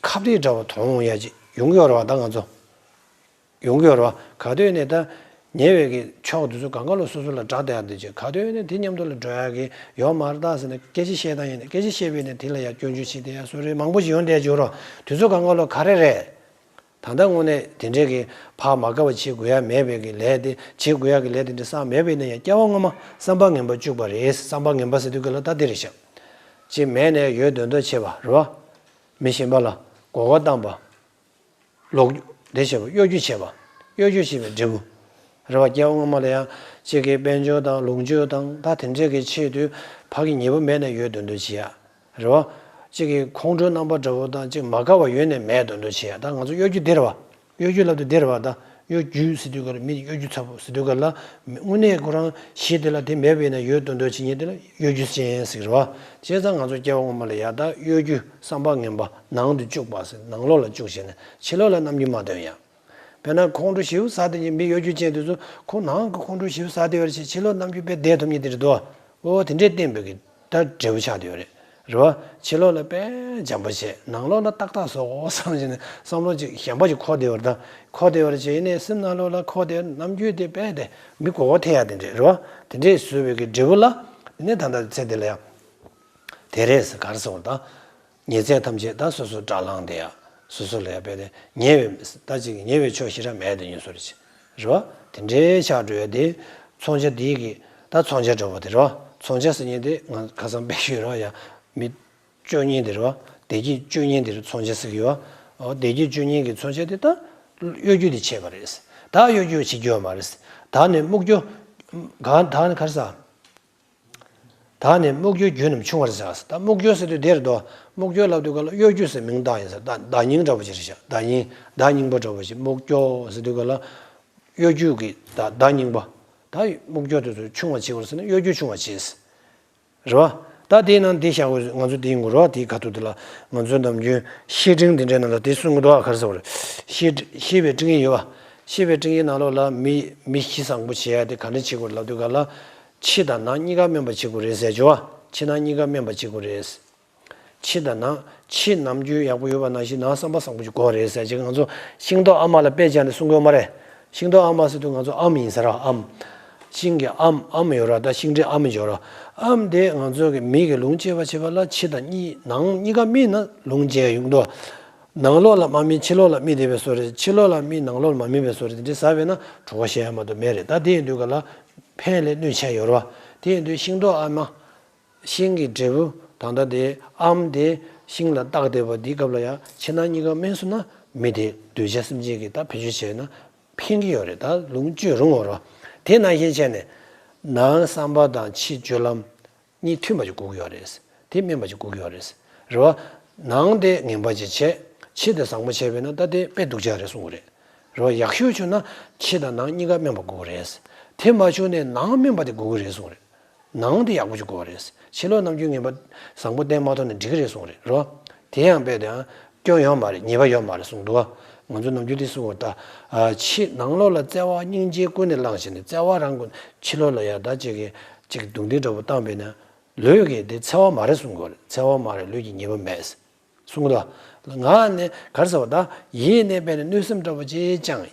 ཁ་བརྡ་འདྲ་བོ་མཐོང་ཡ་ཅིག་ཡོང་གི་ཡོད་རེད་བ། ད་ང་ཚོ། ཡོང་གི་ཡོད་རེད་བ། ག་དུས་ནས་ད་ཉེ་བའི་གི་ཕྱོགས་དེ་ཚོ་གང་ག་ལ་སོ་སོ་ལ་དགྲ་དེ་ཡང་དེ་བྱེད། ག་དུས་ནས་དེ་མཉམ་དུ་ལ་འགྲོ་ཡ་གི་ཡོད་མ་རེད་ད་ཟེར་ནས་སྐད་ཆ་བཤད་སྟངས་ཡིན་ནས། སྐད་ཆ་བཤད་པས་ནས་དེ་ལ་ཡང་སྐྱོན་བརྗོད་བྱེད་བསྡད་ཡ་སོགས་རེད། མང་པོ་ཞིག་ཡོང་བསྡད་ཡོད་རེད། དེ་ཚོ་གང་ག་ལ་ག་རེ་རེད། ད་ལྟ་དངོས་གནས་དེ་འདྲའི་གི་ཕར་མ་དགའ་བ་བྱེད་དགོས་ཡ་མེད་པའི་གི་ལས་དེ། བྱེད་དགོས་ཡ་གི་ལས་དེ་འདྲ་བསགས་མེད་པས་ནས་ཡང་སྐྱེ་བ་སྔོན་མ་བསམ་པ་ངན་པ་བཅུག་པ་རེད། བསམ་པ་ངན་པ་ཟེར་དུས་ག་ལ་ད་དེ་རེད་ཤག་ཅིག་མེད་ནས་ཡོད་འདོད་འདོད་བྱེད་པ་རེད་བ། མི་གཞན་པ་ལ་མགོ་སྐོར་བཏང་པ། ལོག་འདི་བྱེད་པ། གཡོ་སྒྱུ་བྱེད་པ། གཡོ་སྒྱུ་བྱེད་པའི་འབྲས་བུ། རེད་བ། སྐྱེ་བ་སྔོན་མ་ལ་ཡང་གཅིག་གི་དཔལ་འབྱོར་དང་ལོངས་སྤྱོད་དང་ད་དེ་འདྲས་ཀྱི་ཆེད་དུ་ཕ་གི་ཉེ་བོ་མེད་ན་ཡོད་འདོད་འདོད་བྱེད་ཡ། རེད་བ། གཅིག་གི་ཁོང་ཁྲོ་རྣམ་པ་འདྲ་བོ་དང་གཅིག་མ་དགའ་བ་ཡོད་ནས་མེད་འདོད་འདོད་བྱེད་ཡ། ད་ང་ཚོ་གཡོ་སྒྱུ་འདི་རེད་བ། གཡོ་སྒྱུ་ལབ་དུས་འདི་རེད་བ། ད་གཡོ་སྒྱུ་ཟེར་དུས་ག་ལ་མི་གཡོ་སྒྱུ་ཚ་པོ་ཟེར་དུས་ག་ལ་དངོས་གནས་ཁོ་རང་གཞི་དེ་ལ་དེ་མེད་པས་ན་ཡོད་འདོད་འདོད་བྱེད་མཁན་དེ་ལ་གཡོ་སྒྱུ་ཅན་ཟེར་གི་རེད་བ། བྱས་ཙང་ང་ཚོ་སྐྱེ་བ་སྔོན་མ་ལ་ཡ་ད་གཡོ་སྒྱུ་བསམ་པ་ངན་པ་ནང་དུ་བཅུག་པ་ཟེར། ནང་ལོགས་ལ་བཅུག་བྱས་ནས་ཕྱི་ལོགས་ལ་རྣམ་འགྱུར་མ་སྟོན་ཡ། དཔེར་ན་ཁོང་ཁྲོ་ཞེ་པོ་ཟ་བསྡད་མཁན་མི་གཡོ་སྒྱུ་ཅན་དེ་ཚོ་ཁོ་ནང་གི་ཁོང་ཁྲོ་ཞེ་པོ་ཟ་བསྡད་པ་རེད་ཅེས་ཕྱི་ལོགས་རྣམ་འགྱུར་དཔེ་བསྡད་ཐུབ་མཁན་དེ་རེད་དོ། ཨོ་དེ་འདྲས་བསྟན་པའི་གི་ད་འབྲས་བུ་ཆགས་བསྡད་ཡོད་རེད། རེད་བ། ཕྱི་ལོགས་ལ་དཔེ་འཇམ་པོ་བྱས་ནང་ལོགས་ལ་ཏག་ཏག་བཟོ་འོ་བསམ་བྱས་ནས་བསམ་བློ་ཅིག་གཞན་པ་ཅིག་འཁོར་བསྡད་པ་རེད་ད། འཁོར་བསྡད་པ་རེད་ཅེས་ཡིན་ནའི་སེམས་ནང་ལོགས་ལ་འཁོར་བསྡད་རྣམ་འགྱུར་དེ་དཔེ་དེ་མི་མགོ་སྐོར་ཐེབས་ཡ་དེ་འདྲས་རེད་བ། དེ་འདྲས་བཟོས་པའི་གི་འབྲས་བུ་ལ་དེ་ནས་ད་ལྟ་ཚེ་འདི་ལ་ཡང་དེ་རེད་ཟེར་ག་རེ་ཟེར་བ་ད། ཉེར་འཚེ་ཐམས་ཅད་ད་སོ་སོ་དགྲར་ལངས་ཏེ་ཡ། སོ་སོ་ལ་ཡ་དཔེ་དེ་ཉེ་བའི་ད་ཅིག་ཉེ་བའི་ཕྱོགས་ཞེ་དྲག་མེད་དེ་ཡིན་སོ་རེད་ཅེས། རེད་བ། དེ་འདྲའི་ཆགས་འགྲོ་ཡ་དེ་མཚོན་ཆ་དེའི་གི་ད་མཚོན་ཆ་འདྲ་བོ་དེ་རེད་བ། མཚོན་ཆ་ཟེར་མཁན་དེ་ང་ཁ་སང་དཔེ་ཞུས་རེད་བ་ཡ། མི་སྐྱོབ་མཁན་དེ་རེད་བ། བདེ་སྐྱིད་སྐྱོབ་མཁན་དེ་རེད་མཚོན་ཆ་ཟེར་གི་ཡོད་བ། ཨོ་བདེ་སྐྱིད་སྐྱོབ་མཁན་གི་མཚོན་ཆ་དེ་ད་གཡོ་སྒྱུ་དེ་བྱས་པ་རེད། ད་གཡོ་སྒྱུ་བྱེད་རྒྱུ་ཡོད་མ་རེད། ད་ནི་རྨུགས་རྒྱུ་གང་ད་ནི་ག་རེ་ཟ། ད་ནི་རྨུགས་རྒྱུ་རྒྱུ་རྣམས་ཆུང་བར་བྱ། ད་རྨུགས་རྒྱུ་ཟེར་དུས་དེ་རེད་དོ། རྨུགས་རྒྱུ་ལབ་དུས་ག་ལ་གཡོ་སྒྱུ་ཟེར་མིང་བཏགས་ཡིན་ཟེར། ད་བརྡ་རྙིང་འདྲ་པོ་ཅིག་རེད་ཤག་བརྡ་རྙིང་བརྡ་རྙིང་པ་འདྲ་པོ་ཅིག་རྨུགས་རྒྱུ་ཟེར་དུས་ག་ལ་གཡོ་སྒྱུ་གི་ད་བརྡ་རྙིང་པ། ད་རྨུགས་རྒྱུ་དེ་ཚོ་ཆུང་བ་བྱེད་དགོས་ཟེར་ན་གཡོ་སྒྱུ་ཆུང་བ་བྱེད། རེད་བ། ད་དེའི་ནང་འདི་བཞག་དགོས་ང་ཚོ་དེའི་ངོ་རེད་བ། དེའི་ཁ་ཐུག་དེ་ལ་ང་ཚོའི་ནམ་རྒྱུན་བཤེས་སྤྲིང་འདི་འདྲའི་ནང་ལ་དེ་གསུང་གི་འདུག་ཨ། ག་རེ་ཟེར་བ་རེད། བཤེས་བཤེས་པའི་སྤྲིང་ཡིག་ཡོད་བ། བཤེས་པའི་སྤྲིང་ཡིག་ནང་ལོགས་ལ་མི་མི་གཤིས་བཟང་པོ་བྱེད་ཡ་དེ་ག་འདྲ་བྱེད་དགོས་ལབ་དུས་ག་ལ། ཕྱི་དང་ནང་གཉིས་ཀ་སྨན་པ་བྱེད་དགོས་རེད་ཟེར་གྱི་བ། ཕྱི་ནང་གཉིས་ཀ་སྨན་པ་བྱེད་དགོས་རེད། ཕྱི་དང་ནང་། ཕྱི་ནམ་རྒྱུན་ཡག་པོ་ཡོད་པ་ནང་བཞིན་ནང་བསམ་པ་བཟང་པོ་ཞིག་དགོས་རེད་ཟེར་ཅིག་ང་ཚོ་ཤིང་ཏོག་ཨ་མ་ལ་དཔེ་སྦྱར་ནས་གསུང་གི་ཡོད་མ་རེད། ཤིང་ཏོག་ཨ་མ་ཟེར་དུས་ང་ཚོ་ཨམ་ཡིན་ཟེར་ར་ཨམ། ཤིང་གི་ཨམ་ཨམ་ཡོད་ར་ད་ཤིང་འབྲས་ཨམ་ཡོད་ར། ཨམ་དེ་ང་ཚོ་གི་མི་གི་ལུང་བཅད་པ་བྱེད་པ་ལ་ཕྱི་དང་གཉིས་ནང་གཉིས་ཀ་སྨིན་ན་ལུང་བཅད་ཡོང་དོ། ནང་ལོགས་ལ་མ་སྨིན་ཕྱི་ལོགས་ལ་སྨིན་བསྡད་པའི་བཟོ་རེད། ཕྱི་ལོགས་ལ་སྨིན་ནང་ལོགས་ལ་མ་སྨིན་པའི་བཟོ་རེད། དེ་འདྲ་ཟ་བས་ན་གྲོད་ཁོག་བཤལ་ཡ་མ་གཏོགས་མེད་རེད། ད་དེ་ཡིན་དུས་ག་ལ་ཕན་ལས་གནོད་ཆེ་ཡོད་ར་བ། དེ་ཡིན་དུས་ཤིང་ཏོག་ཨ་མ། ཤིང་གི་འབྲས་བུ་ད་ལྟ་དེ་ཨམ་དེ་ཤིང་ལ་བཏགས་བསྡད་པ་འདིའི་སྐབས་ལ་ཡང་ཕྱི་ནང་གཉིས་ཀ་སྨིན་སོང་ན་མི་དེ་གདུལ་བྱ་སེམས་ཅན་གྱི་ད་བེད་སྤྱོད་བྱས་ན་ཕན་གྱི་ཡོད་རེད། ད་ལུང་བཅོས་རུང་བ་རོ། དེ་ནང་བཞིན་བྱས་ནས་ནང་བསམ་པ་དང་ཕྱི་སྤྱོད་ལམ་གཉིས་མཐུན་པ་ཅིག་དགོས་ཀྱི་ཡོད་རེད། དེ་སྨིན་པ་ཅིག་དགོས་ཀྱི་ཡོད་རེད། རེད་བ། ནང་དེ་ངན་པ་ཅིག་བྱས་ཕྱི་དེ་བཟང་པོ་བྱས་པས་ན་ད་དེ་དཔེ་སྡུག་ཅག་རེད་གསུང་གི་རེད། རེད་བ། ཡག་ཤོས་བྱུང་ན་ཕྱི་དང་ནང་གཉིས་ཀ་སྨིན་པ་དགོས་ཀྱི་རེད། དེ་མ་བྱུང་ནས་ནང་སྨིན་པ་དེ་དགོས་ཀྱི་རེད་གསུང་གི་རེད། ནང་དེ་ཡག་པོ་ཅིག་དགོས་པ་རེད། ཕྱི་ལོགས་ནམ་རྒྱུན་ངན་པ་བཟང་པོ་བསྟན་མ་ཐུབ་ན་འགྲིག་གི་རེད་གསུངས་རེད་རོ། དེ་ཡང་དཔེ་དེའང་སྐྱོན་ཡོད་མ་རེད། ཉེས་པ་ཡོད་མ་རེད་གསུངས་འདུག་ང་ཚོ་ནམ་རྒྱུན་དེ་གསུང་བ་ད། ཕྱི་ནང་ལོགས་ལ་བརྩེ་བ་སྙིང་རྗེ་ཀུན་ནས་བསླངས་བྱས་ནས་བརྩེ་བ་རང་ཀུན་ཕྱི་ལོགས་ལ་ཡ་ད་ཅིག་གི་ཅིག་རྡུང་རྡེག་འདྲ་པོ་བཏང་བས་ན། ལུས་ཀྱི་དེ་འཚེ་བ་མ་རེད་གསུང་དགོས་རེད། འཚེ་བ་མ་རེད། ལུས་ཀྱི་ཉེས་པ་མེད། གསུང་གི་འདུག་ང་ནི་ག་རེ་ཟེར་བ་ད་ཡིད་ནས་དཔེ་ནས་གནོད་སེམས་འདྲ་པོ་ཅིག་ཀྱང་།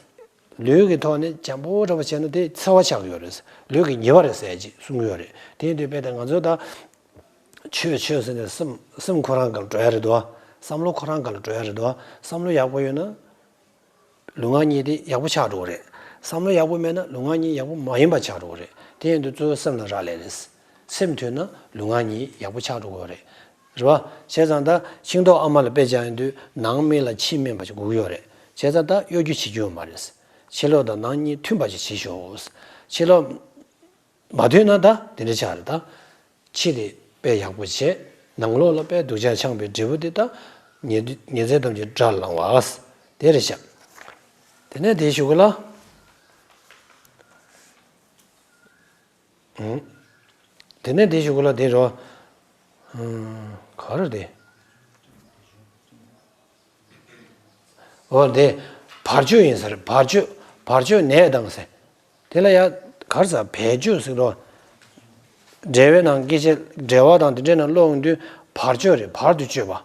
ལུས་ཀྱི་ཐོག་ནས་འཇམ་པོ་འདྲ་པོ་བྱས་ན་དེ་འཚེ་བ་ཆགས་ཀྱི་ཡོད་རེད། ལུས་ཀྱི་ཉེས་པ་རེད་ཟེར་ཅིག་གསུང་གི་ཡོད་རེད། དེ་ཡིན་དུས་དཔེ་ད་ང་ཚོ་ད་ཆོས་ཆོས་ཟེར་ནས་སེམས་སེམས་ཁོ་རང་ག་ལ་འགྲོ་ཡ་རེད་དོ། བསམ་བློ་ཁོ་རང་ག་ལ་འགྲོ་ཡ་རེད་དོ། བསམ་བློ་ཡག་པོ་ཡོད་ན། ལུས་ངག་གཉིས་དེ་ཡག་པོ་ཆགས་འགྲོ་གི་རེད། བསམ་བློ་ཡག་པོ་མེད་ན་ལུས་ངག་གཉིས་ཡག་པོ་མ་ཡིན་པ་ཆགས་འགྲོ་གི་རེད། དེ་ཡིན་དུས་གཙོ་བོ་སེམས་ལ་རག་ལས་རེད། སེམས་མཐུན་ན་ལུས་ངག་གཉིས་ཡག་པོ་ཆགས་འགྲོ་གི་རེད། རེད་བ། བྱས་ཙང་ད་ཤིང་ཏོག་ཨ་མ་ལ་དཔེ་བྱས་ཡོང་དུས་ནང་སྨིན་ལ་ཕྱི་སྨིན་པ་ཞིག་དགོས་ཀྱི་ཡོད་རེད། བྱས་ཙང་ད་གཡོ་སྒྱུ་བྱེད་རྒྱུ་ཡོད་མ་རེད། ཕྱི་ལོགས་དང་ནང་གཉིས་མཐུན་པ་ཞིག་བྱེད་ཤོག་ཕྱི་ལོགས་མ་མཐུན་ན་ད་དེ་འདྲ་ཆགས་རེད་ད། ཕྱི་དེ་དཔེ་ཡག་པོ་བྱས། ནང་ལོགས་ལ་དཔེ་སྡུག་ཅག་འཆང་བའི་འབྲས་བུ་དེ་དག་ཉེ་ཉེ་ཚན་ཐམས་ཅད་དགྲར་ལངས་པ། དེ་རེད་ཤག་དེ་ནས་དེ་ཞུ་གི་ལ། ཨང་། དེ་ནས་དེ་ཞུ་གི་ལ་དེ་རོ། ཨང་། ག་རེ་དེ། འོ་དེ། བར་གཅོད་ཡིན་ཟེར། བར་གཅོད། བར་གཅོད་ནད་དང་ཟེར། དེ་ལ་ཡ། ག་རེ་ཟེར། བེད་སྤྱོད་ཟེར་རོ། འགྲེལ་བའི་ནང་སྐད་ཆ་འགྲེལ་བ་དང་དེ་འདྲའི་ནང་ཀློག་ཡོང་དུས་བར་གཅོད་རེད། བར་དུ་གཅོད་པ།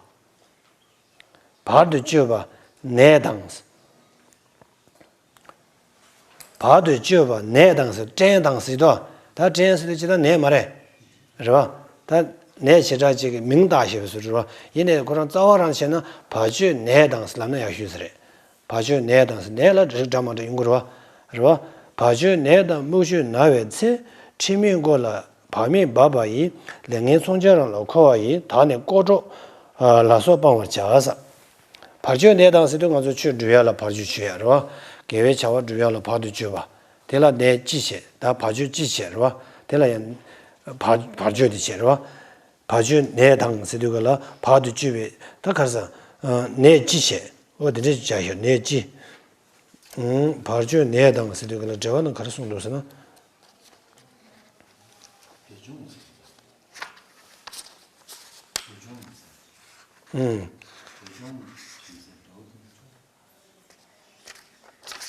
བར་དུ་གཅོད་པ་ནད་དང་། བར་དུ་གཅོད་པ་ནད་དང་ཟེར། སྐྲན་དང་ཟེར་དོ། ད་སྐྲན་ཟེར་དུས་ཅི་ད་ནད་མ་རེད། རེད་བ། ད་ནད་བྱེ་བྲག་ཅིག་གི་མིང་བཏགས་བཞག་པའི་བཟོ་འདྲ་རེད་བ། ཡིན་ནའི་ཁོ་རང་རྩ་བ་རང་བྱས་ན་བར་གཅོད་ནད་དང་ཟེར་ལབ་ན་ཡག་ཤོས་ཟེར་རེད། བར་གཅོད་ནད་དང་ཟེར། ནད་ལ་རིགས་འདྲ་མ་འདྲ་ཡོང་གི་རེད་བ། རེད་བ། བར་གཅོད་ནད་དང་རྨུགས་གཅོད་ན་བའི་ཚེ། འཕྲིན་མེད་མགོ་ལ་བག་མེད་འབབ་པ་ཡི། ལས་ངན་མཚོན་ཆ་རང་ལ་འཁོར་བ་ཡི། དག་ནི་ལྐོག་གྲོགས་ལ་སོགས་སྤང་བར་བྱ། བར་གཅོད་ནད་དང་ཟེར་དུས་ང་ཚོ་ཆོས་སྒྲུབ་ཡ་ལ་བར་གཅོད་བྱེད་ཡ་རེད་བ། དགེ་བའི་བྱ་བ་སྒྲུབ་ཡ་ལ་བར་དུ་གཅོད་པ། དེ་ལ་ནད་ཅི་བྱེད། ད་བར་གཅོད་ཅི་བྱེད་རེད་བ། དེ་ལ་ཡང་བར་བར་གཅོད་དེ་བྱེད་རེད་བ། བར་གཅོད་ནད་དང་ཟེར་དུས་ག་ལ་བར་དུ་གཅོད་པའི་ད་ག་རེ་ཟེར། ནད་ཅི་བྱེད། འོ་དེ་འདྲས་བྱ་ཞོར་ནད་ཅི། བར་གཅོད་ནད་དང་ཟེར་དུས་ག་ལ་འགྲེལ་བ་ནང་ག་རེ་གསུངས་འདུག་ཟེར་ན།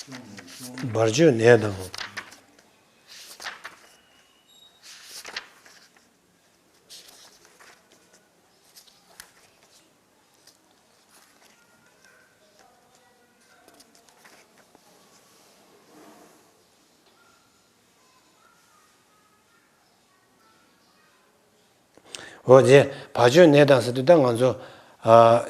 ཨུམ། བར་ཆད་ནད་དང་། འོ་དེ་བར་ཆད་ནད་དང་ཟེར་དུས་ད་ང་ཚོ་ཨ་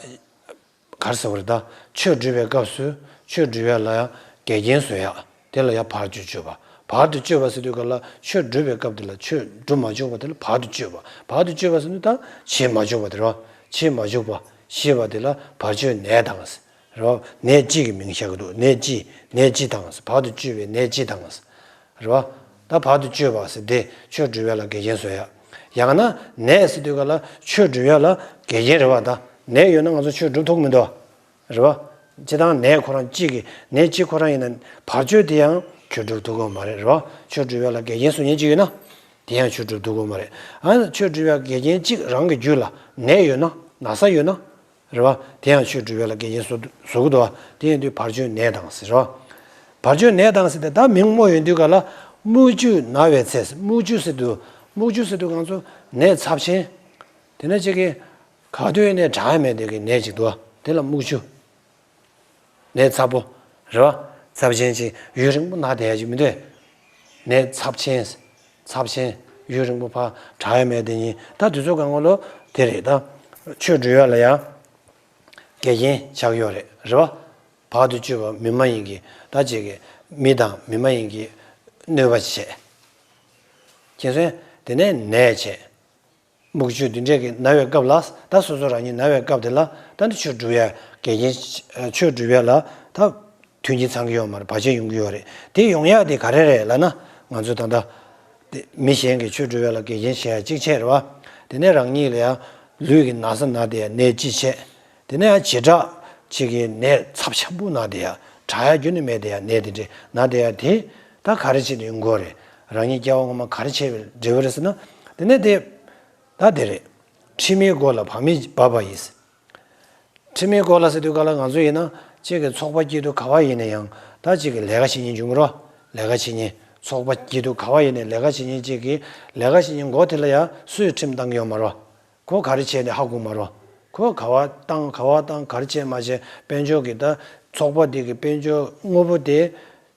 ག་རེ་ཟེར་བ་རེད། ད་ཆོས་སྒྲུབ་པའི་སྐབས་སུ་ཆོས་སྒྲུབ་ཡ་ལ་ཡང་འགལ་རྐྱེན་བཟོ་ཡ། དེ་ལ་ཡང་བར་དུ་གཅོད་པ། བར་དུ་གཅོད་པ་ཟེར་དུས་ག་ལ་ཆོས་སྒྲུབ་པའི་སྐབས་དེ་ལ་ཆོས་སྒྲུབ་མ་བཅུག་པ་དེ་ལ་བར་དུ་གཅོད་པ། བར་དུ་གཅོད་པ་ཟེར་དུས་ད་བྱེད་མ་བཅུག་པ་དེ་རེད་བ། བྱེད་མ་བཅུག་པ་ཞེས་པ་དེ་ལ་བར་ཆད་ནད་དང་ཟེར། རེད་བ། ནད་སྤྱི་གི་མིང་བཞག་གི་འདུག་ནད་སྤྱི། ནད་སྤྱི་དང་ཟེར། བར་དུ་གཅོད་པའི་ནད་སྤྱི་དང་ཟེར། རེད་བ། ད་བར་དུ་གཅོད་པ་ཟེར་དེ་ཆོས་སྒྲུབ་ཡ་ལ་འགལ་རྐྱེན་བཟོ་ཡ། ཡང་ན་ནད་ཟེར་དུས་ག་ལ་ཆོས་སྒྲུབ་ཡ་ལ་འགལ་རྐྱེན་རེད་བ། ད་ནད་ཡོད་ན་ང་ཚོ་ཆོས་སྒྲུབ་ཐུབ་མི་འདུག་རེད་བ། སྤྱིར་བཏང་ནད་ཁོ་རང་གཅིག་གི་ནད་གཅིག་ཁོ་རང་ཡིན་ན་བར་ཆད་དེ་ཡང་ཆོས་སྒྲུབ་ཐུབ་ཀྱི་མ་རེད། རེད་བ། ཆོས་སྒྲུབ་ཡ་ལ་འགལ་རྐྱེན་བཟོ་མཁན་གཅིག་ཡོད་ན་དེ་ཡང་ཆོས་སྒྲུབ་ཐུབ་ཀྱི་མ་རེད། ཨ་ནི་ཆོས་སྒྲུབ་ཡ་འགལ་རྐྱེན་གཅིག་རང་གི་རྒྱུད་ལ་ནད་ཡོད་ན་ན་ཚ་ཡོད་ན། རེད་བ། དེ་ཡང་ཆོས་སྒྲུབ་ཡ་ལ་འགལ་རྐྱེན་བཟོ་བཟོ་གི་འདུག་བ། དེ་ཡིན་དུས་བར་ཆད་ནད་དང་ཟེར་རོ། བར་ཆད་ནད་དང་ཟེར་ཏེ་ད་མིང་བསྔོ་ཡོང་དུས་ག་ལ་རྨུགས་ཆུ་ན་བའི་ཚེ་ཟེར། རྨུགས་ཆུ་ཟེར་དུས་རྨུགས་ཆུ་ཟེར་དུས་ང་ཚོ་ནད་ཚབས་ཆེན། དེ་ནས་ཅིག་གི་ག་དུས་ནས་དྲག་ཡ་མེད་དེ་གི་ནད་ཅིག་འདུག་བ། དེ་ལ་རྨུགས་ཆུ། ནད་ཚ་པོ། རེད་བ། ཚབས་ཆེན་ཅིག་ཡུན་རིང་པོ་ན་བསྡད་ཡ་ཅིག་མི་འདུག་ནད་ཚབས་ཆེན། ཚབས་ཆེན། ཡུན་རིང་པོ་ཕར་དྲག་ཡ་མེད་དེ་ཡིན། ད་དུས་ཚོད་གང་ག་ལོ་དེ་རེད། ད་ཆོས་སྒྲུབ་ཡ་ལ་ཡང་འགལ་རྐྱེན་ཆགས་ཡོད་རེད། རེད་བ། བར་དུ་གཅོད་པ་མི་མ་ཡིན་གྱི་ད་ཅིག་གི་མི་དང་མི་མ་ཡིན་གྱི་གནོད་པ་བྱེད། མཁྱེན་སོང་། དེ་ནས་ནད་བྱེད། རྨུགས་ཆུ་འདི་འདྲས་ཀྱི་ན་བའི་སྐབས་ལ་ད་སོ་སོ་རང་ཉིད་ན་བའི་སྐབས་དེ་ལ་ད་ནི་ཆོས་སྒྲུབ་ཡ་འགལ་རྐྱེན་ཆོས་སྒྲུབ་ཡ་ལ་ད་མཐུན་རྐྱེན་ཚང་གི་ཡོད་མ་རེད། བར་ཆད་ཡོང་གི་ཡོད་རེད། དེ་ཡོང་ཡ་དེ་ག་རེ་རེད་ལབ་ན་ང་ཚོ་ད་ལྟ་དེ་མི་གཞན་གྱི་ཆོས་སྒྲུབ་ཡ་ལ་འགལ་རྐྱེན་བྱེད་ཡ་གཅིག་བྱས་རེད་བ། དེ་ནས་རང་ཉིད་ལ་ཡ་ལུས་ཀྱི་ན་ཚ་ན་དེ་ཡ་ནད་གཅིག་བྱས། དེ་ནས་ཡ་བྱེ་བྲག་ཅིག་གི་ནད་ཚབས་ཆེན་པོ་ན་དེ་ཡ་དྲག་ཡ་རྒྱུན་ནས་མེད་དེ་ཡ་ནད་དེ་འདྲས་ན་དེ་ཡ་དེ་ད་ག་རེ་བྱེད་དུ་ཡོང་གི་ཡོད་རེད། རང་ཉིད་སྐྱེ་བ་སྔོན་མ་ག་རེ་བྱས་པའི་འབྲས་བུ་རེད་ཟེར་ན། དེ་ནས་དེ། ད་དེ་རེད། ཁྲིམས་མེད་སྒོ་ལ་བག་མེད་འབབ་པ་ཡིས། ཁྲིམས་མེད་སྒོ་ལ་ཟེར་དུས་ག་ལ་ང་ཚོ་ཡིན་ན་གཅིག་གི་ཚོགས་པ་སྐྱིད་སྡུག་ག་བ་ཡིན་ན་ཡང་ད་གཅིག་གི་ལས་ཀ་བྱེད་མཁན་བྱུང་རོ། ལས་ཀ་བྱེད་མཁན་ཚོགས་པ་སྐྱིད་སྡུག་ག་བ་ཡིན་ནའི་ལས་ཀ་བྱེད་མཁན་གཅིག་གི་ལས་ཀ་བྱེད་མཁན་མགོ་དེ་ལ་ཡང་སུས་ཁྲིམས་བཏང་གི་ཡོད་མ་རོ། ཁོ་ག་རེ་བྱས་ནས་ཧ་གོ་མ་རོ། ཁོ་ག་བ་བཏང་ག་བ་བཏང་ག་རེ་བྱས་མ་བྱས་དཔལ་འབྱོར་གྱི་ད་ཚོགས་པ་དེ་གི་དཔལ་འབྱོར་དངོས་པོ་དེ།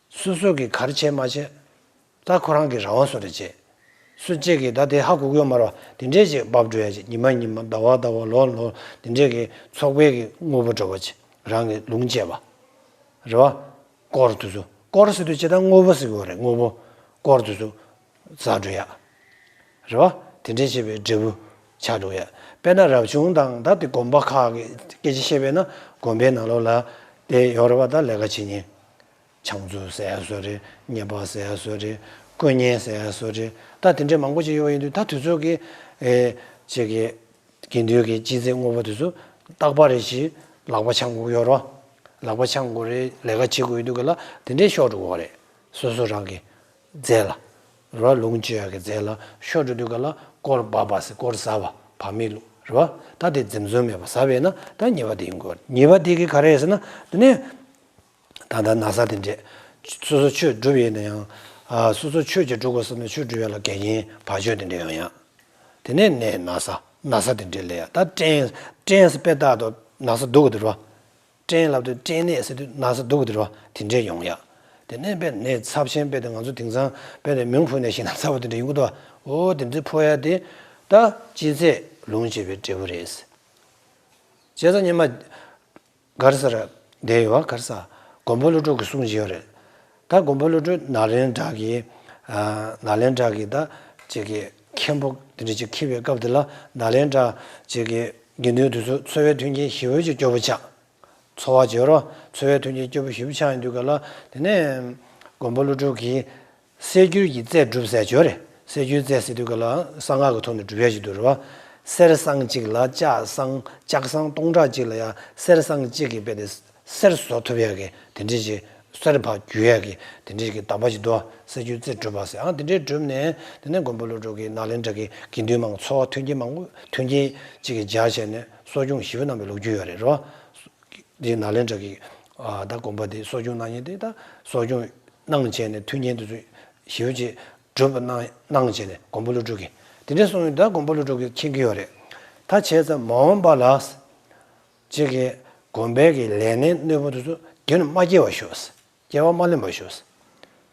སོ་སོ་གིས་ག་རེ་བྱས་མ་བྱས། ད་ཁོ་རང་གི་རང་དབང་སོ་རེ་བྱས། སུ་གཅིག་གིས་ད་དེ་ཧ་གོ་གི་ཡོད་མ་རེད་བ། དེ་འདྲས་ཅིག་འབབ་འགྲོ་ཡ་ཅིག་ཉི་མ་ཉི་མ་ཟླ་བ་ཟླ་བ་ལོ་ལོ་དེ་འདྲས་ཀྱི་ཚོགས་པའི་གི་དངོས་པོ་འགྲོ་བ་ཅིག་རང་གི་ལུང་བཅད་པ། རེད་བ། སྐོར་དུ་སུ་སྐོར་ཟེར་དུས་ཅི་ད་དངོས་པོ་ཟེར་གི་ཡོད་རེད། དངོས་པོ་སྐོར་དུ་སུ་ཟ་འགྲོ་ཡ། རེད་བ། དེ་འདྲས་བྱས་པའི་འབྲས་བུ་ཆགས་འགྲོ་ཡ། དཔེར་ན་རབ་བྱུང་དང་ད་དེ་དགོན་པ་ཁག་གི་སྐད་ཆ་བཤད་པས་ན་དགོན་པའི་ནང་ལོགས་ལ་དེ་ཡོད་རེད་བ། ད་ལས་ཀ་བྱེད་མཁན། ཕྱག་མཛོད་ཟེར་ཡ་བཟོ་རེད། གཉེར་པ་ཟེར་ཡ་བཟོ་རེད། དཀོན་གཉེར་ཟེར་ཡ་བཟོ་རེད། ད་དེ་འདྲའི་མང་པོ་ཅིག་ཡོད་ཡིན་དུས་ད་དུས་ཚོད་ཀྱི་ཨེ་ཅིག་གི་དགེ་འདུན་གྱི་སྤྱི་ཚེས་དངོས་པོ་དེ་ཚོ་རྟག་པ་རེ་བཞིན་ལག་པ་འཆང་དགོས་ཡོད་རོ། ལག་པ་འཆང་དགོས་རེད། ལས་ཀ་བྱེད་དགོས་ཡོད་དུས་ག་ལ་དེ་འདྲའི་ཤོར་འགྲོ་གི་རེད། སོ་སོ་རང་གི་རྫས་ལ་རོ། ལུང་སྤྱོད་ཡག་གི་རྫས་ལ་ཤོར་འགྲོ་དུས་ག་ལ་སྐོར་འབབ་པ་ཟེར་སྐོར་ཟ་བ་བག་མེད་ལུགས་རེད་བ། ད་དེ་འཛེམ་ཟོན་མེད་པ་ཟ་བས་ན་ད་ཉེས་པ་དེ་ཡིན་དགོས། ཉེས་པ་དེ་གི་ག་རེ་ཟེར་ན་དེ་ནས། ད་ལྟ་ན་ཚ་དེ་འདྲས། སོ་སོ་ཆོས་སྒྲུབ་ཡིན་ན་ཡང་། ཨ་སོ་སོ་ཆོས་ཀྱི་སྒྲུབ་དགོས་བསམ་ན་ཆོས་སྒྲུབ་ཡ་ལ་འགལ་རྐྱེན་བར་ཆད་དེ་འདྲས་ཡོང་ཡ། དེ་ནས་ནད་ན་ཚ་ན་ཚ་དེ་འདྲས་སླེབས་ཡ། ད་སྐྲན་སྐྲན་ཟེར་དཔེ་ལྟ་དུས་ན་ཚ་སྡུག་གི་འདུག་རོ། སྐྲན་ལབ་དུས་སྐྲན་ནད་ཟེར་དུས་ན་ཚ་སྡུག་གི་འདུག་རོ། དེ་འདྲས་ཡོང་ཡ། དེ་ནས་དཔེ་ནད་ཚབས་ཆེན་དཔེ་དེ་ང་ཚོ་དེང་སང་དཔེ་ནས་མིང་ཕུ་ནས་ཤི་ན་ཚ་བ་དེ་འདྲས་ཡོང་གི་འདུག་འོ་དེ་འདྲས་ཕོག་ཡ་དེ་ད་ཅི་ཚད་ལུང་བྱས་པའི་འབྲས་བུ་རེད། བྱས་ཙང་ཉི་མ། ག་རེ་ཟེར། བསྡད་ཡོད་པ་ག་རེ་ཟེར། མགོན་པོ་ཀླུ་སྒྲུབ་ཀྱི་གསུང་ཅིག་ཡོད་རེད། ད་མགོན་པོ་ཀླུ་སྒྲུབ་ནཱ་ལེནྡྲ་གི་ཨ་ནཱ་ལེནྡྲ་གི་ད་ཅིག་གི་མཁན་པོ་དེ་འདྲ་ཅིག་འཁྱེར་བའི་སྐབས་དེ་ལ་ནཱ་ལེནྡྲ་ཅིག་གི་དགེ་འདུན་དེ་ཚོ་འཚོ་བའི་མཐུན་རྐྱེན་ཞེ་པོ་ཅིག་སྐྱོ་པོ་ཆགས། འཚོ་བ་བྱེད་རོགས་འཚོ་བའི་མཐུན་རྐྱེན་སྐྱོ་པོ་ཞེ་པོ་ཆགས་ཡོང་དུས་ག་ལ་དེ་ནས་མགོན་པོ་ཀླུ་སྒྲུབ་ཀྱིས། གསེར་འགྱུར་གྱི་རྫས་སྒྲུབ་ཟེར་ཡ་ཅིག་ཡོད་རེད། གསེར་འགྱུར་རྫས་ཟེར་དུས་ག་ལ་གསང་སྔགས་ཀྱི་ཐོག་ནས་སྒྲུབ་ཡ་ཅིག་འདུག་རེད་བ། གསེར་སྲང་གཅིག་ལ་ལྕགས་སྲང་ལྕགས་སྲང་སྟོང་ཕྲག་གཅིག་ལ་ཡ་གསེར་སྲང་གཅིག་གི་དཔེ་དེ་གསེར་བཟོ་ཐུབ་ཡ་གི་དེ་འདྲས་ཅིག་གསེར་ཕར་བསྒྱུར་ཡ་གི་དེ་འདྲས་ཀྱི་གདམས་པ་ཅིག་འདུག་གསེར་འགྱུར་རྫས་སྒྲུབ་པ་ཟེར། ཨང་དེ་འདྲས་བསྒྲུབས་ནས་དེ་ནས་མགོན་པོ་ཀླུ་སྒྲུབ་ཀྱིས་ནཱ་ལེནྡྲ་གི་དགེ་འདུན་མང་འཚོ་བ་མཐུན་རྐྱེན་མང་པོ་མཐུན་རྐྱེན་ཅིག་གི་སྦྱར་བྱས་ནས་གསོ་སྐྱོང་ཞེ་པོ་གནང་བའི་ལོ་རྒྱུས་ཡོད་རེད་རོ། དེ་ནཱ་ལེནྡྲ་གི་ཨ་ད་དགོན་པ་དེ་གསོ་སྐྱོང་གནང་མཁན་དེ་ད་གསོ་སྐྱོང་ གནང་བྱས་ནས་མཐུན་རྐྱེན་དེ་ཚོ་ཞེ་པོ་ཅིག་སྒྲུབ་པ་གནང་གནང་བྱས་ནས་མགོན་པོ་ཀླུ་སྒྲུབ་ཀྱིས་དེ་འདྲ་གསུངས་ཡོད། ད་མགོན་པོ་ཀླུ་སྒྲུབ་ཀྱིས་མཁྱེན་གྱི་ཡོད་རེད། ད་བྱས་ཙང་མ་འོངས་པ་ལ་ཅིག་གི་དགོན་པའི་གི་ལས་སྣེ་སྣོད་པོ་དེ་ཚོ་རྒྱུན་མ་སྐྱེ་བར་ཤོག་སྐྱེ་བ་མ་ལེན་པར་ཤོག་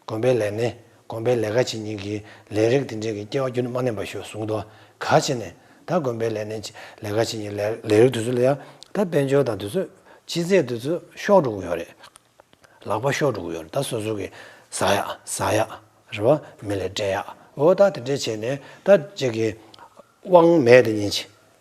དགོན་པའི་ལས་སྣེ། དགོན་པའི་ལས་ཀ་བྱེད་མཁན་གྱི་ལས་རིགས་དེ་འདྲའི་གི་སྐྱེ་བ་རྒྱུན་མ་ལེན་པར་ཤོག་གསུངས་འདུག་ག་བྱས་ནས་ད་དགོན་པའི་ལས་སྣེ་ལས་ཀ་བྱེད་མཁན་ལས་ལས་རིགས་དེ་ཚོ་ལ་ཡང་ད་དཔལ་འབྱོར་དང་དེ་ཚོ་ཅི་ཚད་དེ་ཚོ་ཤོར་འགྲོ་གི་ཡོད་རེད། ལག་པ་ཤོར་འགྲོ་གི་ཡོད་རེད། ད་སོ་སོ་གི་ཟ་ཡག་ཟ་ཡག་རེད་བ། མི་ལ་སྤྲད་ཡག་འོ་ད་དེ་འདྲ་བྱས་ནས་ད་ཅིག་གི་དབང་མེད་དེ་ཉིད་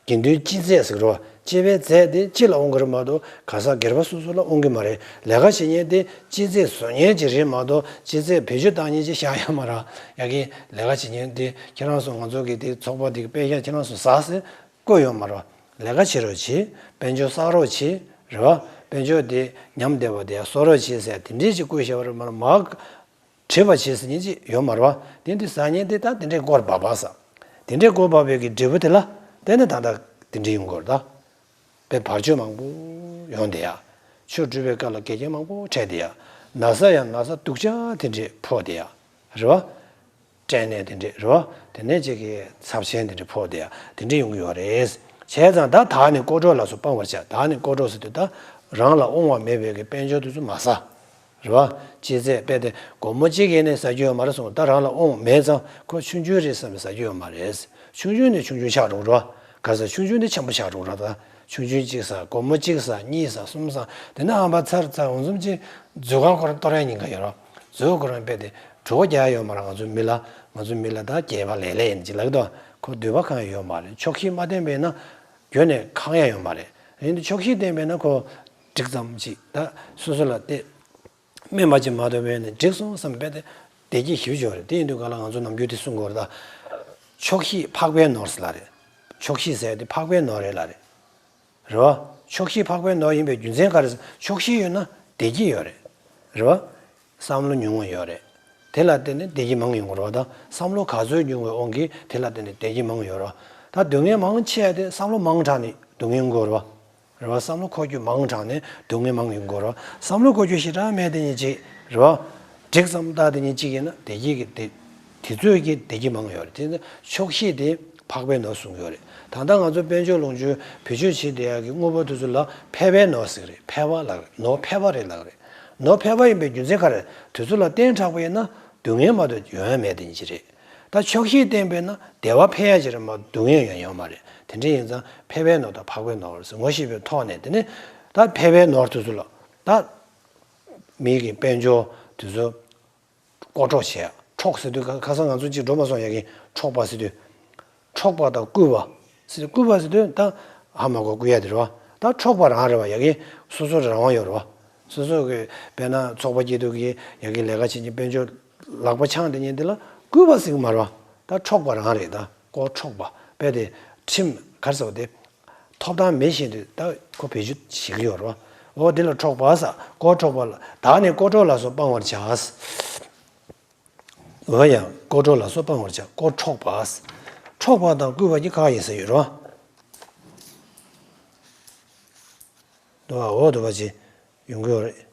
ཀྱི་དགེ་འདུན་སྤྱི་རྫས་ཟེར་གི་རེད་བ། སྤྱི་པའི་རྫས་དེ་སྤྱི་ལ་དབང་གི་རེད་མ་གཏོགས་ག་ས་སྒེར་པ་སོ་སོ་ལ་དབང་གི་མ་རེད། ལས་ཀ་བྱེད་མཁན་དེ་སྤྱི་རྫས་བཟོ་མཁན་ཅིག་རེད་མ་གཏོགས་སྤྱི་རྫས་བེད་སྤྱོད་བཏང་མཁན་ཅིག་བཞག་ཡོད་མ་རེད། ཡ་གི་ལས་ཀ་བྱེད་མཁན་དེ་ཁྱེད་རང་ཚོ་ང་ཚོ་གི་དེ་ཚོགས་པ་དེ་གི་པེ་ཤག་ཁྱེད་རང་ཚོ་ཟ་ཟེར་བཀོད་ཡོད་མ་རེད། ལས་ཀ་བྱེད་རོགས་བྱེད། དཔལ་འབྱོར་བསགས་རོགས་བྱེད། རེད་བ། དཔལ་འབྱོར་དེ་ཉམས་བསྡད་པ་དེ་གསོག་རོགས་བྱེད་ཟེར་དེ་འདྲས་ཅིག་བཀོད་བཞག་པ་རེད་མ་གཏོགས་མ་བྲིས་པ་བྱས་ཟེར་མཁན་ཅིག་ཡོད་མ་རེད་བ། དེ་འདི་ཟ་མཁན་དེ་ད་དེ་འདྲའི་སྐོར་བབས་པ་ས། དེ་འདྲའི་སྐོར་བབས་པའི་གི་འབྲས་བུ་དེ་ལ་བརྟེན་ནས་ད་ལྟ་དེ་འདྲའི་ཡོང་གི་ཡོད་རེད་ད། དཔེ་བར་ཆད་མང་པོ་ཡོང་བསྡད་ཡ། ཆོས་སྒྲུབ་པའི་སྐབས་ལ་འགལ་རྐྱེན་མང་པོ་འཕྲད་བསྡད་ཡ། ན་ཚ་ཡང་ན་ཚ་སྡུག་ཅག་དེ་འདྲས་ཕོག་བསྡད་ཡ། རེད་བ། སྐྲན་ནད་དེ་འདྲས་རེད་བ། དེ་ནས་ཅིག་གི་ཚབས་ཆེན་དེ་འདྲས་ཕོག་བསྡད་ཡ་དེ་འདྲས་ཡོང་གི་ཡོད་རེད། བྱས་ཙང་ད་ད་ནི་ཀོ་གྲོགས་ལ་སོགས་སྤང་བར་བྱ། ད་ནི་ཀོ་གྲོགས་ཟེར་དུས་ད་རང་ལ་དབང་བ་མེད་པའི་གི་དཔལ་འབྱོར་དེ་ཚོ་མ་ཟ། རེད་བ། ཅི་ཚད་དཔེ་དེ་སྒོར་མོ་གཅིག་ཡིན་ནའི་ཟ་རྒྱུ་ཡོད་མ་རེད་གསུངས། ད་རང་ལ་དབང་མེད་ཙང་ཁོ་ཆུང་ཆུང་རེད་བསམ་པའི་ཟ་རྒྱུ་ཡོད་མ་རེད། ཆུང་ཆུང་ནས་ཆུང་ཆུང་ཆགས་འགྲོ་རེད་བ། ག་ས་ཆུང་ཆུང་ནས་ཆེན་པོ་ཆགས་འགྲོ་རེད་ད། ཆུང་ཆུང་གཅིག་ཟ་སྒོར་མོ་གཅིག་ཟ་གཉིས་ཟ་གསུམ་ཟ། དེ་ནས་ཧམ་པ་ཚར་ཚར་འོང་ཙམ་གྱིས་མཛོད་ཁང་ཁོ་རང་གཏོར་ཡ་ཉེན་ཁ་ཡོད་རེད་བ། མཛོད་ཁོ་རང་དཔེ་དེ་གྲོད་ཁོག་རྒྱག་ཡ་ཡོད་མ་རེད། ང་ཚོའི་མི་ལ་ང་ཚོའི་མི་ལ་ད་སྐྱེས་པ་ལེ་ལེ་ཡིན་གྱི་ལབ་ཀྱི་འདུག་ཁོ་འདོད་པ་ཁེངས་ཡ་ཡོད་མ་རེད། ཆོག་ཤེས་མ་བསྟེན་པས་ན་རྒྱུན་ནས་ཁེངས་ཡ་ཡོད་མ་རེད། ཡིན་དུས་ཆོག་ཤེས་བསྟེན་པས་ན་ཁོ་འགྲིག་ཙམ་ཅིག་ད་སོ་སོ་ལ་བལྟས། སྨན་པ་ཅིག་མ་གཏོགས་མེད་ནས་འགྲིག་སོང་བསམ་པས་དེ་བདེ་སྐྱིད་ཞེ་པོ་ཅིག་ཡོད་རེད། དེ་ཡིན་དུས་ག་ལ་ང་ཚོ་ནམ་རྒྱུན་དེ་གསུང་གི་ཡོད་རེད་ད། ཆོག་ཤེས་འཕགས་པའི་ནོར་ཟེར་ལབ་རེད། ཆོག་ཤེས་ཟེར་དེ་འཕགས་པའི་ནོར་རེད་ལབ་རེད། རེད་བ། ཆོག་ཤེས་འཕགས་པའི་ནོར་ཡིན་པའི་རྒྱུ་མཚན་ག་རེ་ཟེར། ཆོག་ཤེས་ཡོད་ན་བདེ་སྐྱིད་ཡོད་རེད། རེད་བ། བསམ་བློ་ཉུང་ངུ་ཡོད་རེད། དེ་ལ་བརྟེན་ནས་བདེ་སྐྱིད་མང་ཡོང་གི་རེད་བ། ད་བསམ་བློ་ག་ཚོད་ཉུང་བའི་དབང་གིས་དེ་ལ་བརྟེན་ནས་བདེ་སྐྱིད་མང་ཡོད་རེད་བ། ད་སྡུག་བསྔལ་མང་ཆེ་བ་དེ་བསམ་བློ་མང་དྲགས་ནས་སྡུག་བསྔལ་ཡོང་གི་རེད་བ། རེད་བ། བསམ་བློ་འཁོར་རྒྱུ་མང་དྲགས་ནས་སྡུག་བསྔལ་མང་ཡོང་གི་རེད་བ། བསམ་བློ་འཁོར་རྒྱུ་ཞེ་དྲག་མེད་དེ་ཉིད་ཅིག་རེད་བ། འགྲིག་ཙམ་ལྟ་དེ་ཉིད་ཅིག་ཡིན་ན་བདེ་སྐྱིད་ཀྱི་བདེ། དེ་ཚོས་ཀྱི་བདེ་སྐྱིད་མང་ཡོད་རེད། དེ་ནི་ཆོག་ཤེས་དེ་འཕགས་པའི་ནོར་གསུང་གི་ཡོད་རེད། ད་ལྟ་ང་ཚོ་དཔལ་འབྱོར་ལོངས་སྤྱོད་བེད་སྤྱོད་བྱེད་བསྡད་ཡག་གི་དངོས་པོ་དེ་ཚོ་ལ་ཕལ་པའི་ནོར་ཟེར་གི་རེད། ཕལ་པ་ལབ་རེད། ནོར་ཕལ་པ་རེད་ལབ་རེད། ནོར་ཕལ་པ་ཡིན་པའི་རྒྱུ་མཚན་ག་རེ། དེ་ཚོ་ལ་བརྟན་དྲགས་པ་ཡིན་ན་སྡུག་བསྔལ་མ་གཏོགས་ཡོང་ཡ་མེད་དེ་ཉིད་ཅིག་རེད། ད་ཆོག་ཤེས་བསྟེན་པས་ན་བདེ་བ་འཕེལ་ཡ་ཅིག་རེད་མ་གཏོགས་སྡུག་བསྔལ་ཡོང་ཡ་ཡོད་མ་རེད། དེ་འདྲ་ཡིན་ཙང་ཕལ་པའི་ནོར་དང་འཕགས་པའི་ནོར་ཟེར་ངོ་ཤེས་པའི་ཐོག་ནས་དེ་ནི་ད་ཕལ་པའི་ནོར་དེ་ཚོ་ལ་ད་མི་གི་དཔལ་འབྱོར་དེ་ཚོ་ཀོ་འཕྲོག་བྱེད་ཡ། འཕྲོག་ཟེར་དུས་ཁ་ཁ་སང་ང་ཚོ་གཅིག་འགྲོ་མ་སོང་ཡ་གི་འཕྲོག་པ་ཟེར་དུས། འཕྲོག་པ་དང་རྐུ་བ་ཟེར་དུས་རྐུ་བ་ཟེར་དུས་ད་ཧ་མ་གོ་རྐུ་ཡ་དེ་རེད་བ། ད་འཕྲོག་པ་རང་རེད་བ། ཡ་གི་སོ་སོར་རང་དབང་ཡོད་རེད་བ། སོ་སོ་གི་དཔེར་ན་ཚོགས་པ་སྐྱིད་སྡུག་གི་ཡ་གི་ལས་ཀ་བྱེད་མཁན་དཔལ་འབྱོར་ལག་པ་འཆང་དེ་ཉིད་དེ་ལ་རྐུ་བ་ཟེར་གི་མ་རེད་བ། ད་འཕྲོག་པ་རང་རེད། ད་ཀོ་འཕྲོག་པ་དཔེ་དེ་ཁྲིམས་ག་རེ་ཟེར་བ་དེ། ཐོབ་ཐང་མེད་བཞིན་དུ་ད་ཁོ་བེད་སྤྱོད་བྱེད་ཀྱི་ཡོད་རེད་བ། འོ་དེ་ལ་འཕྲོག་པ་ཟེར། ཀོ་འཕྲོག་པ་ལ་བདག་ནི་ཀོ་འཕྲོག་ལ་སོགས་སྤང་བར་བྱ། འོ་ཡང་ཀོ་འཕྲོག་ལ་སོགས་སྤང་བར་བྱ། ཀོ་འཕྲོག་པ་ཟེར། འཕྲོག་པ་དང་རྐུ་བ་གཉིས་ཀ་ཡིན་ས་ཡོད་རེད་བ། འདུག་བ། འོ་འདུག་བ་ཅིག་ཡོང་གི་ཡོད་རེད།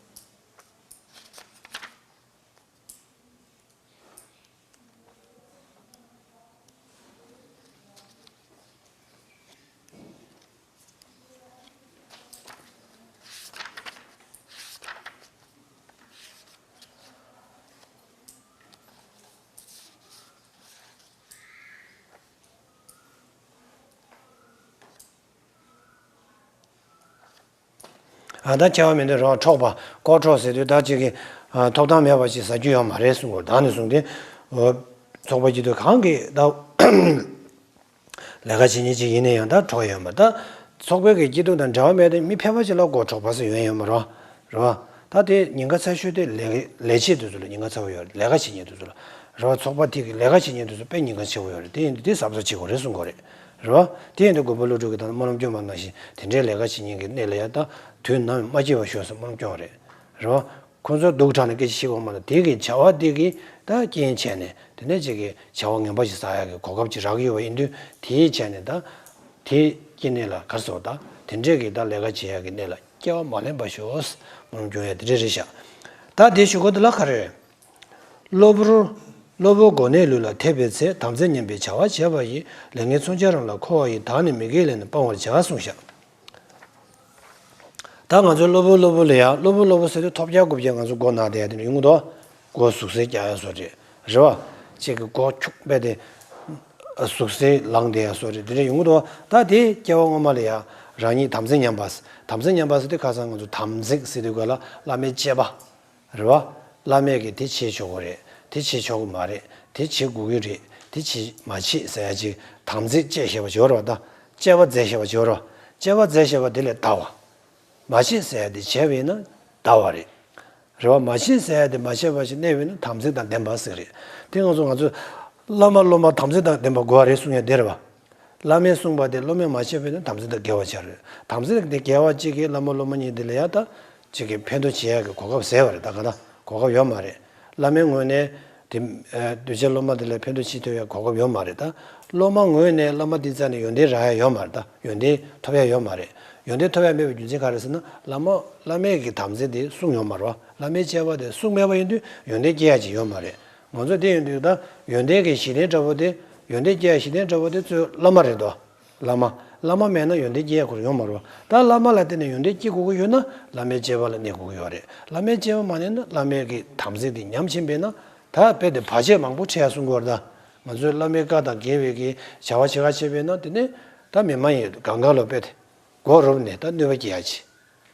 ཨ་ད་ཁྱད་པར་མི་འདུག་རོགས། འཕྲོག་པ་ཀོ་འཕྲོག་ཟེར་དུས་ད་ཅིག་གི་ཨ་ཐོབ་ཐང་མེད་པ་ཅིག་ཟ་རྒྱུ་ཡོད་མ་རེད་གསུང་གི་ཡོད། ད་ནས་བཟུང་སྟེ་ཚོགས་པ་སྐྱིད་སྡུག་གང་གི་ད་ལས་ཀ་བྱེད་མཁན་ཅིག་ཡིན་ན་ཡང་ད་འཕྲོག་ཡོད་མ་རེད། ད་ཚོགས་པའི་གི་སྐྱིད་སྡུག་དང་འབྲེལ་བ་མེད་དེ་མི་ཕལ་པ་ཅིག་ལ་ཀོ་འཕྲོག་པ་ཟེར་ཡོང་ཡོད་མ་རེད། རེད་བ། ད་དེ་ཉེན་ཁ་ཚ་ཤོས་དེ་ལས་ལས་བྱེད་དེ་ཚོ་ལ་ཉེན་ཁ་ཚ་པོ་ཡོད་རེད། ལས་ཀ་བྱེད་མཁན་དེ་ཚོ་ལ། རེད་བ། ཚོགས་པ་དེ་གི་ལས་ཀ་བྱེད་མཁན་དེ་ཚོ་དཔེ་ཉེན་ཁ་ཆེ་པོ་ཡོད་རེད། དེ་ཡིན་དུས་དེ་གཟབ་གཟབ་བྱེད་དགོས་རེད་གསུང་གི་ཡོད་རེད། རེད་བ། དེ་ཡིན་དུས་མགོན་པོ་ཀླུ་སྒྲུབ་ཀྱིས་ད་སྨོན་ལམ་སྐྱོན་པ་ནང་བཞིན་དེ་འདྲའི་ལས་ཀ་བྱེད་མཁན་གྱི་གནས་ལ་ཡང་ད་དུས་ནམ་ཡང་མ་སྐྱེ་བར་ཤོག་ཟེར་སྨོན་ལམ་སྐྱོན་པ་རེད། རེད་བ། ཁོང་ཚོ་སྡུག་དྲགས་ནས་སྐད་ཆ་བཤད་དགོས་མ་གཏོགས་དེ་གི་བྱ་བ་དེ་གི་ད་རྐྱེན་བྱས་ནས་དེ་ནས་ཅིག་གི་བྱ་བ་ངན་པ་ཞིག་བསགས་ཡག་གི་གོ་སྐབས་ཅིག་རག་གི་ཡོད་པ་ཡིན་དུས་དེའི་བྱས་ནས་ད་དེ་སྐྱེ་གནས་ལ་ག་རེ་ཟེར་བ། ད་དེ་འདྲའི་གི་ད་ལས་ཀ་བྱེད་ཡག་གི་གནས་ལ་སྐྱེ་བ་མ་ལེན་པར་ཤོག་ཟེར་སྨོན་ལམ་སྐྱོན་ཡ་དེ་འདྲ་རེད་ཤག་ད་དེ་ཞུ་དགོས་དེ་ལ་ག་རེ་རེད། གློ་བུར། གློ་བུར་སྒོ་ནས་ལུས་ལ་ཐེབས་པའི་ཚེ། དམ་ཚིག་ཉམས་པའི་བྱ་བ་བྱས་པ་ཡིས། ལས་ངན་མཚོན་ཆ་རང་ལ་འཁོར་བ་ཡི། བདག་ནི་མི་དགེའི་ལས་རྣམས་སྤང་བར་བྱ། གསུངས་ཤག་ད་ང་ཚོའི་གློ་བུར་གློ་བུར་ལ་ཡང་གློ་བུར་གློ་བུར་ཟེར་དུས་ཐོབ་རྒྱག་རྐུབ་རྒྱག་ང་ཚོ་མགོ་ན་བསྡད་ཡ་དེ་འདྲ་ཡོང་གི་འདུག་མགོ་ཟུག་གཟེར་རྒྱག་ཡ་བཟོ་འདྲ་རེད་བ། གཅིག་གི་མགོ་འཁྱུག་པས་དེ་ཟུག་གཟེར་ལངས་བསྡད་ཡ་བཟོ་འདྲ་དེ་འདྲ་ཡོང་གི་འདུག་ད་དེ་སྐྱེ་བ་སྔོན་མ་ལ་ཡང་རང་ཉིད་དམ་ཚིག་ཉམས་པ། དམ་ཚིག་ཉམས་པ་ཟེར་དུས་ཁ་སང་ང་ཚོ་དམ་ཚིག་ཟེར་དུས་ག་ལ་བླ་མའི་བཅས་པ་རེད་བ། བླ་མས་ཀྱི་དེ་བྱེད་ཆོག་གི་རེད། དེ་བྱེད་ཆོག་གི་མ་རེད། དེ་བྱེད་དགོས་ཀྱི་རེད། དེ་བྱེད་མ་བྱེད་ཟེར་ཡ་ཅིག་དམ་ཚིག་བཅས་བཞག་པ་ཅིག་ཡོད་རེད་བ། ད་བཅས་པ་མཛད་བཞག་པ་ཅིག་ཡོད་རེད་བ། བཅས་པ་མཛད་བཞག་པ་དེ་ལས་འདའ་བ། མ་བྱེད་ཟེར་ཡ་དེ་བྱས་པ་ཡིན་ན་འདའ་བ་རེད། རེད་བ། མ་བྱེད་ཟེར་ཡ་དེ་མ་བྱས་པ་ཞིག་གནས་པ་ཡིན་ན་དམ་ཚིག་དང་ལྡན་པ་ཟེར་གི་རེད། དེ་ང་ཚོ་ང་ཚོ་བླ་མ་སློབ་མ་དམ་ཚིག་དང་ལྡན་པ་དགོས་པ་རེད་གསུང་ཡ་དེ་རེད་བ། བླ་མས་གསུངས་པ་དེ་སློབ་མས་མ་བྱས་པ་ཡིན་ན་དམ་ཚིག་དང་འགལ་བ་ཆགས་རེད། དམ་ཚིག་དེ་འགལ་བ་གཅིག་གིས་བླ་མ་སློབ་མ་གཉིས་དེ་ལ་ཡ་ད་གཅིག་གིས་ཕན་ཐོགས་བྱེད་ཡ་གི་གོ་སྐབས་ཟད་པ་རེད། ད་ག་ད་གོ་སྐབས་ཡོད་མ་རེད། བླ་མའི་ངོས་ནས་དེ་ཨ་གདུལ་བྱ་སློབ་མ་དེ་ལ་ཕན་ཐོགས་བྱེད་ཐུབ་ཡ་གོ་སྐབས་ཡོད་མ་རེད། ད་སློབ་མ་ངོས་ནས་བླ་མ་དེའི་རྩ་ནས་ཡོན་ཏན་རག་ཡ་ཡོད་མ་རེད། ད་ཡོན་ཏན་ཐོབ་ཡ་ཡོད་མ་རེད། ཡོན་ཏན་ཐོབ་ཡ་མེད་པའི་རྒྱུ་མཚན་ག་རེ་ཟེར་ན་བླ་མ་བླ་མའི་གི་དམ་ཚིག་དེ་བསྲུངས་ཡོད་མ་རེད་བ། བླ་མའི་བཅས་པ་དེ་བསྲུངས་མེད་པ་ཡིན་དུས་ཡོན་ཏན་སྐྱེ་ཡ་ཅིག་ཡོད་མ་རེད། ང་ཚོ་དེ་ཡིན་དུས་ད་ཡོན་ཏན་གྱི་གཞི་རྟེན་འདྲ་པོ་དེ། ཡོན་ཏན་སྐྱེ་ཡ་གཞི་རྟེན་འདྲ་པོ་དེ་གཙོས་བླ་མ་རེད་དོ། བླ་མ། བླ་མ་མེད་ན་ཡོན་ཏན་སྐྱེ་ཡ་ཁོ་རང་ཡོད་མ་རེད་བ། ད་བླ་མ་ལ་བརྟེན་ནས་ཡོན་ཏན་སྐྱེ་དགོས་ཀྱི་ཡོད་ན་བླ་མའི་བཅས་པ་ལ་གནས་དགོས་ཀྱི་ཡོད་རེད། བླ་མའི་བཅས་པ་མ་གནས་ན་བླ་མའི་གི་དམ་ཚིག་དེ་ཉམས་ཕྱིན་པས་ན་ད་དཔེ་དེ་བར་ཆད་མང་པོ་འཕྲད་ཡ་གསུང་གི་ཡོད་རེད། ད་ང་ཚོས་བླ་མའི་བཀའ་དང་འགལ་བའི་གི་བྱ་བ་བྱེད་ག་བྱས་པས་ན་དེ་ནས་ད་མི་མ་ཡིན་གང་ག་ལ་དཔེ་དེ་མགོ་རུབ་ནས་ད་གནོད་པ་སྐྱེལ་ཡ་ཅིག་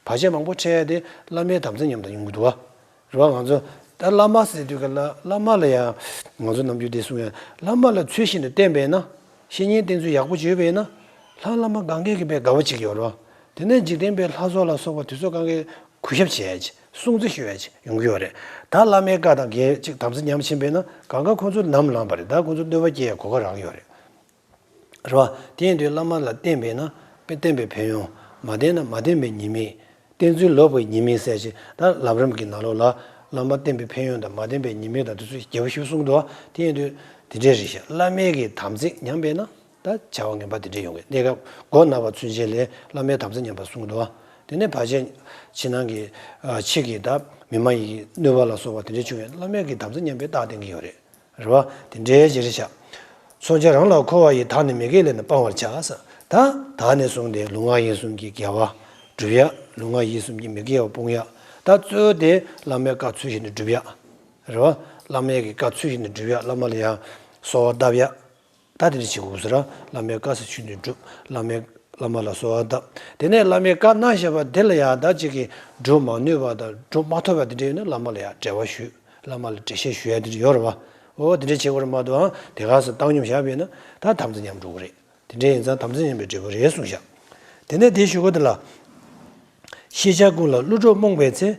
བར་ཆད་མང་པོ་འཕྲད་ཡ་དེ་བླ་མའི་དམ་ཚིག་ཉམས་དང་ཡོང་གི་འདུག་བ། རེད་བ། ང་ཚོ་ད་བླ་མ་ཟེར་དུས་ག་ལ་བླ་མ་ལ་ཡང་ང་ཚོ་ནམ་རྒྱུན་དེ་གསུང་ཡ། བླ་མ་ལ་ཚུལ་བཞིན་དུ་བསྟེན་པས་ན། བཤེས་གཉེན་བསྟེན་ཚུལ་ཡག་པོ་བྱས་པས་ན། ལྷ་བླ་མ་གང་གས་ཀྱི་པའི་དགའ་བ་བྱེད་ཀྱི་ཡོད་རེད་བ། དེ་ནས་འཇིག་རྟེན་པའི་ལྷ་ཚོགས་ལ་སོགས་པ་དེ་ཚོ་གང་གས་གུས་ཞབས་བྱེད་ཡ་ཅིག་སྲུང་བརྩི་ཞུ་ཡ་ཅིག་ཡོང་གི་ཡོད་རེད། ད་བླ་མའི་བཀའ་དང་འགལ་ཅིག་དམ་ཚིག་ཉམས་ཕྱིན་པས་ན་གང་ག་ཁོ་ཚོ་ནམ་ལངས་པ་རེད། ད་ཁོ་ཚོ་གནོད་པ་སྐྱེལ་ཡ་གོ་སྐབས་རག་གི་ཡོད་རེད། རེད་བ། དེ་ཡིན་དུས་བླ་མ་ལ་བསྟེན་པས་ན་དཔེ་བསྟེན་པའི་ཕན་ཡོན། མ་བསྟེན་ན་མ་བསྟེན་པའི་ཉེས་དམིགས། བསྟེན་ཚུལ་ལོག་པའི་ཉེས་དམིགས་ཟེར་ཞིང་ད་ལམ་རིམ་གྱི་ནང་ལོགས་ལ་བླ་མ་བསྟེན་པའི་ཕན་ཡོན་དང་མ་བསྟེན་པའི་ཉེས་དམིགས་དང་དེ་ཚོ་རྒྱས་པོ་ཞིག་གསུངས་འདུག་བ། དེ་ཡིན་དུས་དེ་འདྲའི་རེད་ཤག་བླ་མའི་གི་དམ་ཚིག་ཉམས་པས་ན་ད་བྱ་བ་ངན་པ་དེ་འདྲས་ཡོང་གི། གནས་སྐབས་མགོ་ན་བ་ཚུན་ཆད་ལས་བླ་མའི་དམ་ཚིག་ཉམས་པ་གསུངས་འདུག་བ། དེ་ནས་བར་ཆད་ཕྱི་ནང་གི་ཨ་ཕྱི་གི་ད་མི་མ་ཡིན་གནོད་པ་ལ་སོགས་པ་དེ་འདྲས་བྱུང་བས་བླ་མའི་གི་དམ་ཚིག་ཉམས་པའི་རྟགས་བསྟན་གྱི་ཡོད་རེད། རེད་བ། དེ་འདྲའི་ཅིག་རེད་ཤག་མཚོན་ཆ་རང་ལ་འཁོར་བ་ཡི། བདག་ནི་མི་དགེའི་ལས་རྣམས་སྤང་བར་བྱ་ཟེར། ད་བདག་ནི་གསུངས་ཏེ་ལུས་ངག་ཡིད་གསུམ་གྱི་དགེ་བ་སྒྲུབ་ཡ། ལུས་ངག་ཡིད་གསུམ་གྱི་མི་དགེ་བ་སྤོང་ཡ། ད་གཙོ་བོ་དེ་བླ་མའི་བཀའ་ཚུལ་བཞིན་དུ་སྒྲུབ་ཡ། རེད་བ། བླ་མའི་གི་བཀའ་ཚུལ་བཞིན་དུ་སྒྲུབ་ཡ། བླ་མ་ལ་ཡང་གསོལ་བ་བཏབ་ཡ། ད་དེ་འདྲ་བྱེད་དགོས་ཟེར་ར། བླ་མའི་བཀའ་ཚུལ་བཞིན་དུ་སྒྲུབ། བླ་མའི་བླ་མ་ལ་གསོལ་བ་བཏབ། དེ་ནས་བླ་མའི་བཀའ་གནང་བཞག་པ་དེ་ལ་ཡང་ད་ཅིག་གིས་སྒྲུབ་མ་ནུས་པ་དང་སྒྲུབ་མ་ཐུབ་པ་དེ་འདྲ་ཡོད་ན་བླ་མ་ལ་ཡང་འབྲེལ་བ་ཞུ། བླ་མ་ལ་འགྲེལ་བཤད་ཞུ་ཡ་དེ་འདྲ་ཡོད་རེད་བ། འོ་དེ་འདྲ་བྱེད་དགོས་རེད་མ་གཏོགས་ཨང་དེ་ག་སེ་བཏང་སྙོམས་བཞག་པ་ཡིན་ན་ད་དམ་ཚིག་ཉམས་འགྲོ་གི་རེད། དེ་འདྲ་ཡིན་ཙང་དམ་ཚིག་ཉམས་པའི་འབྲས་བུ་རེད་གསུངས་བཞག་དེ་ནས་དེའི་གཞུག་གུ་དེ་ལ། ཤེས་བྱ་ཀུན་ལ་ཀླུ་སྒྲུབ་རྨོངས་པའི་ཚེ།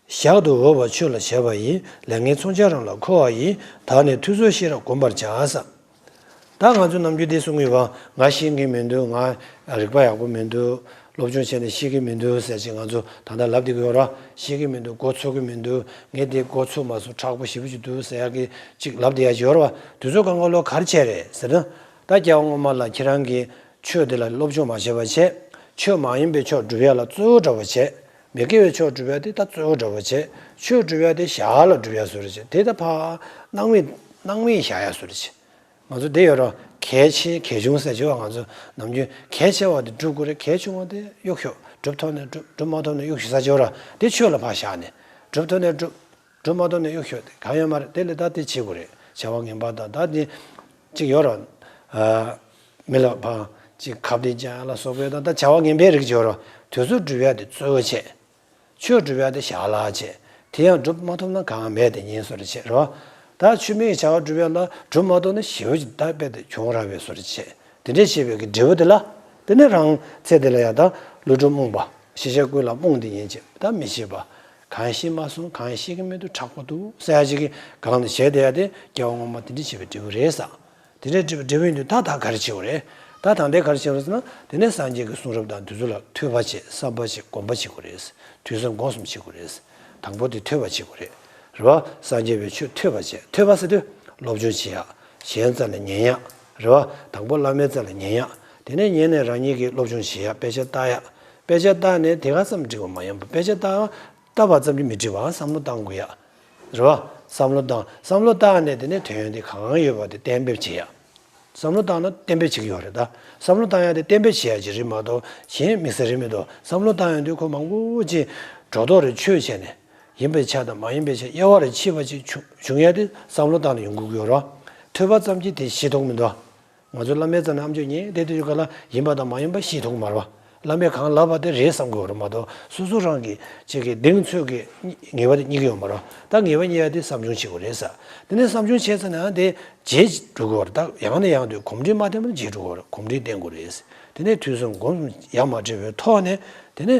ཞག་ཏུ་འོས་པ་ཆོས་ལ་བྱས་པ་ཡིས། ལས་ངན་མཚོན་ཆ་རང་ལ་འཁོར་བ་ཡི། བདག་ནི་ཐུགས་རྗེའི་ཤེས་རབ་བསྒོམ་པར་བྱ་ཟེར། ད་ང་ཚོ་ནམ་རྒྱུན་འདི་གསུང་གི་ཡོད་པ། ང་ཤེས་ཀྱི་མི་འདུག་ང་རིག་པ་ཡག་པོ་མི་འདུག་སློབ་སྦྱོང་བྱས་ནས་ཤེས་ཀྱི་མི་འདུག་ཟེར་ཅིག་ང་ཚོ་ད་ལྟ་ལབ་བསྡད་ཀྱི་ཡོད་ར། ཤེས་ཀྱི་མི་འདུག་གོ་ཚོད་ཀྱི་མི་འདུག་ངས་དེ་གོ་ཚོད་མ་སོང་དྲག་པོ་ཞེ་པོ་ཅིག་འདུག་ཟེར་ཡག་གི་ཅིག་ལབ་བསྡད་ཡག་ཅིག་ཡོད་ར་བ། དུས་ཚོད་གང་ག་ལོ་ག་རེ་བྱས་རེད་ཟེར་ན། ད་སྐྱེ་བ་སྔོན་མ་ལ་ཁྱེད་རང་གིས་ཆོས་དེ་ལ་སློབ་སྦྱོང་མ་བྱས་པ་བྱས། ཆོས་མ་ཡིན་པའི་ཕྱོགས་སྒྲུབ་ཡག་ལ་རྩོལ་བ་འདྲ་བོ་བྱས། མི་དགེ་བའི་ཕྱོགས་སྒྲུབ་ཡག་དེ་ད་རྩོལ་བ་འདྲ་བོ་བྱས། ཆོས་སྒྲུབ་ཡག་དེ་ཞར་ལ་སྒྲུབ་ཡག་བཟོ་འདྲ་བྱས། དེ་ད་ཕར་སྣང་མེད་སྣང་མེད་བཞག་ཡག་བཟོ་འདྲ་བྱས། ང་ཚོ་འདི་ཡོད་ར། གལ་ཆེ་གལ་ཆུང་ཟེར་བྱས་བ། ང་ཚོ་ནམ་རྒྱུན་གལ་ཆེ་བ་དེ་སྒྲུབ་དགོས་རེད། གལ་ཆུང་བ་དེ་གཡུག་ཞོག་སྒྲུབ་ཐུབ་ནས་སྒྲུབ། སྒྲུབ་མ་ཐུབ་ནས་གཡུག་ཞོག་ཟེར་བྱས་བ་ར། དེ་ཆོས་ལ་ཕར་བཞག་ནས། སྒྲུབ་ཐུབ་ནས་སྒྲུབ། སྒྲུབ་མ་ཐུབ་ནས་གཡུག་ཞོག་དེ་གང་ཡོད་མ་རེད། དེ་ལས་ད་དེ་བྱེད་དགོས་རེད། བྱ་བ་ངན་པ་དང་ད་དེ་གཅིག་ཡོད་ར། ཨ། མི་ལ་ཕར་གཅིག་ཁ་གཏད་བཅག་ཡག་ལ་སོགས་པའི་ད་ད་བྱ་བ་ངན་པའི་རིགས་ཡོད་ར། དེ་ཚོ་སྒྲུབ་ཡག་དེ་རྩོལ་བ་བྱས། ཆོས་སྒྲུབ་ཡག་དེ་ཞར་ལ་བྱས། དེ་ཡང་སྒྲུབ་མ་ཐུབ་ན་གང་མེད་དེ་ཉན་བཟོ་འདྲ་བྱས་ར། ད་ཆོས་མིན་གྱི་བྱ་བ་སྒྲུབ་ཡག་ལ་སྒྲུབ་མ་ཐུབ་ན་ཞེ་པོ་ཅིག་ད་དཔེ་དེ་གྱོང་རག་པའི་བཟོ་འདྲ་བྱས། དེ་འདྲས་བྱས་པའི་གི་འབྲས་བུ་དེ་ལ། དེ་ནས་རང་ཚེ་འདི་ལ་ཡང་ད་ཀླུ་སྒྲུབ་རྨོངས་པ། ཤེས་བྱ་ཀུན་ལ་རྨོངས་ཏེ་ཡིན་ཅེས་ད་མི་ཤེས་པ། གང་ཤེས་མ་སོང་། གང་ཤེས་ཀྱི་མི་འདུག་དྲག་པོ་འདུག་ཟེར་ཡག་ཅིག་གི་སྒང་ལ་བྱས་བསྡད་ཡག་དེ་སྐྱེ་བ་སྔོན་མ་དེ་འདྲས་བྱས་པའི་འབྲས་བུ་རེད་ཟེར། དེ་འདྲས་བསྒྲུབས་པའི་འབྲས་བུ་ཡིན་དུས་ད་ད་ག་རེ་བྱེད་དགོས་རེད། ད་ད་ལྟའི་ག་རེ་བྱེད་དགོས་ཟེར་ན། དེ་ནས་སངས་རྒྱས་ཀྱི་གསུང་རབ་དང་དེ་ཚོ་ལ་ཐོས་པ་བྱེད། བསམ་པ་བྱེད། སྒོམ་པ་བྱེད་དགོས་རེད། ཐོས་བསམ་སྒོམ་གསུམ་བྱེད་དགོས་རེད། དང་པོ་དེ་ཐོས་པ་བྱེད་དགོས་རེད། རེད་བ། སངས་རྒྱས་པའི་ཆོས་ཐོས་པ་བྱེད། ཐོས་པ་ཟེར་དུས་སློབ་སྦྱོང་བྱེད་ཡག་གཞན་རྩ་ནས་ཉན་ཡག་རེད་བ། དང་པོ་བླ་མའི་རྩ་ལ་ཉན་ཡག་དེ་ནས་ཉན་ནས་རང་ཉིད་ཀྱིས་སློབ་སྦྱོང་བྱེད་ཡག་དཔེ་ཆ་ལྟ་ཡག་དཔེ་ཆ་ལྟ་ནས་དེ་ག་ཙམ་འགྲིག་པ་མ་ཡིན་པ། དཔེ་ཆ་ལྟ་ལྟ་བ་ཙམ་གྱིས་མི་འགྲིག་པ། བསམ་བློ་བཏང་དགོས་ཡག་རེད་བ། བསམ་བློ་བཏང་། བསམ་བློ་བཏང་ནས་དེ་ནས་དོན་དེ་གང་ཡོད་པ་དེ་གཏན་འབེབས་བྱེད་ཡ། བསམ་བློ་བཏང་ན་གཏན་འབེབས་བྱེད་ཀྱི་ཡོད་རེད་ད། བསམ་བློ་བཏང་ཡ་དེ་གཏན་འབེབས་བྱེད་ཡ་ཅིག་རེད་མ་གཏོགས་གཞན་དམིགས་བསལ་རེད་མི་འདུག། བསམ་བློ་བཏང་ཡ་དེ་ཁོ་མང་པོ་ཅིག་སྒྲོ་འདོགས་རེ་ཆོད་བྱས་ནས་ཡིན་པའི་ཆ་དང་མ་ཡིན་པའི་ཆ་དབྱེ་བ་རེ་ཕྱེ་བ་ཅིག་བྱུང་བྱུང་ཡ་དེ་བསམ་བློ་བཏང་ནས་ཡོང་དགོས་ཀྱི་ཡོད་རེད། ཐོས་པ་ཙམ་གྱིས་དེ་ཤེས་ཐུབ་མི་འདུག། ང་ཚོ་བླ་མའི་རྩ་ནས་ཨམ་ཅོག་ཉན་བསྡད་དུས་ཀ་ལ་ཡིན་པ་དང་མ་ཡིན་པ་ཤེས་ཐུབ་ཀྱི་མ་རེད་བ། བླ་མས་གང་ལབ་པ་དེ་རེད་བསམ་དགོས་རེད་མ་གཏོགས་སོ་སོ་རང་གི་ཅིག་གི་གདེང་ཚོད་ཀྱི་ངེས་པ་དེ་རྙེད་ཀྱི་ཡོད་མ་རེད་བ། ད་ངེས་པ་རྙེད་ཡ་དེ་བསམ་བྱུང་བྱེད་དགོས་རེད་ས། དེ་ནས་བསམ་བྱུང་བྱས་ཚར་ན་ཡང་དེ་རྗེས་འགྲོ་དགོས་རེད། ད་ཡང་ནས་ཡང་དུ་གོམས་འདྲིས་མ་བསྟེན་པར་རྗེས་འགྲོ་དགོས་རེད། གོམས་འདྲིས་བསྟེན་དགོས་རེད། དེ་ནས་ཐོས་བསམ་སྒོམ་གསུམ་ཡ་མ་བྲལ་བའི་ཐོག་ནས་དེ་ནས་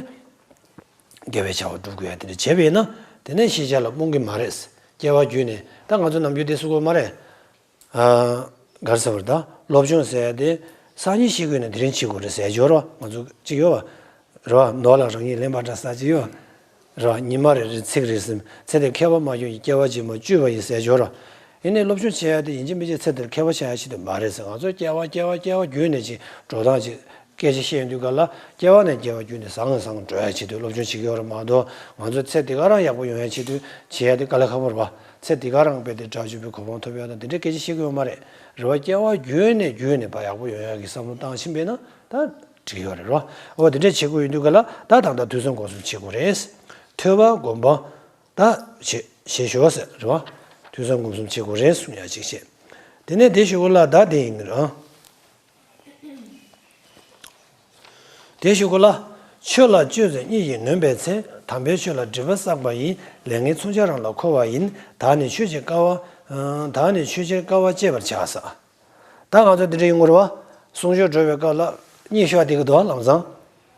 དགེ་བའི་བྱ་བ་སྒྲུབ་དགོས་ཡ་དེ་འདྲ་བྱས་པས་ན་དེ་ནས་ཤེས་བྱ་ལ་རྨོངས་ཀྱི་མ་རེད། སྐྱེ་བ་བརྒྱུད་ནས་ད་ང་ཚོ་ནམ་རྒྱུན་དེ་སུ་དགོས་མ་རེད། ག་རེ་ཟེར་བ་རེད་ད། སློབ་སྦྱོང་ཟེར་ཡ་དེ་སང་ཉིན་ཤེས་དགོས་ན་དེ་རིང་བྱེད་དགོས་རེད་ཟེར་ཡ་ཅིག་ཡོད་རེད་བ། ང་ཚོ་ཅིག་ཡོད་བ། རེད་བ། ནོར་ལ་རང་ཉིད་ལན་པ་འདྲ་ཟེར་ཅིག་ཡོད། རེད་བ། ཉི་མ་རེ་རེ་ཚིག་རེ་ཟིན་ཚེ་འདིར་ཁྱད་པར་མ་བྱུང་ཡང་སྐྱེ་བ་གཅིག་མ་བཅུ་བ་ཡིན་ཟེར་ཡ་ཅིག་ཡོད་རེད་བ། ཡིན་ནའི་སློབ་སྦྱོང་བྱེད་ཡ་དེ་ཡིན་གཅིག་མིན་གཅིག་ཚེ་འདིར་ཁྱད་པར་ཆགས་ཡ་ཆེད་དུ་མ་རེད་ཟེར། ང་ཚོ་སྐྱེ་བ་སྐྱེ་བ་སྐྱེ་བ་བརྒྱུད་ནས་ཅིག་འགྲོ་སྟངས་ཅིག་སྐད་ཆ་བཤད་ཡོང་དུས་ག་ལ་སྐྱེ་བ་ནས་སྐྱེ་བ་བརྒྱུད་ནས་བཟང་ནས་བཟང་འགྲོ་ཡ་ཆེད་དུ་སློབ་སྦྱོང་བྱེད་ཀྱི་ཡོད་རེད་མ་གཏོགས་ང་ཚོ་ཚེ་འདི་ག་རང་ཡག་པོ་ཡོང་ཡ་ཆེད་དུ་བྱེད་ཡ་དེ་དཀའ་ལས་ཁག་པོ་རེད་བ། ཚེ་འདི་ག་རང་དཔེ་དེ་དགྲ་བཅོམ་པའི་གོ་འཕང་ཐོབ་ཡ་དང་དེ་འདྲའི་སྐད་ཆ་བཤད་ཀྱི་ཡོད་མ་རེད། རེད་བ། སྐྱེ་བ་བརྒྱུད་ནས་བརྒྱུད་ནས་ཕར་ཡག་པོ་ཡོང་ཡ་གི་བསམ་བློ་བཏང་ཕྱིན་པས་ན་ད་འགྲིག་ཡོད་རེད་རོ། འོ་དེ་འདྲས་བྱེད་དགོས་ཡོད་དུས་ག་ལ་ད་ད་ལྟ་ཐོས་བསམ་སྒོམ་གསུམ་བྱེད་དགོས་རེད། ཐོས་པ་སྒོམ་པ་ད་བྱེད་བྱེད་ཞོར་ཟེར་རེད་བ། ཐོས་བསམ་སྒོམ་གསུམ་བྱེད་དགོས་རེད་གསུང་ཡ་ཅིག་བཤད། དེ་ནས་དེ་ཞུ་གོ་ལ་ད་དེ་ཡིན་རང་། དེ་ཞུ་གོ་ལ། ཆོས་ལ་སྤྱོད་ཚེ་གཉིད་ཀྱིས་ནོན་པའི་ཚེ། དམ་པའི་ཆོས་ལ་སྒྲིབ་པ་བསགས་པ་ཡིན། ལས་ངན་མཚོན་ཆ་རང་ལ་འཁོར་བ་ཡིན། བདག་ནི་ཆོས་ཀྱི་དཀའ་བ། བདག་ནི་ཆོས་ཀྱི་དཀའ་བ་སྤྱད་པར་བྱ་ཟེར། ད་ང་ཚོ་འདི་འདྲ་ཡོང་གི་རེད་བ། གསུང་ཆོས་འགྲོ་བའི་སྐབས་ལ་གཉིད་ཤོར་བསྡད་ཀྱི་འདུག་ལམ་སང་།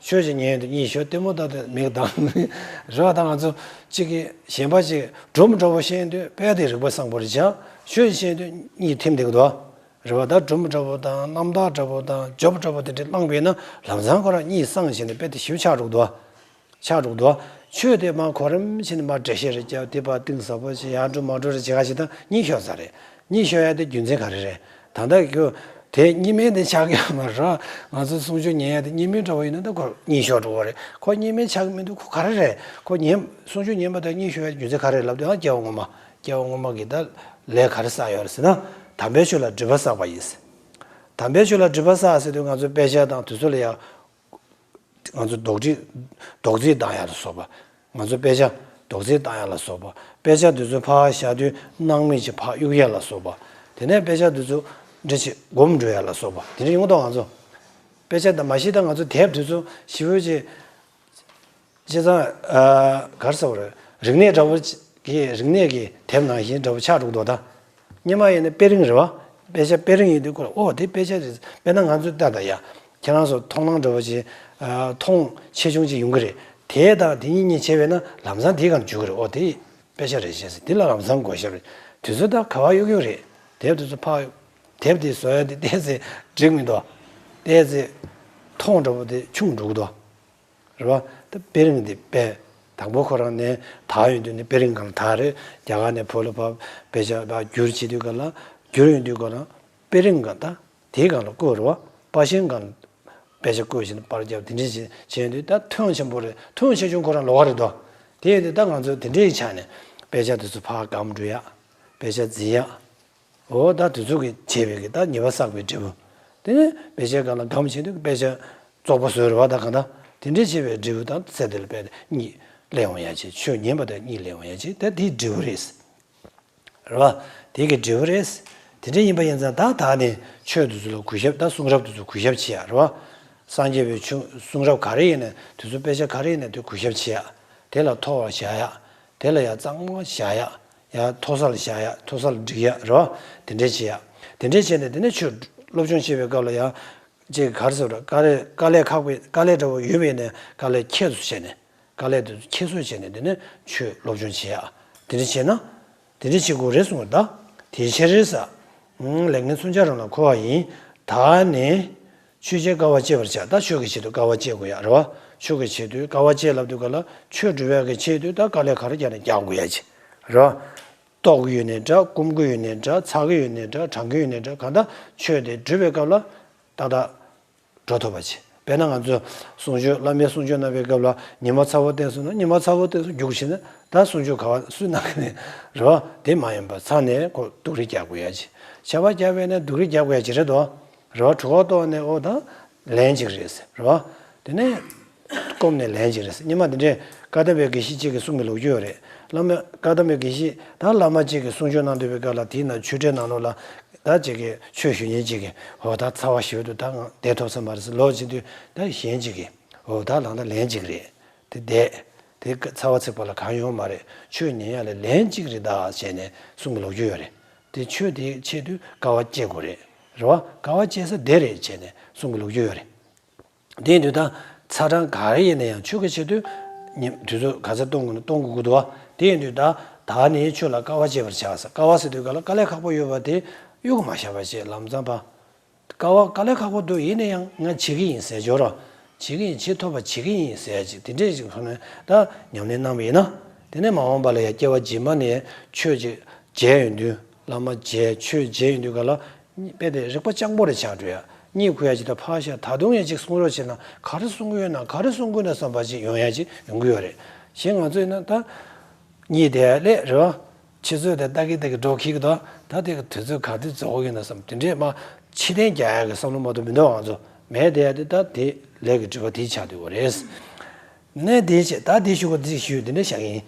ཆོས་ཅིག་ཉན་དུས་གཉིད་ཤོར་ལྟད་མོ་ལྟ་དུས་མིག་གདངས། རེད་བ། ད་ང་ཚོ་གཅིག་གིས་གཞན་པ་ཅིག་སྒྲུང་འདྲ་པོ་བཤད་དུས་དཔེ་དེ་རིག་པ་བཟང་པོ་རེད་བྱ། ཆོས་བཤད་དུས་གཉིད་ཐིམ་བསྡད་ཀྱི་འདུག་བ། རེད་བ། ད་སྒྲུང་འདྲ་པོ་དང་རྣམ་ཐར་འདྲ་པོ་དང་ཇོབ་འདྲ་པོ་དེ་འདྲ་བླངས་པས་ན་ལམ་སང་ཁོ་རང་གཉིད་སངས་བྱས་ནས་དཔེ་དེ་ཞིབ་ཆགས་འགྲོ་གི་འདུག་བ། ཆགས་འགྲོ་གི་འདུག་བ། ཆོས་དེ་མར་གོ་རིམ་བྱས་ནས་མར་འགྲེལ་བཤད་རེ་བརྒྱབ། དེ་ཕར་གཏིང་ཟབ་པོ་བྱས། ཡར་འགྲོ་མར་འགྲོ་རེ་བྱེད་ག་ཞིག་དང་གཉིད་ཤོར་ས་རེད། གཉིད་ཤོར་ཡ་དེ་རྒྱུ་མཚན་ག་རེ་རེད། ད་ལྟ་ཁྱོད་དེ་གཉིད་སྨན་དེ་ཆགས་ཀྱི་ཡོད་མ་རེད། ང་ཚོ་གསུང་ཆོས་ཉན་ཡ་དེ་གཉིད་སྨན་འདྲ་པོ་ཡིན་ན་ད་ཁོ་གཉིད་ཤོར་འགྲོ་གི་རེད། ཁོ་གཉིད་སྨན་ཆགས་ཀྱི་མི་འདུག་ཁོ་ག་རེ་རེད། ཁོ་ཉན་གསུང་ཆོས་ཉན་པ་དང་གཉིད་ཤོར་ཡ་རྒྱུ་མཚན་ག་རེ་རེད་ལབ་དུས་ཨ་སྐྱེ་བ་སྔོན་མ། སྐྱེ་བ་སྔོན་མ་གི་ད་ལས་ག་རེ་བསགས་ཡོད་རེད་ཟེར་ན། དམ་པའི་ཆོས་ལ་སྒྲིབ་པ་བསགས་པ་ཡིན། དམ་པའི་ཆོས་ལ་སྒྲིབ་པ་བསགས་ཟེར་དུས་ང་ཚོ་དཔེ་ཆ་དང་དུས་ཚོད་ལ་ཡ། ང་ཚོ་རྡོག་རྫིས། རྡོག་རྫིས་བཏང་ཡ་ལ་སོགས་པ། ང་ཚོ་དཔེ་ཆ་རྡོག་རྫིས་བཏང་ཡ་ལ་སོགས་པ། དཔེ་ཆ་དེ་ཚོ་ཕར་བཞག་དུས་སྣང་མེད་ཅིག་ཕར་གཡུག་ཡ་ལ་སོགས་པ། དེ་ནས་དཔེ་ཆ་དེ་ཚོ་འདྲ་ཅིག་སྒོམ་འགྲོ་ཡ་ལ་སོགས་པ་དེ་འདྲ་ཡོང་དོ། ང་ཚོ་དཔེ་ཆ་དང་མ་གཞི་ད་ང་ཚོ་དེབ་དེ་ཚོ་ཞེ་པོ་ཅིག་བྱས་ཙང་། ཨ། ག་རེ་ཟེར་བ་རེད། རིག་གནས་འདྲ་པོ་གི་རིག་གནས་ཀྱི་དེབ་ནང་བཞིན་འདྲ་པོ་ཆགས་འགྲོ་གི་འདུག་ད། སྔོན་མ་ཡིན་ན་དཔེ་རིང་རེད་བ། དཔེ་ཆ་དཔེ་རིང་ཡིན་དུས་ཁོ་ལ་ཨོ་དེ་དཔེ་ཆ་རེད། དཔེར་ན་ང་ཚོས་ལྟ་ད་ཡ། ཁྱེད་རང་ཚོ་མཐོང་སྣང་འདྲ་པོ་ཅིག་ཨ། མཐོང་ཆེ་ཆུང་ཅིག་ཡོང་གི་རེད། དེ་དང་དེ་གཉིས་གཉིས་བྱས་པས་ན་ལམ་སང་དེའི་སྒང་འཇུག་གི་རེད། ཨོ་དེ་དཔེ་ཆ་རེད་ཅེས་ཟེར། དེ་ལ་ལམ་སང་གོ་ཞབས་རེད། དུས་ཚོད་ད་ག་བ་གཡུག་གཡུག་རེད། དེབ་དེ་ཚོ་ཕར། དེབ་དེ་བཟོ་ཡ་དེ་ཏོག་ཙམ་འགྲིག་མི་འདུག་ཏོག་ཙམ་མཐོང་འདྲ་པོ་དེ་ཆུང་འགྲོ་གི་འདུག་རེད་བ། ད་དཔེ་རིང་འདི་དཔེ། དང་པོ་ཁོ་རང་ནས་དར་ཡོང་དུས་ནས་དཔེ་རིང་སྒང་ལ་དར་རེད། རྒྱ་གར་ནས་བོད་ལ་ཕར་དཔེ་ཆ་ཕར་བསྒྱུར་བྱེད་དུས་སྒང་ལ། བསྒྱུར་ཡོང་དུས་སྒང་ལ་དཔེ་རིང་སྒང་ད་དེའི་སྒང་ལ་བཀོད་རེད་བ། པར་ཤིང་སྒང་ལ་དཔེ་ཆ་བཀོད་བྱས་ནས་པར་བརྒྱབ་དེ་འདྲ་བྱས་བྱས་ཡོང་དུས་ད་ཐོན་ཆེན་པོ་རེད། ཐོན་ཆེ་ཆུང་ཁོ་རང་ལོགས་ཀ་རེད་དོ། དེ་ཡོང་དུས་ད་ང་ཚོ་དེ་འདྲའི་ཆ་ནས་དཔེ་ཆ་དེ་ཚོ་ཕར་སྒམ་འགྲོ་ཡ། དཔེ་ཆ་འཛིན་ཡ། འོ་ད་དེ་ཚོ་གི་བྱས་པའི་གི་ད་ཉེས་པ་བསགས་པའི་འབྲས་བུ། དེ་ནས་དཔེ་ཆའི་སྒང་ལ་སྒམ་བྱས་དུས་དཔེ་ཆ་བཙོག་པ་བཟོས་རེད་བ། ད་གང་ལྟར་དེ་འདྲའི་བྱས་པའི་འབྲས་བུ་དང་ཚེ་འདི་ལ་དཔེ་གཉིད་སླེབས་འོང་ཡ་ཅིག་ཆོས་ཉན་པ་དང་གཉིད་སླེབས་འོང་ཡ་ཅིག་ད་དེའི་འབྲས་བུ་རེད། རེད་བ། དེ་གི་འབྲས་བུ་རེད། དེ་འདྲ་ཡིན་པ་ཡིན་ཙང་ད་ད་ནི་ཆོས་དེ་ཚོ་ལ་གུས་ཞབས། ད་གསུང་རབ་དེ་ཚོ་གུས་ཞབས་བྱེད་ཡ་རེད་བ། སངས་རྒྱས་པའི་ཆོས་གསུང་རབ་ག་རེ་ཡིན་ན་དེ་ཚོ་དཔེ་ཆ་ག་རེ་ཡིན་ན་དེ་གུས་ཞབས་བྱེད་ཡ། དེ་ལ་མཐོ་བར་བཞག་ཡ། དེ་ལ་ཡ་གཙང་མ་བཞག་ཡ། ཡ་མཐོ་ས་ལ་བཞག་ཡ། མཐོ་ས་ལ་སྒྲིག་ཡ་རེད་བ། དེ་འདྲས་བྱེད་ཡ། དེ་འདྲས་བྱས་ནས་དེ་ནས་ཆོས་སློབ་སྦྱོང་བྱེད་པའི་སྐབས་ལ་ཡ། ཅིག་ག་རེ་ཟེར་བ་རེད། དཀའ་ལས་དཀའ་ལས་ཁག་པའི་དཀའ་ལས་འདྲ་བོ་ཡོད་པ་ཡིན་ན་དཀའ་ལས་ཁྱད་དུ་བྱས་ནས། དཀའ་ལས་དེ་ཚོ་ཁྱད་གསོད་བྱས་ནས་དེ་ནས་ཆོས་སློབ་སྦྱོང་བྱེད་ཡ། དེ་འདྲ་བྱས་ན། དེ་འདྲ་བྱེད་དགོས་རེད་གསུངས་པ་རེད་ད། དེའི་ཕྱིར་ཟེར། ལས་ངན་མཚོན་ཆ་རང་ལ་འཁོར་བ་ཡིན། ད་ནི། ཆོས་ཀྱི་དཀའ་བ་སྤྱད་པར་བྱ། ད་ཆོས་ཀྱི་ཆེད་དུ་དཀའ་བ་སྤྱད་དགོས་ཡ་རེད་བ། ཆོས་ཀྱི་ཆེད་དུ་དཀའ་བ་སྤྱད་ལབ་དུས་ག་ལ་ཆོས་སྒྲུབ་ཡ་གི་ཆེད་དུ་ད་དཀའ་ལས་ག་རེ་བརྒྱབ་ན་རྒྱག་དགོས་ཡ་ཅིག་རེད་བ། ལྟོགས་ཀྱི་ཡོད་ནའི་འདྲ། སྐོམ་གྱི་ཡོད་ནའི་འདྲ། ཚ་གི་ཡོད་ནའི་འདྲ། གྲང་གི་ཡོད་ནའི་འདྲ། གང་ལྟར་ཆོས་དེ་སྒྲུབ་པའི་སྐབས་ལ་ཏག་ཏག་འགྲོ་ཐུབ་པ་བྱེད། དཔེར་ན་ང་ཚོ་གསུང་ཆོས་བླ་མའི་གསུང་ཆོས་གནང་བའི་སྐབས་ལ་ཉི་མ་ཚ་བོ་བསྟན་སོང་ན་ཉི་མ་ཚ་བོ་བསྟན་སོང་རྒྱུགས་བྱས་ན་ད་གསུང་ཆོས་ག་བ་སུས་གནང་གི་མེད་རེད་བ། དེ་མ་ཡིན་པ་ཚ་ནས་ཁོ་སྡུག་རུས་རྒྱག་དགོས་ཡ་ཅིག་ཆར་པ་བརྒྱབ་པས་ན་སྡུག་རུས་རྒྱག་དགོས་ཡ་ཅིག་རེད་དོ། རེད་བ། གྲོད་ཁོག་ལྟོགས་ནས་ཨོ་ད་ལན་ཅིག་རེད་ཟེར་རེད་བ། དེ་ནས་སྐོམ་ནས་ལན་ཅིག་རེད་ཟེར། སྔོན་མ་དེ་འདྲས་བཀའ་གདམས་པའི་དགེ་བཤེས་གཅིག་གིས་གསུང་གི་ལོ་རྒྱུས་ཡོད་རེད། བླ་མ་བཀའ་གདམས་པའི་དགེ་བཤེས་ད་བླ་མ་གཅིག་གིས་གསུང་ཆོས་གནང་སྡོད་པའི་སྐབས་ལ་དེའི་ནང་ཆོས་ཁྲིད་ནང་ལོགས་ལ་ད་ཅིག་གིས་ཆོས་ཞུ་མཁན་གཅིག་གིས་ཨོ་ད་ཚ་བ་ཞེ་པོ་འདུག་ད་ང་བསྡད་ཐུབ་ས་མ་རེད་ཟེར་ལབ་བྱེད་དུས་ད་གཞན་གཅིག་གིས་ཨོ་ད་ལམ་ད་ལན་གཅིག་རེད། དེ་བསྡད། དེ་ཚ་བ་ཚིག་པ་ལ་གང་ཡོང་མ་རེད། ཆོས་ཉན་ཡ་ལ་ལན་གཅིག་རེད་ད་བྱས་ནས་གསུང་གི་ལོ་རྒྱུས་ཡོད་རེད། དེ་ཆོས་དེའི་ཆེད་དུ་དཀའ་བ་སྤྱད་དགོས་རེད། རེད་བ། དཀའ་བ་སྤྱད་ས་དེ་རེད་བྱས་ནས་གསུང་གི་ལོ་རྒྱུས་ཡོད་རེད། དེ་ཡིན་དུས་ད་ཚ་གྲང་ག་རེ་ཡིན་ན་ཡང་ཆོས་ཀྱི་ཆེད་དུ་ཉིན་དུས་ཚོད་ག་ཚོད་གཏོང་དགོས་ན་གཏོང་དགོས་ཀྱི་འདུག་བ། དེ་ཡིན་དུས་ད་ད་ནི་ཆོས་ལ་དཀའ་བ་སྤྱད་པར་བྱ་ཟེར། དཀའ་བ་ཟེར་དུས་ག་ལ་དཀའ་ལས་ཁག་པོ་ཡོད་པ་དེ་གཡུག་མ་བཞག་པ་བྱས་ལམ་སང་ཕར། དཀའ་བ་དཀའ་ལས་ཁག་པོ་འདུག་ཡིན་ན་ཡང་ང་བྱེད་ཀྱི་ཡིན་ཟེར་ཆོག་རོགས། བྱེད་ཀྱི་ཡིན། བྱེད་ཐུབ་པ་བྱེད་ཀྱི་ཡིན་ཟེར་ཅིག་དེ་འདྲས་ཅིག་ཁོ་ནས་ད་ཉམས་ལེན་གནང་བ་ཡིན་ན། དེ་ནས་མ་འོངས་པ་ལ་ཡང་སྐྱེ་བ་རྗེས་མ་ནས་ཆོས་ཅིག་མཇལ་ཡོང་དུས་བླ་མ་མཇལ་ཆོས་མཇལ་ཡོང་དུས་ག་ལ་དཔེ་དེ་རིག་པ་སྤྱང་པོ་རེ་ཆགས་འགྲོ་ཡ། གཉིད་ཁུག་ཡ་ཅིག་ད་ཕར་བཞག་ད་དུང་ཡང་ཅིག་གསུང་རོགས་བྱས་ན་ག་རེ་གསུང་གི་ཡོད་ན་ག་རེ་གསུང་གི་ཡོད་ན་བསམ་པ་ཅིག་ཡོང་ཡ་ཅིག་ཡོང་གི་ཡོད་རེད། གཞན་ང་ཚོ་ཡིན་ན་ད། གཉིད་དེ་སླེབས་རེད་བ། ཆུ་ཚོད་དེ་ལྟ་གི་ལྟ་གི་འགྲོ་ཁྱི་གི་དོ། ད་དེ་གི་དུས་ཚོད་ག་དུས་རྫོགས་ཡོད་ན་བསམ་དེ་འདྲས་མ་ཕྱི་ཐེངས་རྒྱག་ཡག་གི་བསམ་བློ་མ་གཏོགས་མི་འདུག་ང་ཚོ་མེད་དེ་ཡ་དེ་ད་དེ་ལས་ཀྱི་སྒྲིབ་པ་དེ་ཆགས་བསྡད་ཡོད་རེད། ནས་དེ་བྱས་ད་དེ་ཞུ་གོ་དེ་ཞུ་དེ་འདྲས་བཞག་ཡིན།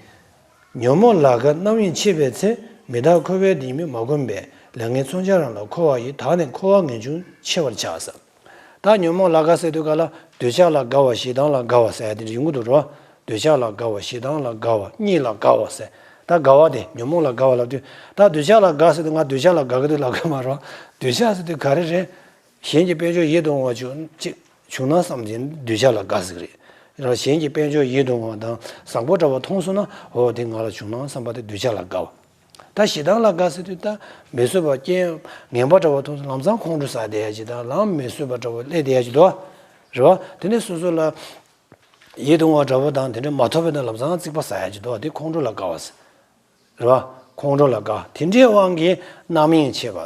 ཉོན་མོངས་ལ་དགའ་རྣམ་གཡེང་ཆེ་བའི་ཚེ། མི་རྟག་འཁོར་བའི་ཉེས་དམིགས་མ་བསྒོམས་པས། ལས་ངན་མཚོན་ཆ་རང་ལ་འཁོར་བ་ཡི། དག་ནི་འཁོར་བ་ངེས་འབྱུང་ཆེ་བར་བྱ་ཟེར། ད་ཉོན་མོངས་ལ་དགའ་ཟེར་དུས་ག་ལ་འདོད་ཆགས་ལ་དགའ་བ་ཞེ་སྡང་ལ་དགའ་བ་ཟེར་ཡ་དེ་འདྲ་ཡོང་གི་འདུག་རོ། འདོད་ཆགས་ལ་དགའ་བ་ཞེ་སྡང་ལ་དགའ་བ་གཉིད་ལ་དགའ་བ་ཟེར། ད་དགའ་བ་དེ་ཉོན་མོངས་ལ་དགའ་བ་ལབ་དུས་ད་འདོད་ཆགས་ལ་དགའ་ཟེར་དུས་ང་འདོད་ཆགས་ལ་དགའ་གི་འདུག་ལབ་གི་མ་རོ། འདོད་ཆགས་ཟེར་དུས་ག་རེ་རེད། གཞན་གྱི་དཔལ་འབྱོར་ཡིད་དུ་འོང་བ་བྱུང་ཅིག་བྱུང་ན་བསམ་དེ་འདོད་ཆགས་ལ་དགའ་ཟེར་གི་རེད། ར་གཞན་གྱི་དཔལ་འབྱོར་ཡིད་དུ་འོང་བ་དང་བཟང་པོ་འདྲ་བ་མཐོང་སོང་ན་འོ་དེ་ང་ལ་བྱུང་ན་བསམ་པ་དེ་འདོད་ཆགས་ལ་དགའ་བ། ད་ཞེ་སྡང་ལ་དགའ་ཟེར་དུས་ད་མི་བཟོད་པ་རྐྱེན་ངན་པ་འདྲ་བ་མཐོང་སོང་ལམ་སང་ཁོང་ཁྲོ་ཟ་བསྡད་ཡ་ཅིག་དང་ལམ་མི་བཟོད་པ་འདྲ་བ་སླེབས་བསྡད་ཡ་ཅིག་འདུག་བ། རེད་བ། དེ་ནས་སོ་སོ་ལ་ཡིད་དུ་འོང་བ་འདྲ་བོ་དང་དེ་འདྲ་མ་ཐོབ་པ་དང་ལམ་སང་རྩིག་པ་ཟ་ཡ་ཅིག་འདུག་བ། དེ་ཁོང་ཁྲོ་ལ་དགའ་བ་ཟེར། རེད་བ། ཁོང་ཁྲོ་ལ་དགའ། དེ་འདྲའི་དབང་གིས་རྣམ་གཡེང་ཆེ་བ།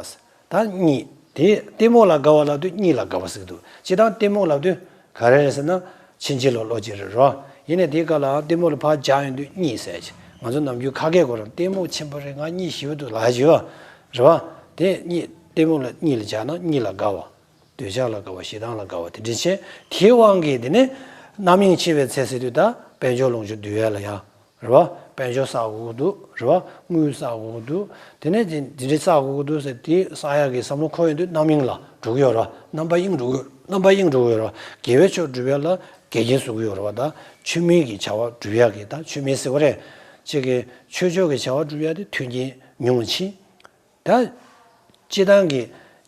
ད་གཉིད། དེ་གཏི་མུག་ལ་དགའ་བ་ལབ་དུས་གཉིད་ལ་དགའ་བ་ཟེར་གྱི་འདུག་སྤྱིར་བཏང་གཏི་མུག་ལབ་དུས་ག་རེ་རེད་ཟེར་ན་ཕྱིན་ཅི་ལོག་བློ་ཅིག་རེད་རོ། ཡིན་ནའི་དེའི་སྐབས་ལ་གཏི་མུག་ལ་ཕར་སྦྱར་ཡོང་དུས་གཉིད་ཟེར་གྱི། ང་ཚོ་ནམ་རྒྱུན་ཁ་སྐད་གོ་རང་གཏི་མུག་ཆེན་པོ་རེད་ང་གཉིད་ཞེ་པོ་འདུག་ལབ་ཀྱི་ཡོད་རེད་བ། དེ་གཉིད་གཏི་མུག་ལ་གཉིད་ལ་སྦྱར་ན་གཉིད་ལ་དགའ་བ། འདོད་ཆགས་ལ་དགའ་བ་ཞེ་སྡང་ལ་དགའ་བ་དེ་འདྲ་བྱས། དེའི་དབང་གིས་དེ་ནས་རྣམ་གཡེང་ཆེ་བའི་ཚེ་ཟེར་དུས་ད་དཔལ་འབྱོར་ལོངས་སྤྱོད་འདུལ་ཡ་ལ་ཡ། རེད་བ། དཔལ་འབྱོར་བསགས་དགོས་ཀྱི་འདུག་རེད་བ། དངུལ་བསགས་དགོས་ཀྱི་འདུག་དེ་ནས་དེ་དེ་འདྲའི་བསགས་དགོས་ཀྱི་འདུག་ཟེར་དེ་བསགས་ཡག་གི་བསམ་བློ་འཁོར་ཡོང་དུས་རྣམ་གཡེང་ལ་འགྲོ་གི་ཡོད་རེད་བ། རྣམ་པ་གཡེང་འགྲོ་གི་ཡོད། རྣམ་པ་གཡེང་འགྲོ་གི་ཡོད་རེད་བ། དགེ་བའི་ཕྱོགས་སྒྲུབ་ཡག་ལ་འགལ་རྐྱེན་བཟོ་གི་ཡོད་རེད་བ། ད་ཆོས་མིན་གྱི་བྱ་བ་སྒྲུབ་ཡག་གི་ད་ཆོས་མིན་ཟེར་བ་རེད། གཅིག་གི་ཆོས་ཕྱོགས་ཀྱི་བྱ་བ་སྒྲུབ་ཡག་དེ་མཐུན་རྐྱེན་ཉུང་བ་ཕྱིན། ད། སྤྱིར་བཏང་གི་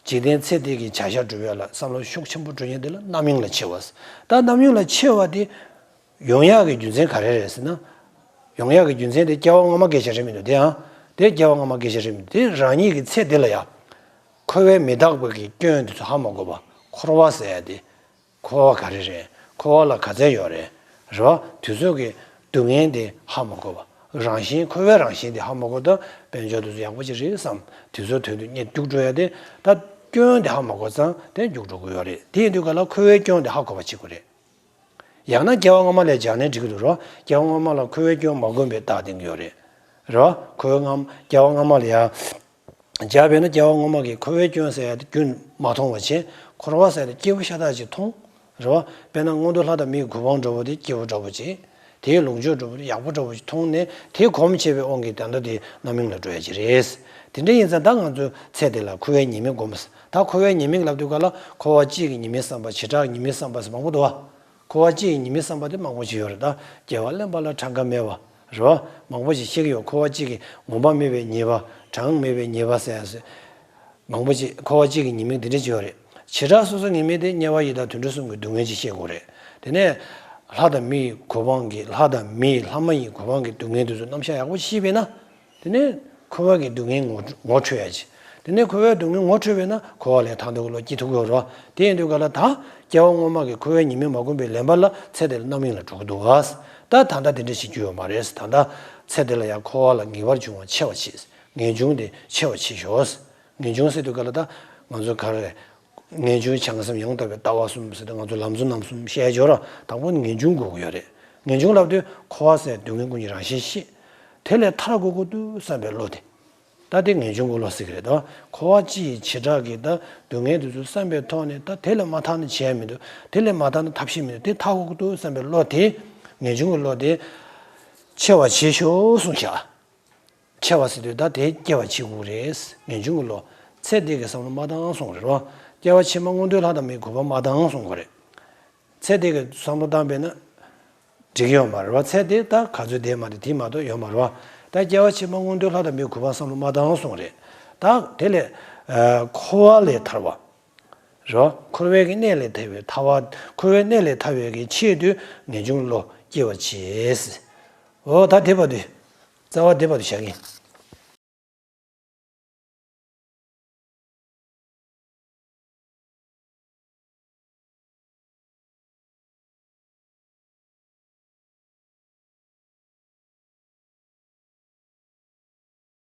འཇིག་རྟེན་ཚེ་འདི་གི་བྱ་བཞག་སྒྲུབ་ཡག་ལ་བསམ་བློ་ཤུགས་ཆེན་པོ་འགྲོ་མཁན་དེ་ལ་རྣམ་གཡེང་ལ་ཆེ་བ། ད་རྣམ་གཡེང་ལ་ཆེ་བ་དེ་ཡོང་ཡག་གི་རྒྱུ་མཚན་ག་རེ་རེད་ཟེར་ན། ཡོང་ཡག་གི་རྒྱུ་མཚན་དེ་སྐྱེ་བ་སྔ་མ་སྐད་ཆ་རེད་མི་འདུག་དེ་ཡང་དེ་སྐྱེ་བ་སྔ་མ་སྐད་ཆ་རེད་མི་འདུག་དེ་རང་ཉིད་ཀྱི་ཚེ་འདི་ལ་ཡང་འཁོར་བའི་མི་རྟག་པའི་གི་སྐྱོན་དེ་ཚོ་ཧ་མ་གོ་བ། འཁོར་བ་ཟེར་ཡག་དེ། འཁོར་བ་ག་རེ་རེད། འཁོར་བ་ལ་ག་ཚད་ཡོད་རེད། རེད་བ། དུས་ཚོད་ཀྱི་སྡུག་བསྔལ་དེ་ཧ་མ་གོ་བ། རང་བཞིན་འཁོར་བའི་རང་བཞིན་དེ་ཧ་མ་གོ་ད་དཔལ་འབྱོར་དེ་ཚོ་ཡག་པོ་ཅིག་རེད་བསམ། དུས་ཚོད་དོན་དུ་གཉེར་རྒྱུགས་འགྲོ་ཡག་དེ་ད་སྐྱོན་དེ་ཧ་མ་གོ་ཙང་དེ་རྒྱུགས་འགྲོ་གི་ཡོད་རེད། དེ་ཡིན་དུས་ག་ལ་འཁོར་བའི་སྐྱོན་དེ་ཧ་གོ་བ་བྱེད་དགོས་རེད། ཡང་ན་སྐྱེ་བ་སྔ་མ་ལ་སྦྱར་ནས་འགྲིག་གི་འདུག་རོ། སྐྱེ་བ་སྔ་མ་ལ་འཁོར་བའི་སྐྱོན་མ་གོམས་པའི་རྟགས་བསྟན་གྱི་ཡོད་རེད། རོ། འཁོར་བའི་སྔ་མ་སྐྱེ་བ་སྔ་མ་ལ་ཡང་། སྦྱར་བས་ན་སྐྱེ་བ་སྔོན་མ་གི་འཁོར་བའི་སྐྱོན་ཟེར་ཡ་དེ་རྒྱུན་མ་མཐོང་བ་བྱས། འཁོར་བ་ཟེར་ཡ་དེ་སྐྱེས་བུ་ཤ་སྟག་ཅིག་མཐོང་། རེད་བ། དཔེར་ན་མངོན་མཐོ་ལྷ་དང་མིའི་གོ་འཕང་འདྲ་བོ་དེ་སྐྱེས་བུ་འདྲ་བོ་ཅིག་དེའི་ལོངས་སྤྱོད་འདྲ་བོ་དེ་ཡག་པོ་འདྲ་བོ་ཅིག་མཐོང་ནས་དེ་གོམས་བྱས་པའི་དབང་གིས་ད་ལྟ་དེ་རྣམ་གཡེང་ལ་འགྲོ་ཡ་ཅིག་རེད། དེ་འདྲ་ཡིན་ཙང་ད་ང་ཚོའི་ཚེ་འདི་ལ་འཁོར་བའི་ཉེས་དམིགས་སྒོམ། ད་འཁོར་བའི་ཉེས་དམིགས་ལབ་དུས་ག་ལ་འཁོར་བ་གཅིག་གི་ཉེས་དམིགས་བསམ་པ་བྱེ་བྲག་གི་ཉེས་དམིགས་བསམ་པ་ཟེར་མང་པོ་འདུག་བ། འཁོར་བ་གཅིག་གི་ཉེས་དམིགས་བསམ་པ་དེ་མང་པོ་ཅིག་ཡོད་རེད་ད། སྐྱེ་བ་གླེན་པ་ལ་གྲངས་ཀ་མེད་པ། རེད་བ། མང་པོ་ཞིག་བཤད་ཀྱི་ཡོད། འཁོར་བ་གཅིག་གི་ངོམས་པ་མེད་པའི་ཉེས་པ། གྲངས་མེད་པའི་ཉེས་པ་ཟེར་ཡ་ཟེར། མང་པོ་ཅིག་འཁོར་བ་གཅིག་གི་ཉེས་དམིགས་འདི་འདྲ་ཅིག་ཡོད་རེད། བྱེ་བྲག་སོ་སོ་ཉེས་དམིགས་དེ་དམྱལ་བ་ཡི་དྭགས་དུད་འགྲོ་གསུམ་གྱི་སྡུག་བསྔལ་ཅིག་བཤད་དགོས་རེད། དེ་ནས་ལྷ་དང་མི་ཡི་གོ་འཕང་གི་ལྷ་དང་མི་ཡི་ལྷ་མ་ཡི་གོ་འཕང་གི་སྡུག་བསྔལ་དེ་ཚོ་རྣམ་གཞག་ཡག་པོ་ཤེས་པས་ན། དེ་ནས་འཁོར་བ་གི་སྡུག་བསྔལ་ངོ་ངོ་འཕྲོད་ཡ་ཅིག་དེ་ནས་འཁོར་བའི་སྡུག་བསྔལ་ངོ་འཕྲོད་པས་ན་འཁོར་བ་ལས་ཐར་འདོད་ཀྱི་བློ་སྐྱེ་ཐུབ་ཀྱི་ཡོད་རེད་བ། དེ་ཡིན་དུས་ག་ལ་ད་སྐྱེ་བ་སྔོན་མ་གི་འཁོར་བའི་ཉེས་དམིགས་མ་བསྒོམས་པའི་ལེན་པ་ལ་ཚེ་འདི་ལ་རྣམ་གཡེང་ལ་འགྲོ་གི་འདུག་བ། ད་ད་ལྟ་དེ་འདྲ་བྱེད་རྒྱུ་ཡོད་མ་རེད། ད་ལྟ་ཚེ་འདི་ལ་ཡང་འཁོར་བ་ལ་ངེས་པར་འབྱུང་བ་ཆེ་བ་བྱེད། ངེས་འབྱུང་དེ་ཆེ་བ་བྱེད་ཤོག་ངེས་འབྱུང་ཟེར་དུས་ག་ལ་ད་ང་ཚོ་ག་རེ་རེད། ངེས་འབྱུང་བྱང་སེམས་ཡང་དག་པའི་ལྟ་བ་གསུམ་ཟེར་ཏེ་ང་ཚོ་ལམ་གཙོ་རྣམ་གསུམ་བཤད་ཡོད་ར། དང་པོ་ངེས་འབྱུང་དགོས་ཀྱི་ཡོད་རེད། ངེས་འབྱུང་ལབ་དུས་འཁོར་བ་ཟེར་སྡུག་བསྔལ་ཀུན་གྱི་རང་བཞིན་ཤེས། དེ་ལས་ཐར་དགོས་ཀྱི་འདུག་བསམ་པའི་བློ་དེ། ད་དེ་ངེས་འབྱུང་གི་བློ་ཟེར་གྱི་རེད་དོ། འཁོར་བ་སྤྱི་ཡི་བྱེ་བྲག་གི་ད་སྡུག་བསྔལ་དེ་ཚོ་བསམ་པའི་ཐོག་ནས་ད་དེ་ལས་མ་ཐར་ན་བྱས་མི་འདུག་དེ་ལས་མ་ཐར་ན་ཐབས་ཤེས་མི་འདུག་དེ་ཐར་དགོས་ཀྱི་འདུག་བསམ་པའི་བློ་དེ། ངེས་འབྱུང་གི་བློ་དེ། ཆེ་བ་བྱེད་ཤོག་གསུངས་བཞག་ཆེ་བ་ཟེར་དུས་ད་དེ་སྐྱེ་བ་བྱེད་དགོས་རེད། ངེས་འབྱུང་གི་བློ། ཚེ་འདི་གི་བསམ་བློ་མ་བཏང་གསུངས་རེད་རོ། སྐྱེ་བ་ཕྱི་མ་མངོན་མཐོའི་ལྷ་དང་མིའི་གུས་པ་མ་བཏང་གསུངས་དགོས་རེད། ཚེ་འདི་གི་བསམ་བློ་བཏང་པས་ན། འགྲིག་གི་ཡོད་མ་རེད་བ། ཚེ་འདི་ད་ག་ཚོད་བསྡད་མ་བསྡད་དེ་མ་གཏོགས་ཡོད་མ་རེད་བ། ད་སྐྱེ་བ་ཕྱི་མ་མངོན་མཐོའི་ལྷ་དང་མིའི་གུས་པ་བསམ་བློ་མ་བཏང་གསུངས་རེད། ད་དེ་ལས། འཁོར་བ་ལས་ཐར་བ། རོ། འཁོར་བའི་གི་གནས་ལས་ཐར་བའི་ཐར་བ། འཁོར་བའི་གནས་ལས་ཐར་བའི་གི་ཆེད་དུ་ངེས་འབྱུང་བློ་སྐྱེ་བར་བྱེད། འོ་ད་དེ་བར་དུ། རྩ་བ་དེ་བར་དུ་བཞག་གི།